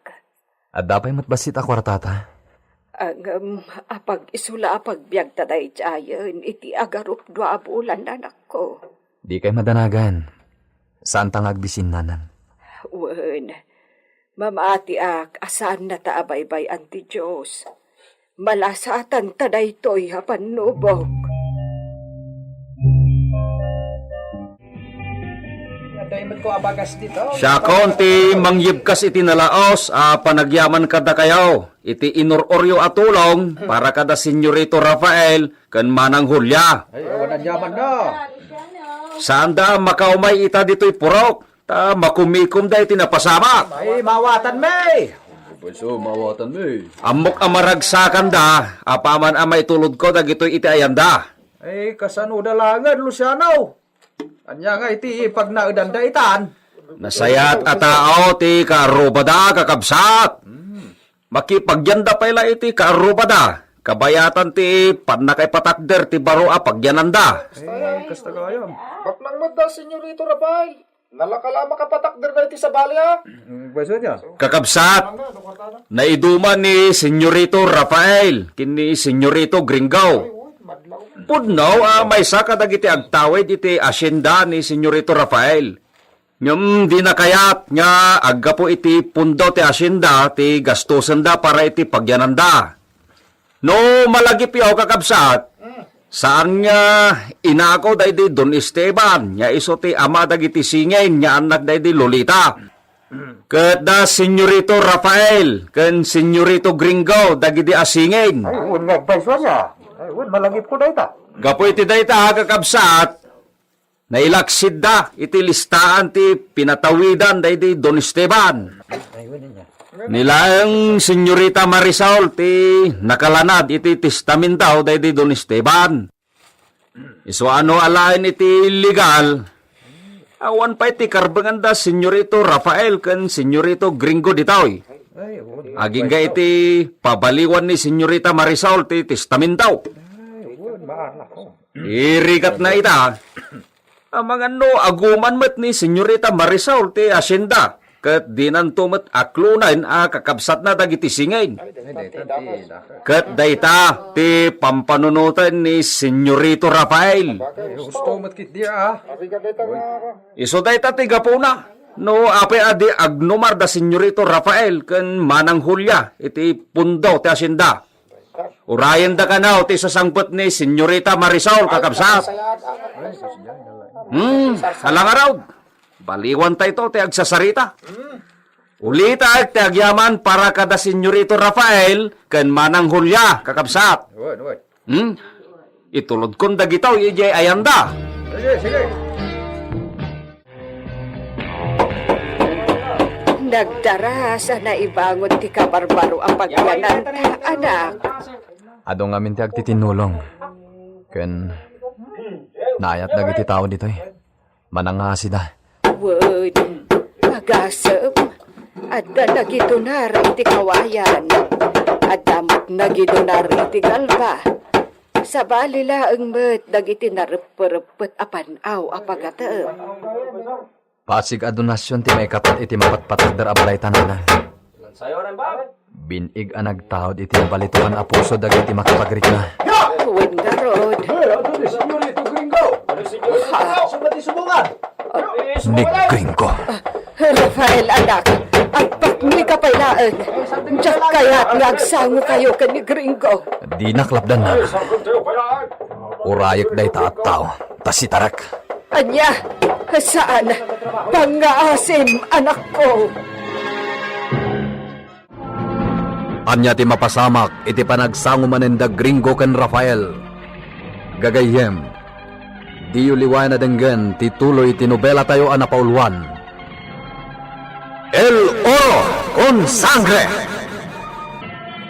Adda pay met bassit a kuartata? Ngem apag-isu la a pagbiagta daydiayen iti agarupdua a bulan, anakko. Dikay madanagan. Saanta nga agbisin, nanang. Wen, mamatiak a saannata a baybay-an ti Dios. Malasatanta daytoy a pannubok. Adda met ko a bagas dito. Siakon ti mangyibkas iti nalaos a panagyaman kadakayo iti inur-oryo a tulong para kada Senyorito Rafael ken Manang Julia. Ay, awan a yaman na. Saanda a makaumay ita ditoy purok, ta makumikomda iti napasamak. Ay, mawatan mi. Pwes, mawatan mi. Ammok a maragsakanda, apaman a maitulodko dagitoy iti ayanda. Ay, kasano da laengen, Luciano? Ania nga iti pagnaedanda itan? Nasayaat a tao ti kaarrubada, kakabsat. Hmm. Makipagyanda pay la iti kaarrubada. Kabayatan ti pannakaipatakder ti baro a pagyananda. Eh, kasta gayam. Baknang met da, Senyorito Rafael. Nalaka la makapatakder na iti sabali, a? Mm, pweso niya. Kakabsat, naiduman ni Senyorito Rafael ken ni Senyorito Gringo. Pudno a maysa kadagiti agtawid iti asienda ni Senyorito Rafael. Ngem dina kayat nga aggapu iti pundo ti asienda ti gastosenda para iti pagyananda. No malagipyo, kakabsat, saan nga inako daydi Don Esteban nga isu ti ama dagiti singin nga annak daydi Lolita. Ket da Senyorito Rafael ken Senyorito Gringo dagidi a singin. Ay, wen nga agpayso ania. Ay, wen, malagipko dayta. Gapu iti dayta, kakabsat, nailaksidda iti listaan ti pinatawidan daydi Don Esteban. Ni laeng Senyorita Marisol ti nakalanad iti testamento daydi Don Esteban. Isu a no alaen iti legal, awan pay ti karbenganda Senyorito Rafael ken Senyorito Gringo ditoy. Agingga iti pabaliwan ni Senyorita Marisol ti testamento. Irigatna ita, amangan no aguman met ni Senyorita Marisol ti asienda, ket dinanto met aklonen a kakabsatna dagiti singin. Ket dayta ti pampanunoten ni Senyorito Rafael. Gusto met kit dia, ah. Isu dayta ti gapuna. No apay a di agnumar da Senyorito Rafael ken Manang Julia iti pundo ti asienda. Urayenda kano ti sasangpet ni Senyorita Marisol, kakabsat. Hmm, alangarod. Baliwan tayo ti agsasarita. Ulitek ti agyaman para kada Senyorito Rafael ken Manang Julia, kakabsat. Wen, wen. Hmm? Itulodkon dagitoy idiay ayanda. Sige, sige. Nagdaras a naibangon ti kabarbaro a pagyananta, anak. Adu ngamin ti agtitinnulong. Ken Naayat dagiti tao ditoy. Manangasida. Wen, agasem, adda nagidonar iti kawayan. Adda met nagidonar iti galba. Sabali laeng met dagiti nareppereppet a pan-aw a pagatem. Pasig a donasyon ti maikkat iti mapatpatagder a balay ta nanang. Bin-ig a nagtaud iti nabalituan a puso dagiti makipagrikna. Wen ngarud. Ni Gringo. Rafael, anak, agpakneka pay laeng. Diak kayat nga agsangokayo ken ni Gringo. Dinak lapdan, Nana. Urayek dayta a tao, ta sitarek. Ania? Saan? Pangngaasim, anakko. Ania ti mapasamak iti panagsango manen da Gringo ken Rafael? Gagayyem, diyo liwayan a denggen ti tuloy ti nobelatayo a napauluan, El Oro con Sangre.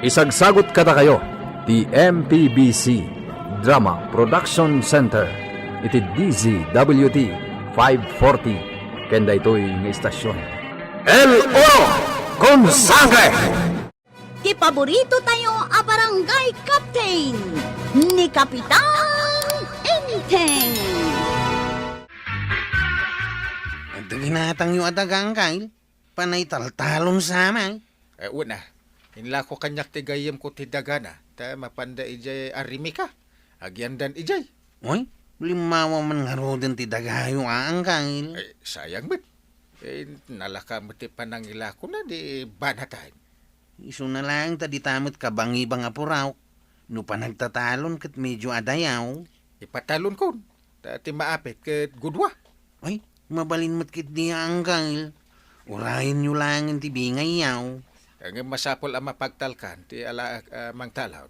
Isagsagut kadakayo ti M P B C Drama Production Center iti D Z W T five forty ken daytoy nga istasyon. El Oro con Sangre! Ti paborito tayo a barangay captain, ni Kapitan Enteng. Adda ginatangyo a daga, Angkel? Panay taltalon sa, Amay. Eh, una, inlako kaniak ti gayyemko ti dagana, ta mapanda idiay Arimica. Agyandan idiay. Uy, limmawa man ngaruden ti dagayo, a, Angkel. Eh, sayang met. Eh, nalaka met ti panangilakona di banatan. Isuna laeng ta dita met kabangibang a puraok. No panagtatalon ket medio adayaw. Ipatalonkon, ta ti maapit ket gudua. Ay, mabalin met ketdi a, Angkel. Urayenyo laengen ti bingayyaw. Ngem masapul a mapagtalkan ti alaek a mangtalon.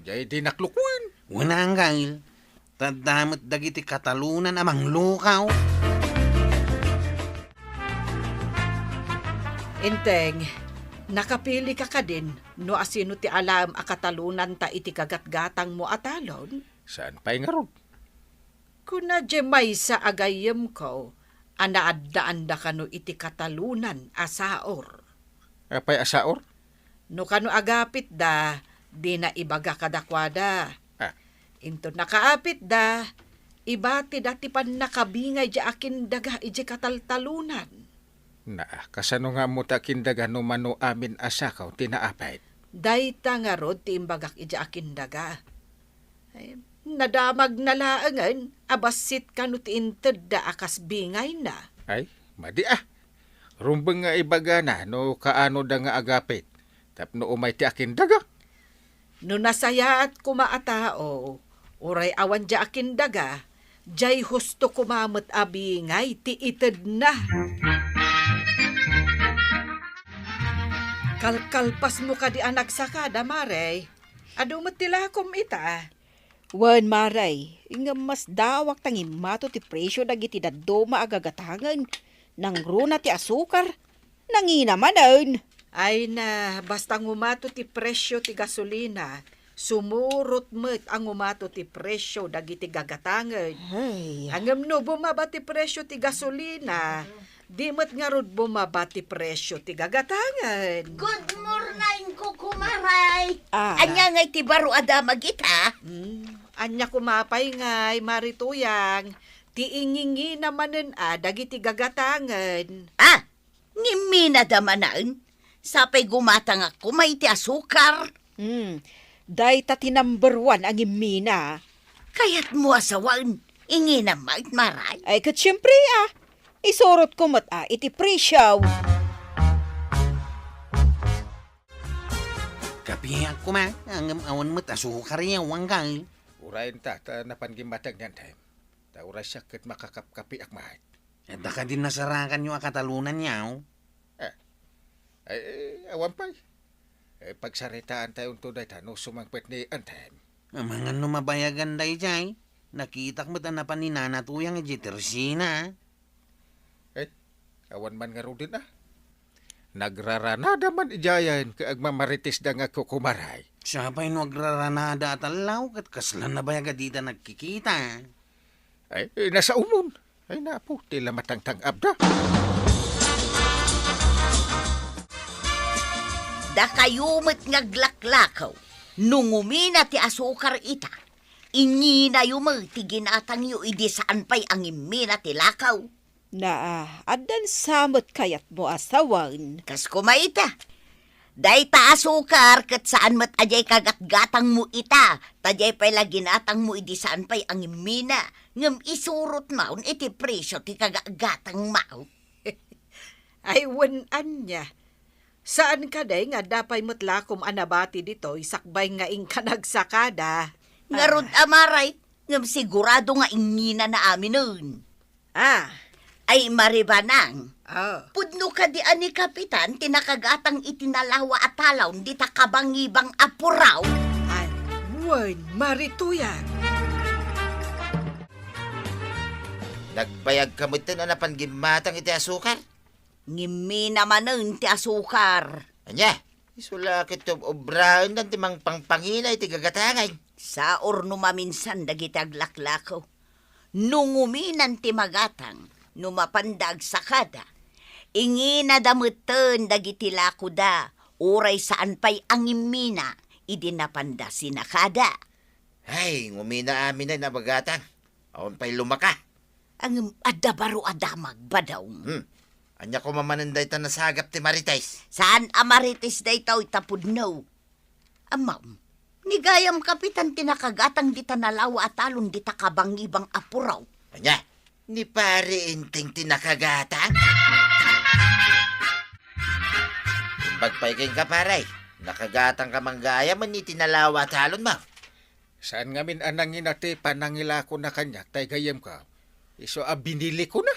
Jay dinak lukuen. Wen, Angkel. Ta adda met dagiti katalonan a manglukaw. Enteng, nakapilika kadin no asino ti alaem a katalonanta iti gagatgatangmo a talon? Saan pay ngarud? Kuna diay maysa a gayyemko a naaddaanda kano iti katalonan a saor. Apay a saor? No kano agapitda, dina ibaga kadakuada. Ah. Inton nakaapitda, ibatida ti pannakabingay diay akindaga idiay kataltalonan. Naa, kasano nga ammo ti akindaga no mano amin a sakaw ti naapit? Dayta ngarud ti imbagak idiay akindaga. Ay, nadamagna laengen a bassit kano ti intedda a kas bingayna. Ay, madi a. Rumbeng nga ibagana no kaanoda nga agapit tapno umay ti akindaga. No nasayaat koma a tao, uray awan diay akindaga, diay husto koma met a bingay ti itedna. Kalkalpasmo kadi a nagsakada, Mare? Adu met ti lakom ita. Wen, Mare, ngem masdawak ta ngimmato ti presio dagiti dadduma a gagatangen. Nangruna ti asukar, nangina manen. Ay na, basta ngumato ti presio ti gasolina, sumurot met a ngumato ti presio dagiti gagatangen. Ay. Ngem no bumaba ti presio ti gasolina, di met ngarud bumaba ti presio ti gagatangen. Good morning, Kukumaray! Ah. Ania ngay ti baro a damag ita? Hmm, ania koma pay ngay, Mari Tuyang, ti ingingina manen a dagiti gagatangen? Ah, ngimminada manen? Sapay gumatangak koma iti asukar. Hmm, dayta ti number one a ngimmina. Kayatmo a sawen, inginam met, Maray? Ay, ket siempre, ah. Isurotko met, ah, iti presyo. Kapiak koma, ngem awan met asukar ya, Angkel. Urayen ta, ta napan gimmateng ni Anthem. Ta uray siak ket makakapkapiak met. Adda kadi nasarakanyo a katalonanyo? Eh, ay, eh, awan pay. Eh, pagsaritaantayo unto dayta no sumangpet ni Anthem. Amangan no mabayagan daydiay. Nakitak met a napan ni Nana Tuyang idiay tersina. Eh, awan man ngaruden a. Nagraranada man idiayen ket agmamarites da nga Kukumaray. Siapay no agraranada a tallaw ket kasla nabayag a dida nagkikita. Ay, eh, nasaomon. Ay, napo, ti la matangtang-abda. Dakayo met nga aglaklakaw, no ngumina ti asukar ita, inginayo met ti ginatangyo idi saan pay a ngimmina ti lakaw. Naa, addan sa met kayatmo a sawen. Kas koma ita. Dayta asukar ket saan met a diay kagatgatangmo ita, ta diay pay la ginatangmo idi saan pay a ngimmina, ngem isurotmon iti presio ti kagatgatangmo. Ay, wen ania. Saan kadi nga adda pay met lakom a nabati ditoy sakbay nga inka nagsakada? Ngarud, ah, a maray, ngem sigurado nga inginana aminen. Ah. Ay, Maribanang. Ah. Pudno kadi a ni Kapitan ti nakagatang iti nalawa a talon dita kabangibang a puraw? Ay, wen, Marituyan. Nagbayagka metten a napan gimmatang iti asukar? Ngimmina manen ti asukar. Ania? Isu la ket obraendan ti mangpangpangina iti gagatangan. Saor no maminsan dagiti aglaklakaw. No nguminan ti magatang, no mapanda agsakada, inginada metten dagiti lakoda, uray saan pay a ngimmina idi napanda sinakada. Ay, ngumina amin a magatang. Awan pay lumaka. Ngem adda baro a damag, Badong. Hmm. Ania koma manen dayta nasagap ti Marites? Saan a Marites daytoy ta pudno? Ammom, ni gayam Kapitan ti nakagatang dita nalawa a talon dita kabangibang a puraw. Ania? Ni Pare Enteng ti nakagatang? Imbag pay kenka, pare. Nakagatangka man gayam iti nalawa a talonmo. Saan ngamin a nangina ti panangilakona kaniak tay gayyemko? Isu a binilikona?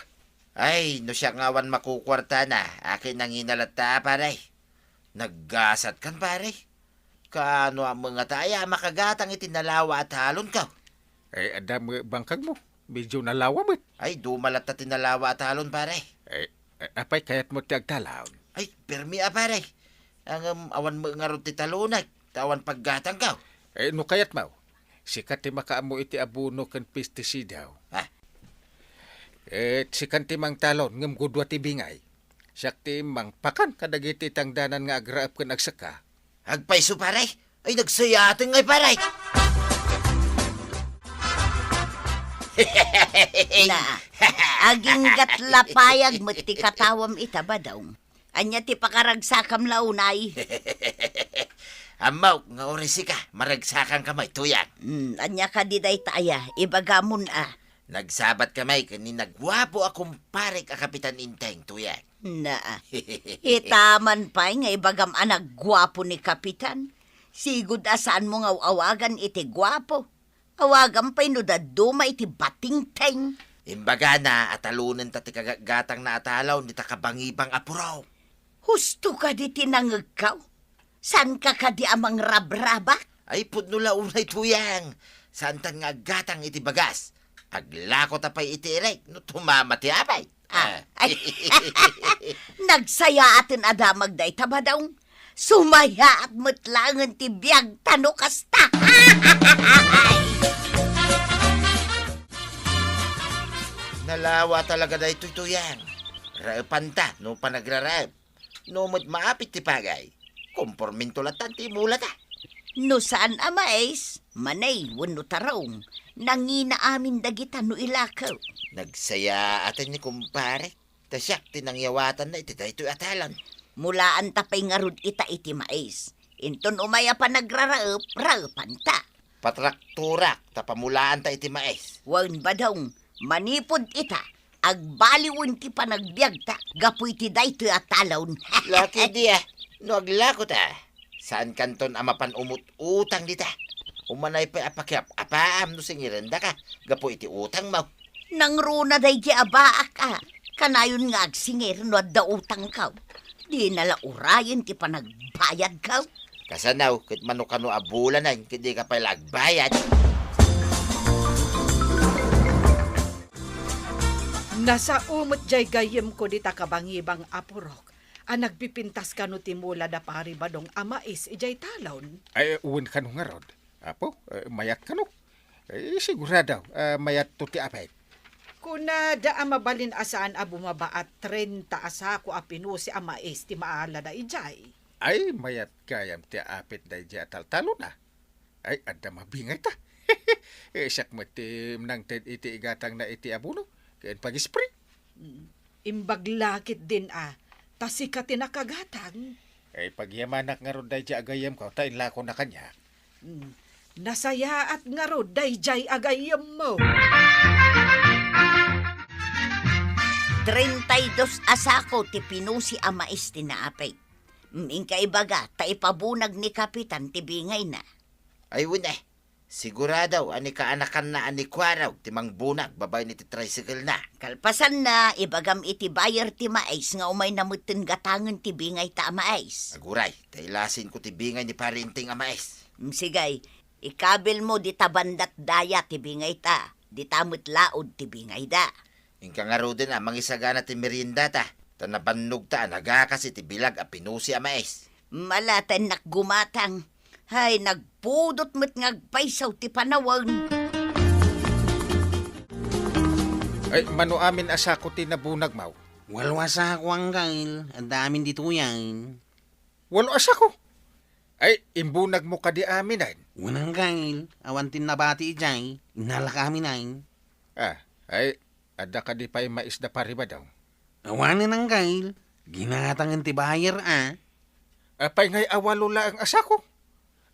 Ay, no siak nga awan makukuartana, akin nangina latta, pare. Naggasatkan, pare. Kaano a mengata aya a makagatang iti nalawa a talonko? Ay, adda met bangkagmo. Medyo nalawa met. Ay, duma latta ti nalawa a talon, pare. Ay, ay, apay kayatmo ti agtalon? Ay, permi a, pare. Ngem awan met ngarud ti talonek, ta awan paggatangko. Ay, no kayatmo, sika ti makaammo iti abono ken pestisida. Ah. Eh, sikan ti mangtalon, ngem gudua ti bingay. Siak ti mangpakan kadagiti tangdanan nga agraep ken agsekka. Agpayso, pare? Ay, nagsayaaten ngay, pare. Na, aginggat lapayag met ti katawam ita, Badong. Ania ti pakaragsakam la unay? Ammok nga uray sika, maragsakanka met, Tuyang. Hmm, ania kadi dayta aya? Ibagamon a. Nagsabatka met ken ni naguapo a kumparek a Kapitan Enteng, Tuyang. Na, ita man pay nga ibagam a naguapo ni Kapitan. Sigud a saanmo nga aw-awagan iti guapo. Awagam pay no dadduma iti batingteng. Imbagana a talonenta ti kagatgatangna a talon dita kabangibang a puraw. Husto kadi ti nangegko? Saanka kadi a mangrabrabak? Ay, pudno la unay, Tuyang. Saantan nga aggatang iti bagas. Aglakota pay iti irek no tumama ti apay. Ah. Ah. Ay. Nagsayaaten a damag dayta, Badong. Sumayaat met laengen ti biagta no kasta. Nalawa talaga daytoy, Tuyang. Raepanta no panagraraep. No met maapit ti pagay, kompormento latta ti imulata. No saan a mais, manay wenno tarong, nangina amin dagita no ilakaw. Nagsayaaten ni kumpare, ta siak ti nangyawatanna iti daytoy a talon. Mulaanta pay ngarud ita iti mais. Inton umay a panagraraep, raepanta. Patraktorak ta pamulaanta iti mais. Wen, Badong, manipud ita, agbaliwen ti panagbiagta gapu iti daytoy a talon. Laki dia, no aglakota, saankanton a mapan umut-utang dita. Umanay pay a pakiap-apaam no singirendaka gapu iti utangmo. Nangruna daydi a baak a kanayon nga agsingir no adda utangko. Dina la urayen ti panagbayadko. Kasano ket mano kano a bulanen ket dika pay la agbayad? Nasao met jay gayyemko dita kabangibang a purok a nagpipintas kano ti mula da Pari Badong a mais idiay talon. Ay, wen kano ngarud, Apo, eh, mayat kano? Eh, sigurado, eh, mayatto ti apay. Kunada a mabalin a saan a bumaba a trenta a sako a pinusi a mais ti maalada idiay. Ay, mayat gayam ti aapit daydiay a taltalona. Ay, adda mabingayta. Eh, siak met ti nangted iti igatangna iti abono ken pag-spray. Mm. Imbag la ketdin a, ta sika ti nakagatang. Ay, pagyamanak ngarud daydiay a gayyemko, ta inlakona kaniak. Mm. Nasayaat ngarud daydiay a gayyemmo. Treinta y dos a sako ti pinusi a mais ti naapit. Mm, inka ibaga, ta ipabunag ni Kapitan ti bingayna. Ay, wen, eh. Sigurado a ni kaanakanna a ni Kuarog ti mangbunag babaen iti tricycle-na. Kalpasanna, ibagam iti buyer ti mais nga umayna metten gatangen ti bingayta a mais. Aguray, ta ilasinko ti bingay ni Pare Enteng a mais. Mm, sige, ikabilmo dita bandat daya ti bingayta, dita met laud ti bingayda. Inka ngaruden a mangisagana ti meriendata, ta nabannogta a nagakas iti bilag a pinusi a mais. Malatennak gumatang. Hay, nagpudot met nga agpayso ti panawen. Ay, mano amin a sako ti nabunagmo? Walo a sako, Anggail. Adda amin ditoyen. Walo a sako? Ay, imbunagmo kadi aminen? Wen, Anggail. Awan ti nabati idiay. Innalak aminen. Ah, ay, adda kadi pay mais da Pari Badong? Awanen, Anggail. Ginatangen ti buyer a. Apay ngay a walo laeng a sako?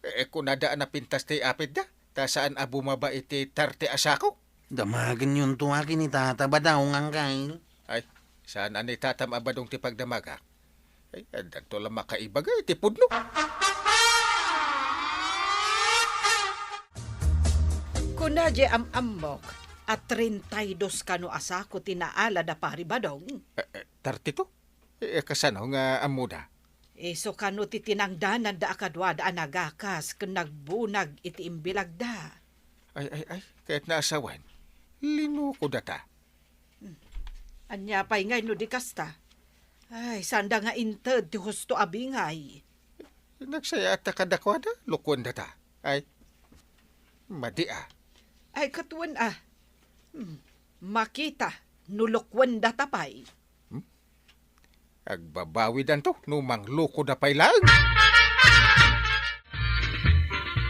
Eh, kunada a napintas ti apitda, ta saan a bumaba iti tarte a sako? Damagenyonto a ken ni Tata Badong, Anggail. Ay, saan a ni Tatam a Badong ti pagdamagak? Ay, addanto la makaibaga iti pudno. Kuna di am-ammok a treinta y dos kano a sako ti naala da Pari Badong? Eh, eh, tarte to? Eh, kasano nga ammoda? Isu kano ti tinangdananda a kaduada a nagakas ken nagbunag iti imbilagda. Ay, ay, ay, ket naasawen. Linuko data. Hmm. Ania pay ngay no di kasta? Ay, sanda nga inted ti husto a bingay. Nagsayaat ta kadakuada, lukuen data. Ay, madi a. Ay, katuen a. Hmm. Makita no lukuen data pay. Hmm? Agbabawidanto no mangluko da pay laeng.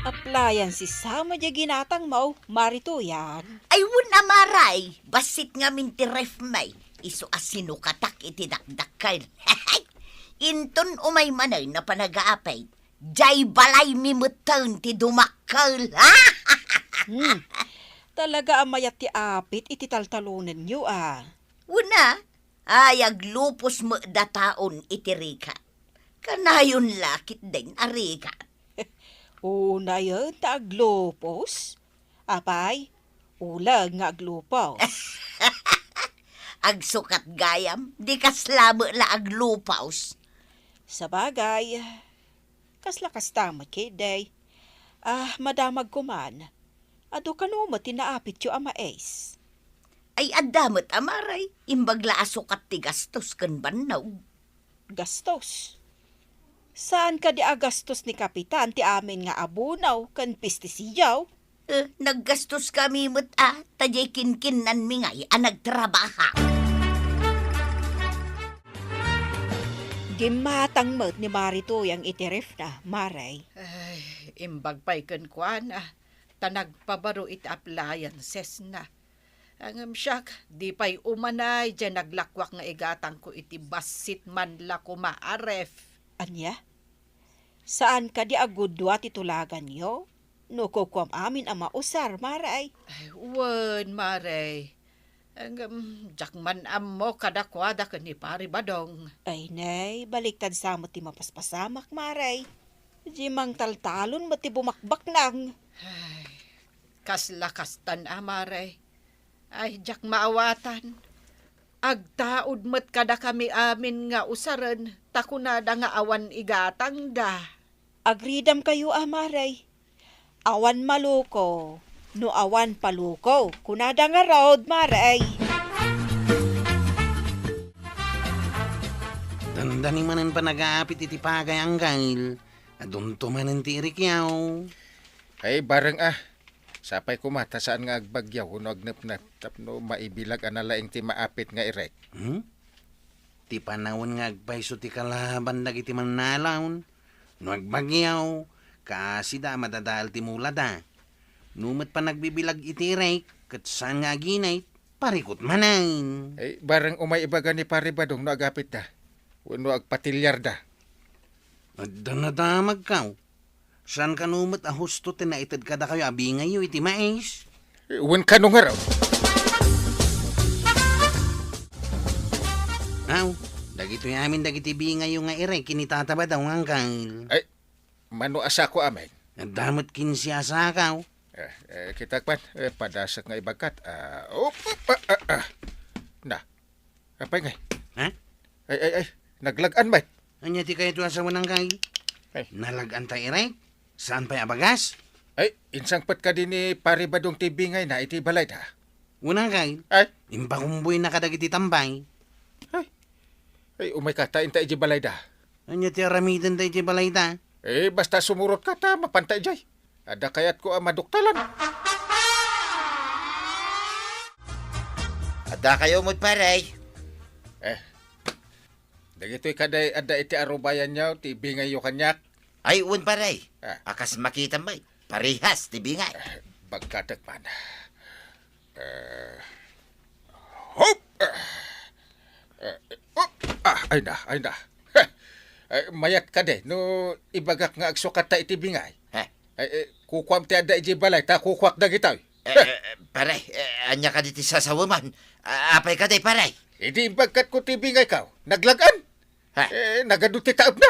Aplayan si Sama di ginatang mo, Marituyan. Ay, wen a Maray, bassit ngamin ti ref mi. Isu a sinukatak iti dakdakkel. Inton umay manen a panagaapit, jay balay mi metten ti dumakkel. Hmm. Talaga a mayat ti apit iti taltalonenyo a. Wen a, ay aglupos met dataon iti rigat. Kanayon la ketdin a rigat. Unayen ta aglupos? Apay, uleg nga aglupos. Agsukat gayam, di kasla met la aglupos. Sabagay, kasla kasta met ketdi. Ah, madamag koman. Adu kano met ti naapityo a mais? Ay, adda met a Maray, imbag la a sukat ti gastos ken bannog. Gastos? Saan kadi a gastos ni Kapitan ti amin nga abono ken pestisidio? Eh, naggastos kami met a, ta jay kinkinnanmi ngay a nagtrabaha. Gimmatang met ni Marituyan iti refna, Maray. Ay, imbag pay kenkuana, ta nagpabaro iti appliancesna. Ngem siak, di pay umanay diay naglakuak nga igatangko iti bassit man la koma a ref. Ania? Saan kadi a gudua ti tulaganyo? No kukuam amin a mausar, Maray. Ay, wen, Maray. Ngem, diak man ammo kadakuada ken ni Pari Badong. Ay, nay, baliktad sa met ti mapaspasamak, Maray. Di mangtaltalon met ti bumakbaknang. Ay, kasla kastan a, Maray. Ay, diak maawatan. Agtaud met kadakami amin nga usaren, ta kunada nga awan igatangda. Agridamkayo a, Maray. Awan maluko, no awan paluko, kunada ngarud, Maray. Dandani manen panagaapit iti pagay, Anggail. Adunto manen ti irikyaw. Ay, bareng a. Sapay koma ta saan nga agbagyaw wenno agnepnep tapno maibilag a nalaing ti maapit nga irek. Hmm? Ti panawen nga agpayso ti kalaban dagiti mannalaw. No agbagyaw, kaasida a madadael ti mulada. No met panagbibilag iti irek, ket saan nga aginay, parikut manen. Ay, bareng umay ibaga ni Pare Badong no agapitda, wenno agpatilyarda. Adda nadamagkaw. Saan kano met a husto ti naited kadakayo a bingayyo iti mais? Eh, wen kano ngarud? Aw, dagitoy amin dagiti bingayyo nga irek ken ni Tata Badong, Angkel. Ay, mano a sako amin? Adda met kinse a sakaw. Eh, eh, kitak man, eh, padasek nga ibagkat. Ah, op, op, ah, ah, ah. Na, apay ngay? Ha? Ay, ay, ay, naglag-an met. Ania ti kayatyo a sawen, Angkel? Ay. Nalag-an ta irek? Saan pay a bagas? Ay, insangpet kadi ni Pare Badong ti bingayna iti balayda. Wen, Angkel. Ay. Impakumboyna kadagiti tambay. Ay. Ay, umayka ta inta iti balayda. Ania ti aramidenda iti balayda? Eh, basta sumurotka ta mapanta idiay. Adda kayatko a maduktalan. Adda kayo met, pare. Eh, dagitoy kadi adda iti arubayanyo ti bingayyo kaniak? Ay, wen, pare. Ah. A kas makitam met, parehas ti bingay. Eh, bagkatek man. Eh, hop! Eh, eh, hop! Ah, ay na, ay na. Heh! Eh, mayat kadi no ibagak nga agsukatta iti bingay? Heh? Eh, eh, kukuam ti adda idiay balay ta kukuak dagitoy. Eh, eh, pare, eh, ania kadi ti sasawaem? A-, apay kadi, pare? Idi imbagkatko ti bingayko, naglag-an. Ha? Eh, nagadu ti taebna.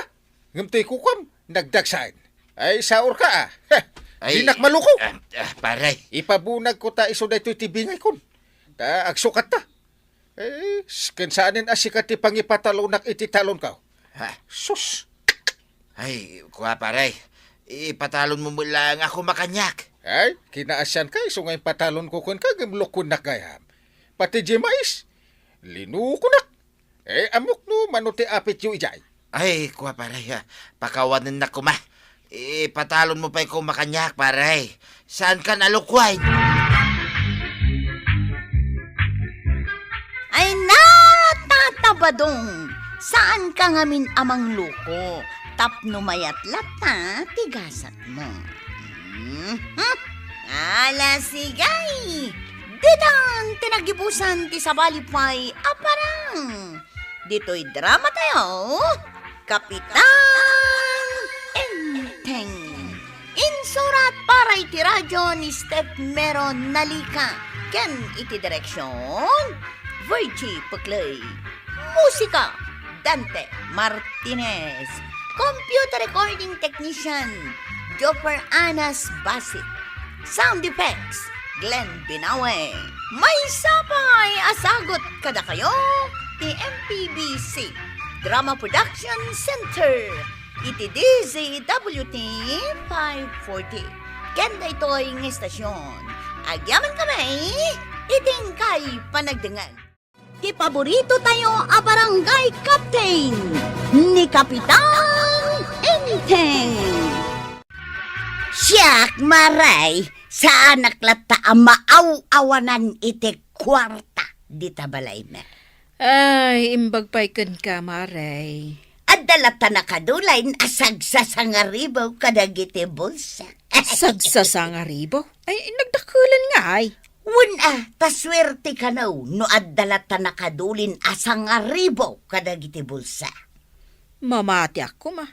Ngem toy kukuam, nagdagsaen. Ay, saorka, ah. Heh, ay, dinak maluko. Ah, ah, pare. Ipabunagko ta isu daytoy ti bingaykon. Ta agsukatta. Eh, s-, ken saanen a sika ti pangipatalonak iti talonko. Ha? Sus! Ay, kua, pare. Ipatalonmo met laeng a kumakaniak. Ay, kinaasianka isu nga ipatalonko kenka ngem lukuennak gayam. Pati diay mais, linukonak. Eh, ammok no mano ti apityo idiay. Ay, kua, pare, ah, pakawanennak koma. Ipatalonmo pay koma kaniak, pare. Saankan a lukoen. Ay na, Tata Badong! Saanka ngamin a mangluko tapno mayat latta ti gasatmo. Mhm. Ala, sige! Ditan ti nagibusan ti sabali pay a parang. Ditoy drama tayo, Kapitan Enteng. Insurat para iti radyo ni Steph Meron Nalika ken iti direksyon, Virgie Puclay. Musika, Dante Martinez. Computer recording technician, Joffer Anas Basit. Sound effects, Glenn Binawe. Maysa pay a sagut kadakayo ti M P B C Drama Production Center iti D Z W T five forty. Ken daytoy nga estasyon, agyamankami iti inkay panagdengngeg. Ti paborito tayo a barangay captain, ni Kapitan Enteng. Siak, Maray, saanak latta a maaw-awanan iti kuarta dita balaymi. Ay, imbag pay kenka, Maray. Adda latta nakadulayen a sagsasangaribo kadagiti bulsa. Sagsasangaribo? Ay, nagdakelen ngay. Wen a, ta suerte kano no adda latta nakadulayen a sangaribo kadagiti bulsa. Mamatiak koma.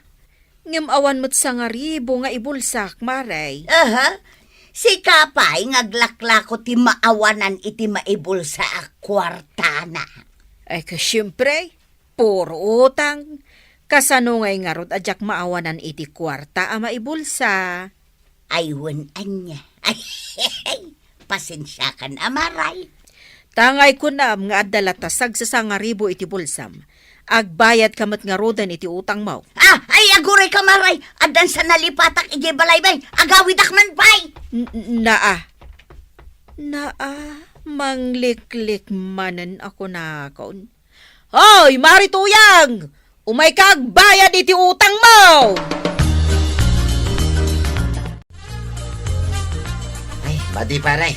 Ngem awan met sangaribo nga ibulsak, Maray. Aha. Sika pay nga aglaklako ti maawanan iti maibulsa a kuartana. Ay, ka, siempre, puro utang. Kasano ngay ngarud a diak maawanan iti kuarta a maibulsa? Ay, wen ania. Ay, pasensiakan a, Maray. Ta ngay kunam nga adda latta sagsasangaribo iti bulsam. Agbayadka met ngaruden iti utangmo. Ah, ay, agurayka, Maray. Addan sa nalipatak idiay balaymi. Agawidak man pay. N-, naa. Naa, mangliklik manen a kunakon. Hoy, Mari Tuyang! Umayka agbayad iti utangmo! Ay, Adi, pare.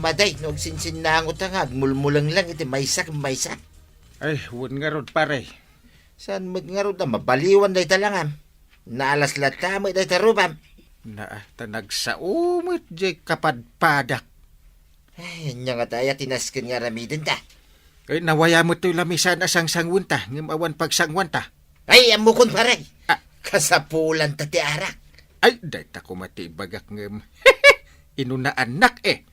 Maday no agsinsinnangot nga agmulmulenglang iti maysa ken maysa. Ay, wen ngarud, pare. Saan met ngarud a mabaliwan dayta langam? Naalas latta met dayta rubam. Naa, ta nagsao met jay kapadpadak. Ay, ania ngata aya ti nasken nga aramidenta? Ay, nawaya met toy lamisan a sangsangwenta, ngem awan pagsangwanta. Ay, ammokon, pare. Ah. Kasapulanta ti arak. Ay, dayta koma ti ibagak ngem. Inunaannak, eh.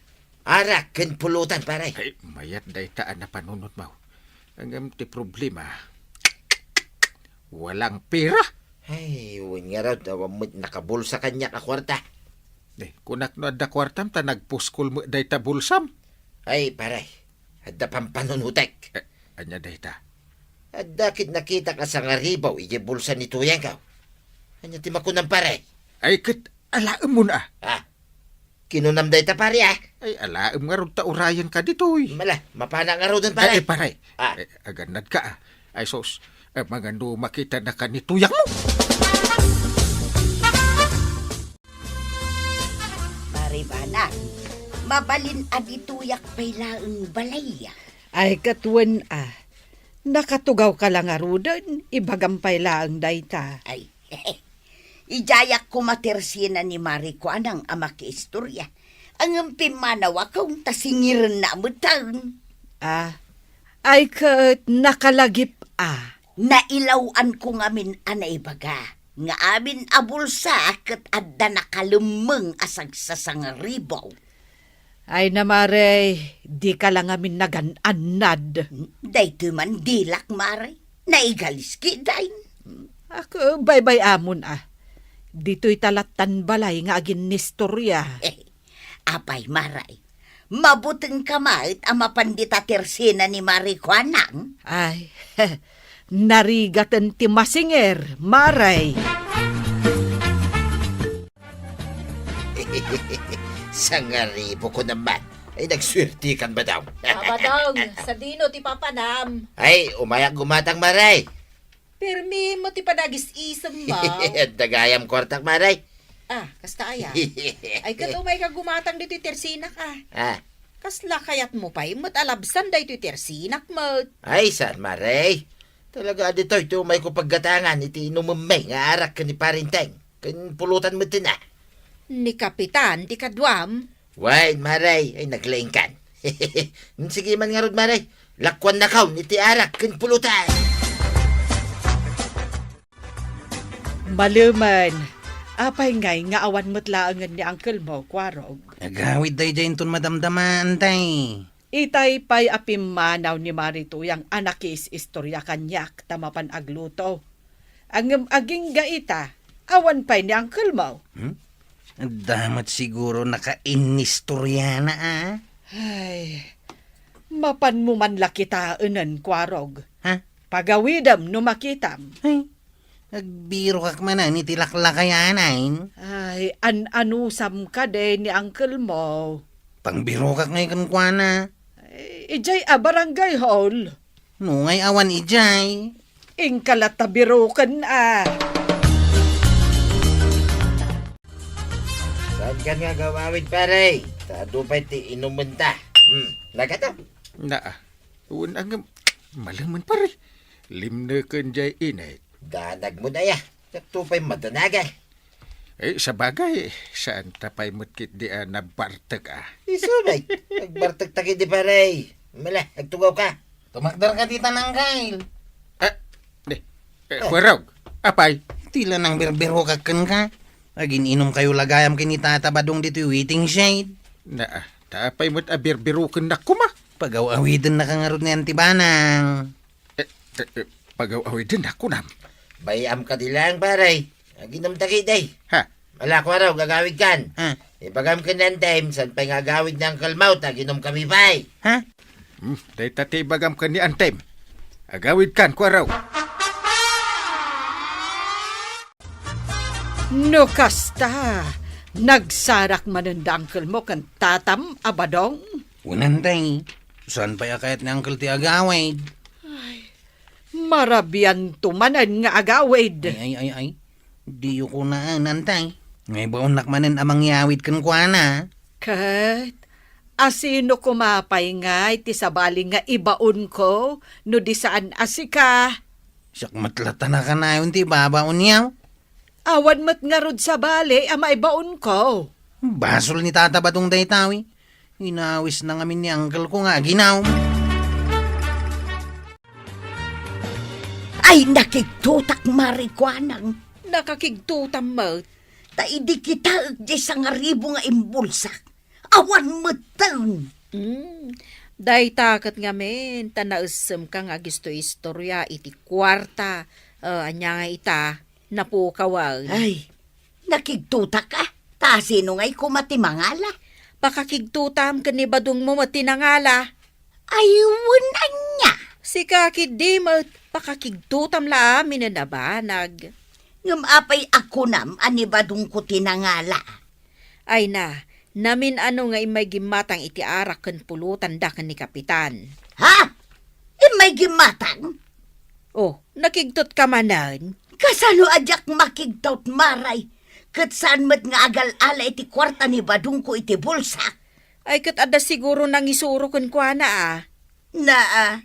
Arak ken pulutan, pare. Ay, mayat dayta a napanunotmo. Ngem ti problema, walang pera. Ay, wen ngarud, awan met nakabulsa kaniak a kuarta. Eh, kunak no adda kuartam ta nagpuskol met dayta bulsam. Ay, pare, adda pampanunotek. Eh, ania dayta? Adda ket nakitak a sangaribu idiay bulsa ni Tuyangko. Ania ti makunam, pare? Ay, ket alaemmon a. Ah, kinunam dayta, pare, ah. Ay, alaem ngarud ta urayenka ditoy. Mala, mapanak ngaruden, pare. Ay, pare. Ah. Eh, agannadka, ah. Ay, sus, eh, mangano makitanaka ni Tuyangmo? Maribanag, mabalin a ditoyak pay laeng balay. Ay, ket wen a, nakatugawka la ngaruden, ibagam pay laeng dayta. Ay, idiayak koma ti ersena ni Mari Kuanang a makiistoria. Ngem pimmanawakon ta singirenna metten. Ah, ay ket nakalagip a. Nailaw-anko ngamin a naibaga nga amin a bulsa ket adda nakalemmeng a sagsasangaribu. Ay na, Mare, dika la ngamin nagan-annad. Daytoy man dilak, Mare. Naigalis ketdin. Ako, baybay-amon a. Ditoyta lattan balay nga aginnistoria. Apay, Mare, mabutengka met a mapan dita ti ersena ni Mari Kuanang? Ay, narigaten ti masinger, Mare. Sangaribu ko naman. Ay, nagsuertekan, Badong. Ah, Badong, sadino ti papanam? Ay, umayak gumatang, Mare. Permi mo ti panagis-isemmo. Adda gayam kuartak, Mare. Ah, kasta aya. Ay, ket umayka gumatang ditoy ti ersenak, ah. Ah. Kasla kayatmo pay met a labsan daytoy ti ersenak met? Ay, saan, Mare. Talaga, ditoy ti umayko paggatangan iti inumemmi nga arak ken ni Parenteng. Ken pulutan met ti na. Ni Kapitan ti kaduam. Wen, Mare, ay naglaingkan. Sige man ngarud, Mare. Lakuannakon iti arak ken pulutan. Malemen, apay ngay nga awan met laengen ni uncle mo, Kuarog? Agawid daydiay inton madamdama, antay. Itay pay a pimmanaw ni Mari Tuyang a nakiis-istorya kaniak ta mapan agluto. Ngem agingga ita, awan pay ni uncle mo. Hmm? Adda met siguro nakainnistoriana, a? Ay, mapanmo man la kitaenen, Kuarog. Ha? Pagawidem no makitam. Ay, agbirokak manen iti laklakayan, ay. Ay, an-anusam kadi ni uncle mo. Pangbirokak ngay kenkuana. Ay, idiay a barangay hall. No ngay awan idiay. Inka latta biroken a. Saan ka nga agawawid, pare? Ta adu pay ti inumenta. Hmm, nagata? Naa. Wen ngem, malemen, pare. Limneken jay init. Danag mo na ya. Dakto pay madanagan. Eh, sabagay, saan ta pay met ketdi a nabartek a? Isu, bay. Nagbartek ta ketdi, pare. Mala, agtugaw ka. Tumakder ka dita, Nang Kyle. Ah, di. Eh, ah. Kuarog, apay? Ti la nang birbirokak kenka. Agin-inom kayo la gayam ken ni Tata Badong ditoy waiting shed. Naa, ta apay met a birbirokennak koma? Pagaw-awidennaka ngarud ni Auntie Banang. Eh, eh, eh, pagaw-awidennak kunam? Bay-am kadi laeng, pare. Aginom ta ketdi. Ha? Ala, Kuarog, agawidkan. Ha? Ibagam ken ni Antem, saan pay nga agawid ni Uncle Mau ta aginom kami pay. Ha? Hmm, dayta ti ibagam ken ni Antem. Agawidkan, Kuarog. No kasta, nagsarak manen da uncle mo ken tatam a Badong? Wen, Antay, saan pay a kayat ni uncle ti agawid? Ay, marabianto manen nga agawid. Ay, ay, ay, ay. Diyo kunaan, Antay. Nga ibaonnak manen a mangyawid kenkuana. Ket asino koma pay ngay ti sabali nga ibaonko no di saan a sika? Siak met latta nakanayon ti ibabaonyo. Awan met ngarud sabali a maibaonko. Basol ni Tata Badong dayta, wi. Inawisna ngamin ni uncle ko nga aginawom. Ay, nakigtotak, Mare Kuanang. Nakakigtotam met. Ta idi kitaek diay sangaribu nga imbolsak, awan metten. Hmm. Dayta ket ngamin, ta naessemka nga agisto-istoria iti kuarta. Ah, ania nga ita, napukawen. Ay, nakigtotak a. Ta sino ngay koma ti mangala? Pakakigtotam ken ni Badongmo met ti nangala. Ay, wen ania? Sika ketdi met, pakakigtotam la amin a nabanag. Ngem apay a kunam a ni Badongko ti nangala? Ay na, namin-ano nga immay gimmatang iti arak ken pulotanda ken ni Kapitan. Ha? Immay gimmatang? Oh, nakigtotka manen? Kasano a diak makigtot, Mare? Ket saan met nga agal-ala iti kuarta ni Badongko iti bolsak? Ay, ket adda siguro nangisuro kenkuana a. Na, a,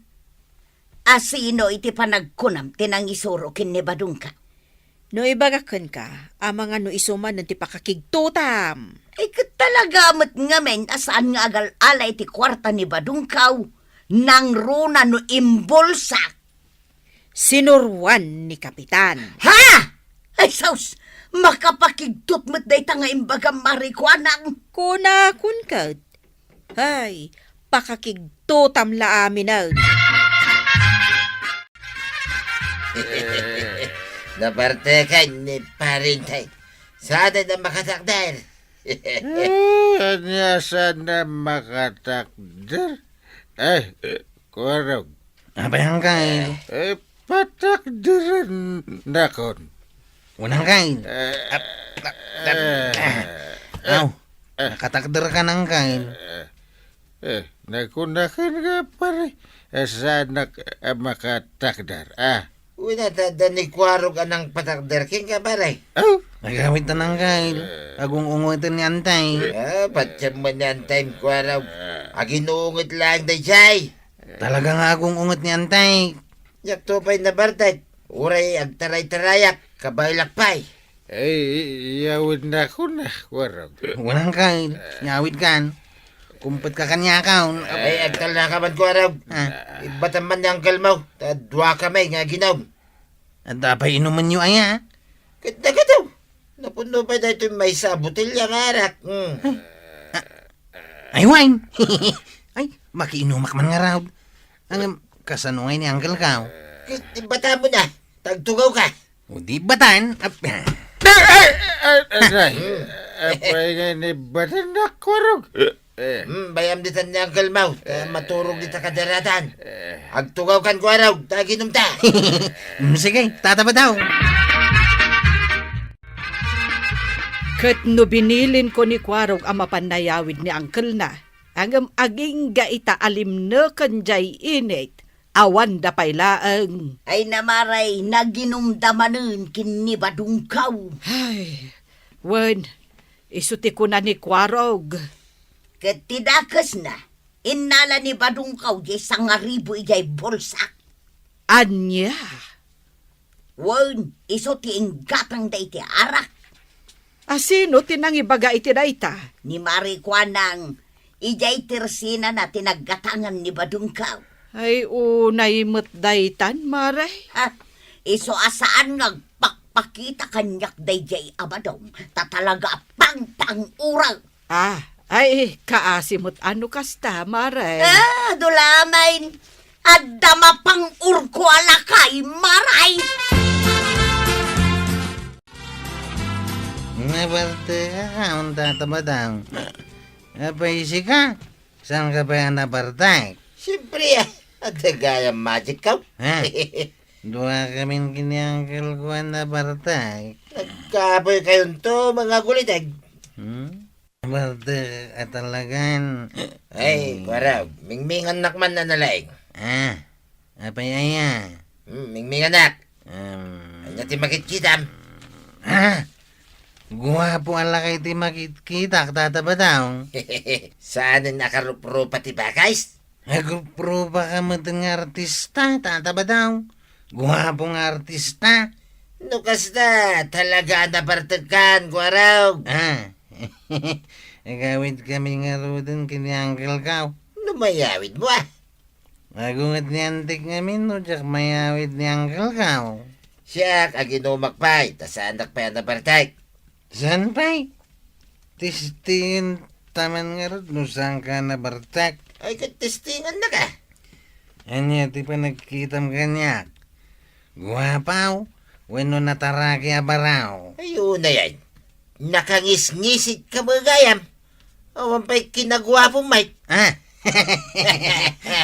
a sino iti panagkunam ti nangisuro ken ni Badongka? No ibagak kenka, amangan no isu manen ti pakakigtotam. Ay, ket talaga met ngamin a saan nga agal-ala iti kuarta ni Badongko, nangruna no imbolsak. Sinuruan ni Kapitan. Ha? Ay, sus! Makapakigtot met dayta nga imbagam, Mare Kuanang. Kunakon ket. Ay, pakakigtotam la aminen. Napartekan ni Parintay. Saan a makatakder? Eh, ania saan a makatakder? Ay, eh, Kuarog. Apay, Angkel? Eh, patakderennakon. Wen, Angkel. Eh, ap-, ap-, eh, ap-, eh, aw, eh, nakatakderkan, Angkel. Eh, eh, nakunakan nga pare, eh, saanak a makatakder, ah. Wen, ta adda ni Kuarog a nangpatakder kenka, pare. Oh. Nagawid ta, Angkel. Eh. Agung-ungeten ni Antay. Ah, patiem man ni Antay, Kuarog. Eh. Aginunget laeng daydiay. Talaga nga agung-unget ni Antay. Diakto pay nabartek. Uray agtaray-tarayak, kabaelak pay. Ay, yawidnakon, Kuarog. Wen, Angkel, yawidkan. Kumpetka kaniak. Ay, agtalnaka man, Kuarog. Ah. Ibbatam man ni Angkelmo, ta duakami nga aginom. Adda pay inumenyo aya? Ket dagitoy. Napunno pay daytoy maysa a botelya nga arak. Hmm. Ah, ay, wine. Ay, makiinumak man ngarud. Ngem, kasano ngay ni Angkelko? Ket ibatamon a, ta agtugawka. O di batan. Ap-, eh, eh, eh, eh, eh, apay nga ni batan, Kuarog? Eh. Hmm, bay-am ditan ni Angkelmo, ta maturog dita kadaratan. Eh. Agtugawkan, Kuarog, ta aginumta. Hmm, sige, tataba daw. Ket no binilinko ni Kuarog a mapan nayawid ni angkelna, ngem agingga ita a limneken diay init, awanda pay laeng. Ay, Mare, naginumda manen ken ni Badongko. Ay, wen, isu ti kuna ni Kuarog. Ket ti dakesna, innala ni Badongko diay sangaribu idiay bolsak. Ania? Wen, isu ti inggatangda iti arak. A sino ti nangibaga iti dayta? Ni Mare Kuanang, idiay tersinana ti naggatangan ni Badongko. Ay, unay met daytan, Mare. Ha? Isu a saan nga agpakpakita kaniak daydiay a Badong, ta talaga a pangpang-urek. Ah, ay, kaasi met a no kasta, Mare. Ah, adu la manen. Adda mapang-urko a lakay, Mare. Nabartek ka, unta ta ba daw? Apay sika? Saan ka pay a nabartek? Siyempre, ah, adda gayam magic ka. Ha? Duakamin ken ni Angkelko a nabartek. Nagkapoy kayonto, mga kulitek. Hmm? Nabartek a talagan. Ay, hmm. Kuarog, mingmingannak man a nalaing. Ah, apay aya? Hmm, mingmingannak. Um, ania ti makitkitam? Ah! Guapo a lakay ti makitkitak, Tata Badong. Saanen a karuprupa ti bakay? Agruprupa ka met nga artista, Tata Badong. Guapo nga artista. No kasta, talaga a nabartekkan, Kuarog. Ah. Agawid kami ngaruden ken ni Uncle Kao. No mayawid mo, ah. Agunget ni Antik ngamin no diak mayawid ni Uncle Kao. Siak, aginumak pay, ta saanak pay a nabartek. Saan pay? Testingen ta man ngarud no saanka a nabartek. Ay, ket testingennak. Ania ti panagkitam kaniak? Guapaw wenno nataraki a baraw? Ay, unayan. Nakangisngisit ka met gayam. Awan pay kinaguapo, Mike. Ah!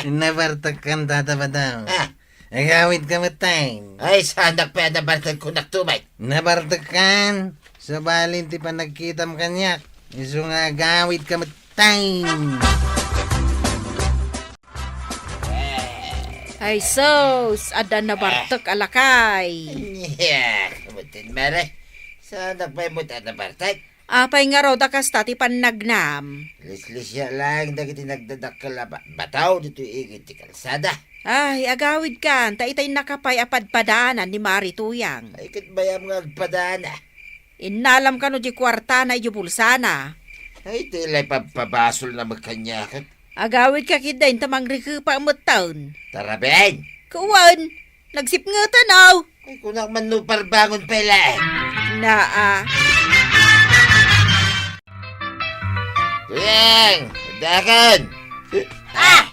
Nabartekkan, Tata Badong. Ah. Agawid ka met, Teng. Ay, saanak pay a nabartek kunak to, Mike. Nabartekkan. Sabali ti panagkitam kaniak. Isu nga agawid ka met, Teng. Ay, sus, adda nabartek a lakay. Nya, kamutin, Mare. Saanak pay met a nabartek? Apay ngarud a kasta ti pannagnam? Lislisya laeng dagiti nagdadakkel a ba-, bataw ditoy igid ti kalsada. Ay, agawidkan, ta itay nakapay a padpadaanan ni Mari Tuyang. Ay, ket bayam nga agpadaana. Innalam kano di kuartana idiay bulsana. Ay, ti lay pabpabasolna met kaniak. Agawidka ketdin ta mangrikepa metten. Taraben! Kuwen, nagsipngeten, aw. Ay, kunak man no parbangon pay laeng. Naa. Tuyang, addakan. Ah!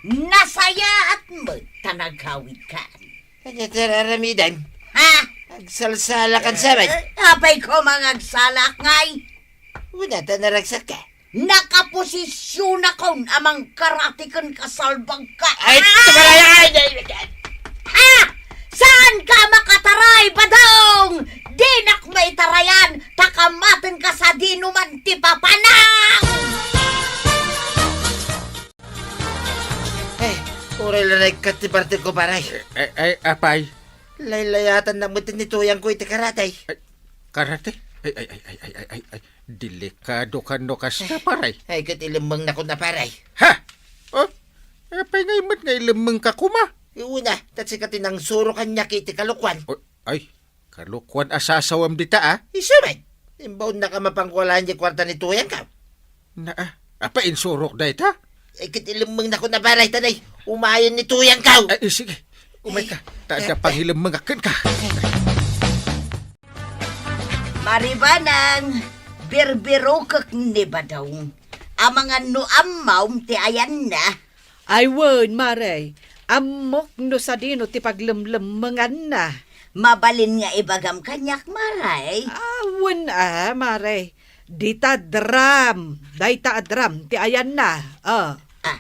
Nasayaat met ta nagawidkan. Ania ti ar-aramidem? Ha? Agsalsalakan sa met. Eh, apay koma nga agsalak ngay? Una ta naragsakka. Nakaposisyonakon a mangkarati ken kasalbagka. Ay, ah! Tumaray, ay, ay, ay, ay. Ah! Saanka makataray, Badong? Dinak maitarayan, ta kamatenka sadino man ti papanam! Eh, uray la naikkat ti bartekko, pare. Eh, eh, eh, apay? Laylayatannak met ni Tuyangko iti karate. Ay, karate? Ay, ay, ay. Delikado kan no kasta, pare. Ay, ket ilemmengnakon a, pare. Ha? Oh? Apay ngay met nga ilemmengka koma? Una, ta sika ti nangsuro kaniak iti kalokuan. Oh, ay, kalokuan a sasawem dita, ah? Isu met. Imbaonnaka mapankualayan di kuarta ni Tuyangko. Na, ah, apay insurok dayta? Eh, ket ilemmengnakon a, pare, ta nay, umayen ni Tuyangko. Ay, eh, sige. Umayka. Ta adda pangilemmengak kenka. Mari Banang, birbirokek ni Badong. Amangan no ammom ti ayanna. Ay wen, Mare, ammok no sadino ti paglemlemmenganna. Mabalin nga ibagam kaniak, Mare? Ah, wen a, Mare. Dita drum, dayta a drum ti ayanna. Ah. Ah,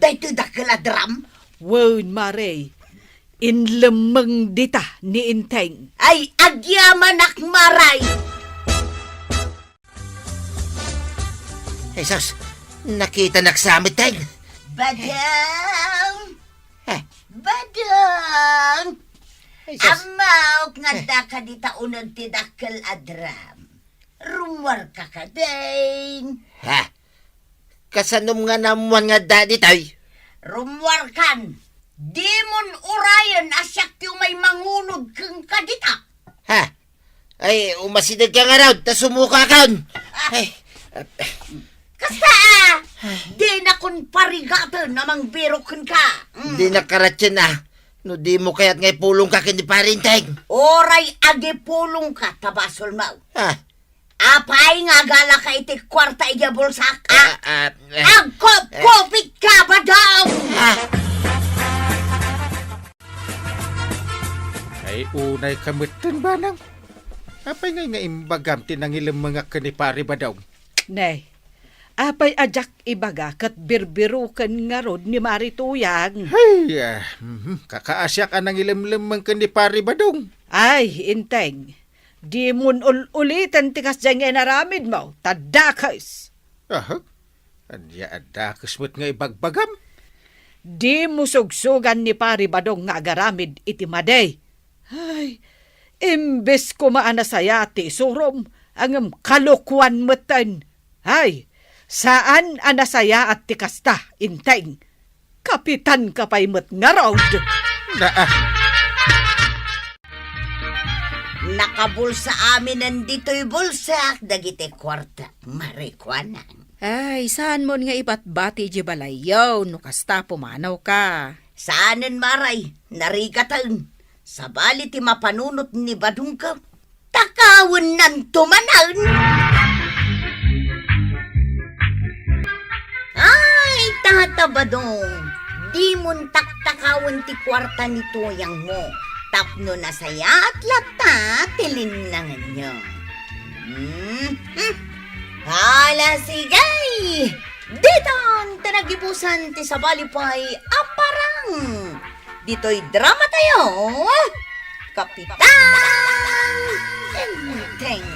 daytoy dakkel a drum? Wen, Mare. Inlemmeng dita ni Enteng. Ay, agyamanak, Mare! Jesus, nakitanak sa met, Teng. Badong! Eh. Badong! Jesus. Ammok nga addaka dita uneg ti dakkel a drum. Rummuarka kadin. Ha? Kasanom nga naammuan nga adda ditoy? Rummuarkan. Dimon urayen a siak ti umay mangunod kenka dita. Ha? Ay, umasidegka ngarud, ta sumukakon. Ah. Ay. Kasta, ah, dinakon parigaten a mangbirok kenka. Mm. Dinak karatien, ah. No dimo kayat nga ipulongka ken ni Pare Enteng. Uray agipulongka, ta basolmo. Ah. Apay nga agalaka iti kuarta idiay bulsak, ah? Ah, ah, eh. Agkupkupitka, Badong! Ah. Ay, unayka metten, Banang. Apay ngay nga imbagam ti nangilemmengak ken ni Pare Badong? Ne, apay a diak ibaga ket birbiroken ngarud ni Mari Tuyang? Hay, ah, mhm, kakaasiak a nangilemlemmeng ken ni Pare Badong. Ay, Enteng, dimon ul-uliten ti kasdiay nga inaramidmo, ta dakes. Aha? Ania a dakes met nga ibagbagam? Dimo sugsugan ni Pari Badong nga agaramid iti madi. Ay, imbes koma a nasayaat ti isurom, Ngem kalokuan metten. Ay, saan a nasayaat ti kasta, Enteng. Kapitanka pay met ngarud. Naa. Nakabulsa aminen ditoy bulsak dagiti kuarta, Mare Kuanang. Ay, saanmon nga ibatbati idiay balayyo no kasta pumanawka. Saanen, Mare, narigaten. Sabali ti mapanunot ni Badongko, takawennanto manen. Ay, Tata Badong, dimon taktakawen ti kuarta ni tuyangmo tapno nasayaat latta ti linnanganyo. Hmm, hmm. Ala, sige! Ditan ti nagibusan ti sabali pay a parang ditoy dramatayo, Kapitan Enteng.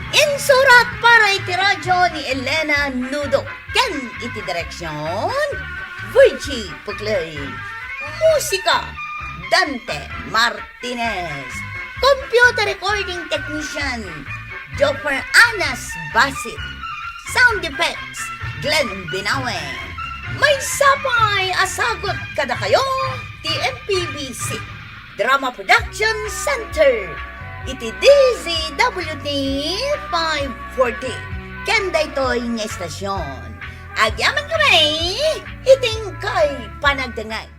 Insurat para iti radyo ni Elena Nudo ken iti direksyon, Virgie Puclay. Musika, Dante Martinez. Computer recording technician, Joffer Anas Basit. Sound effects, Glenn Binawe. Maysa pay a sagut kadakayo ti M P B C Drama Production Center iti D Z W T five forty. Ken daytoy nga istasyon, agyamankami iti inkay panagdengngeg.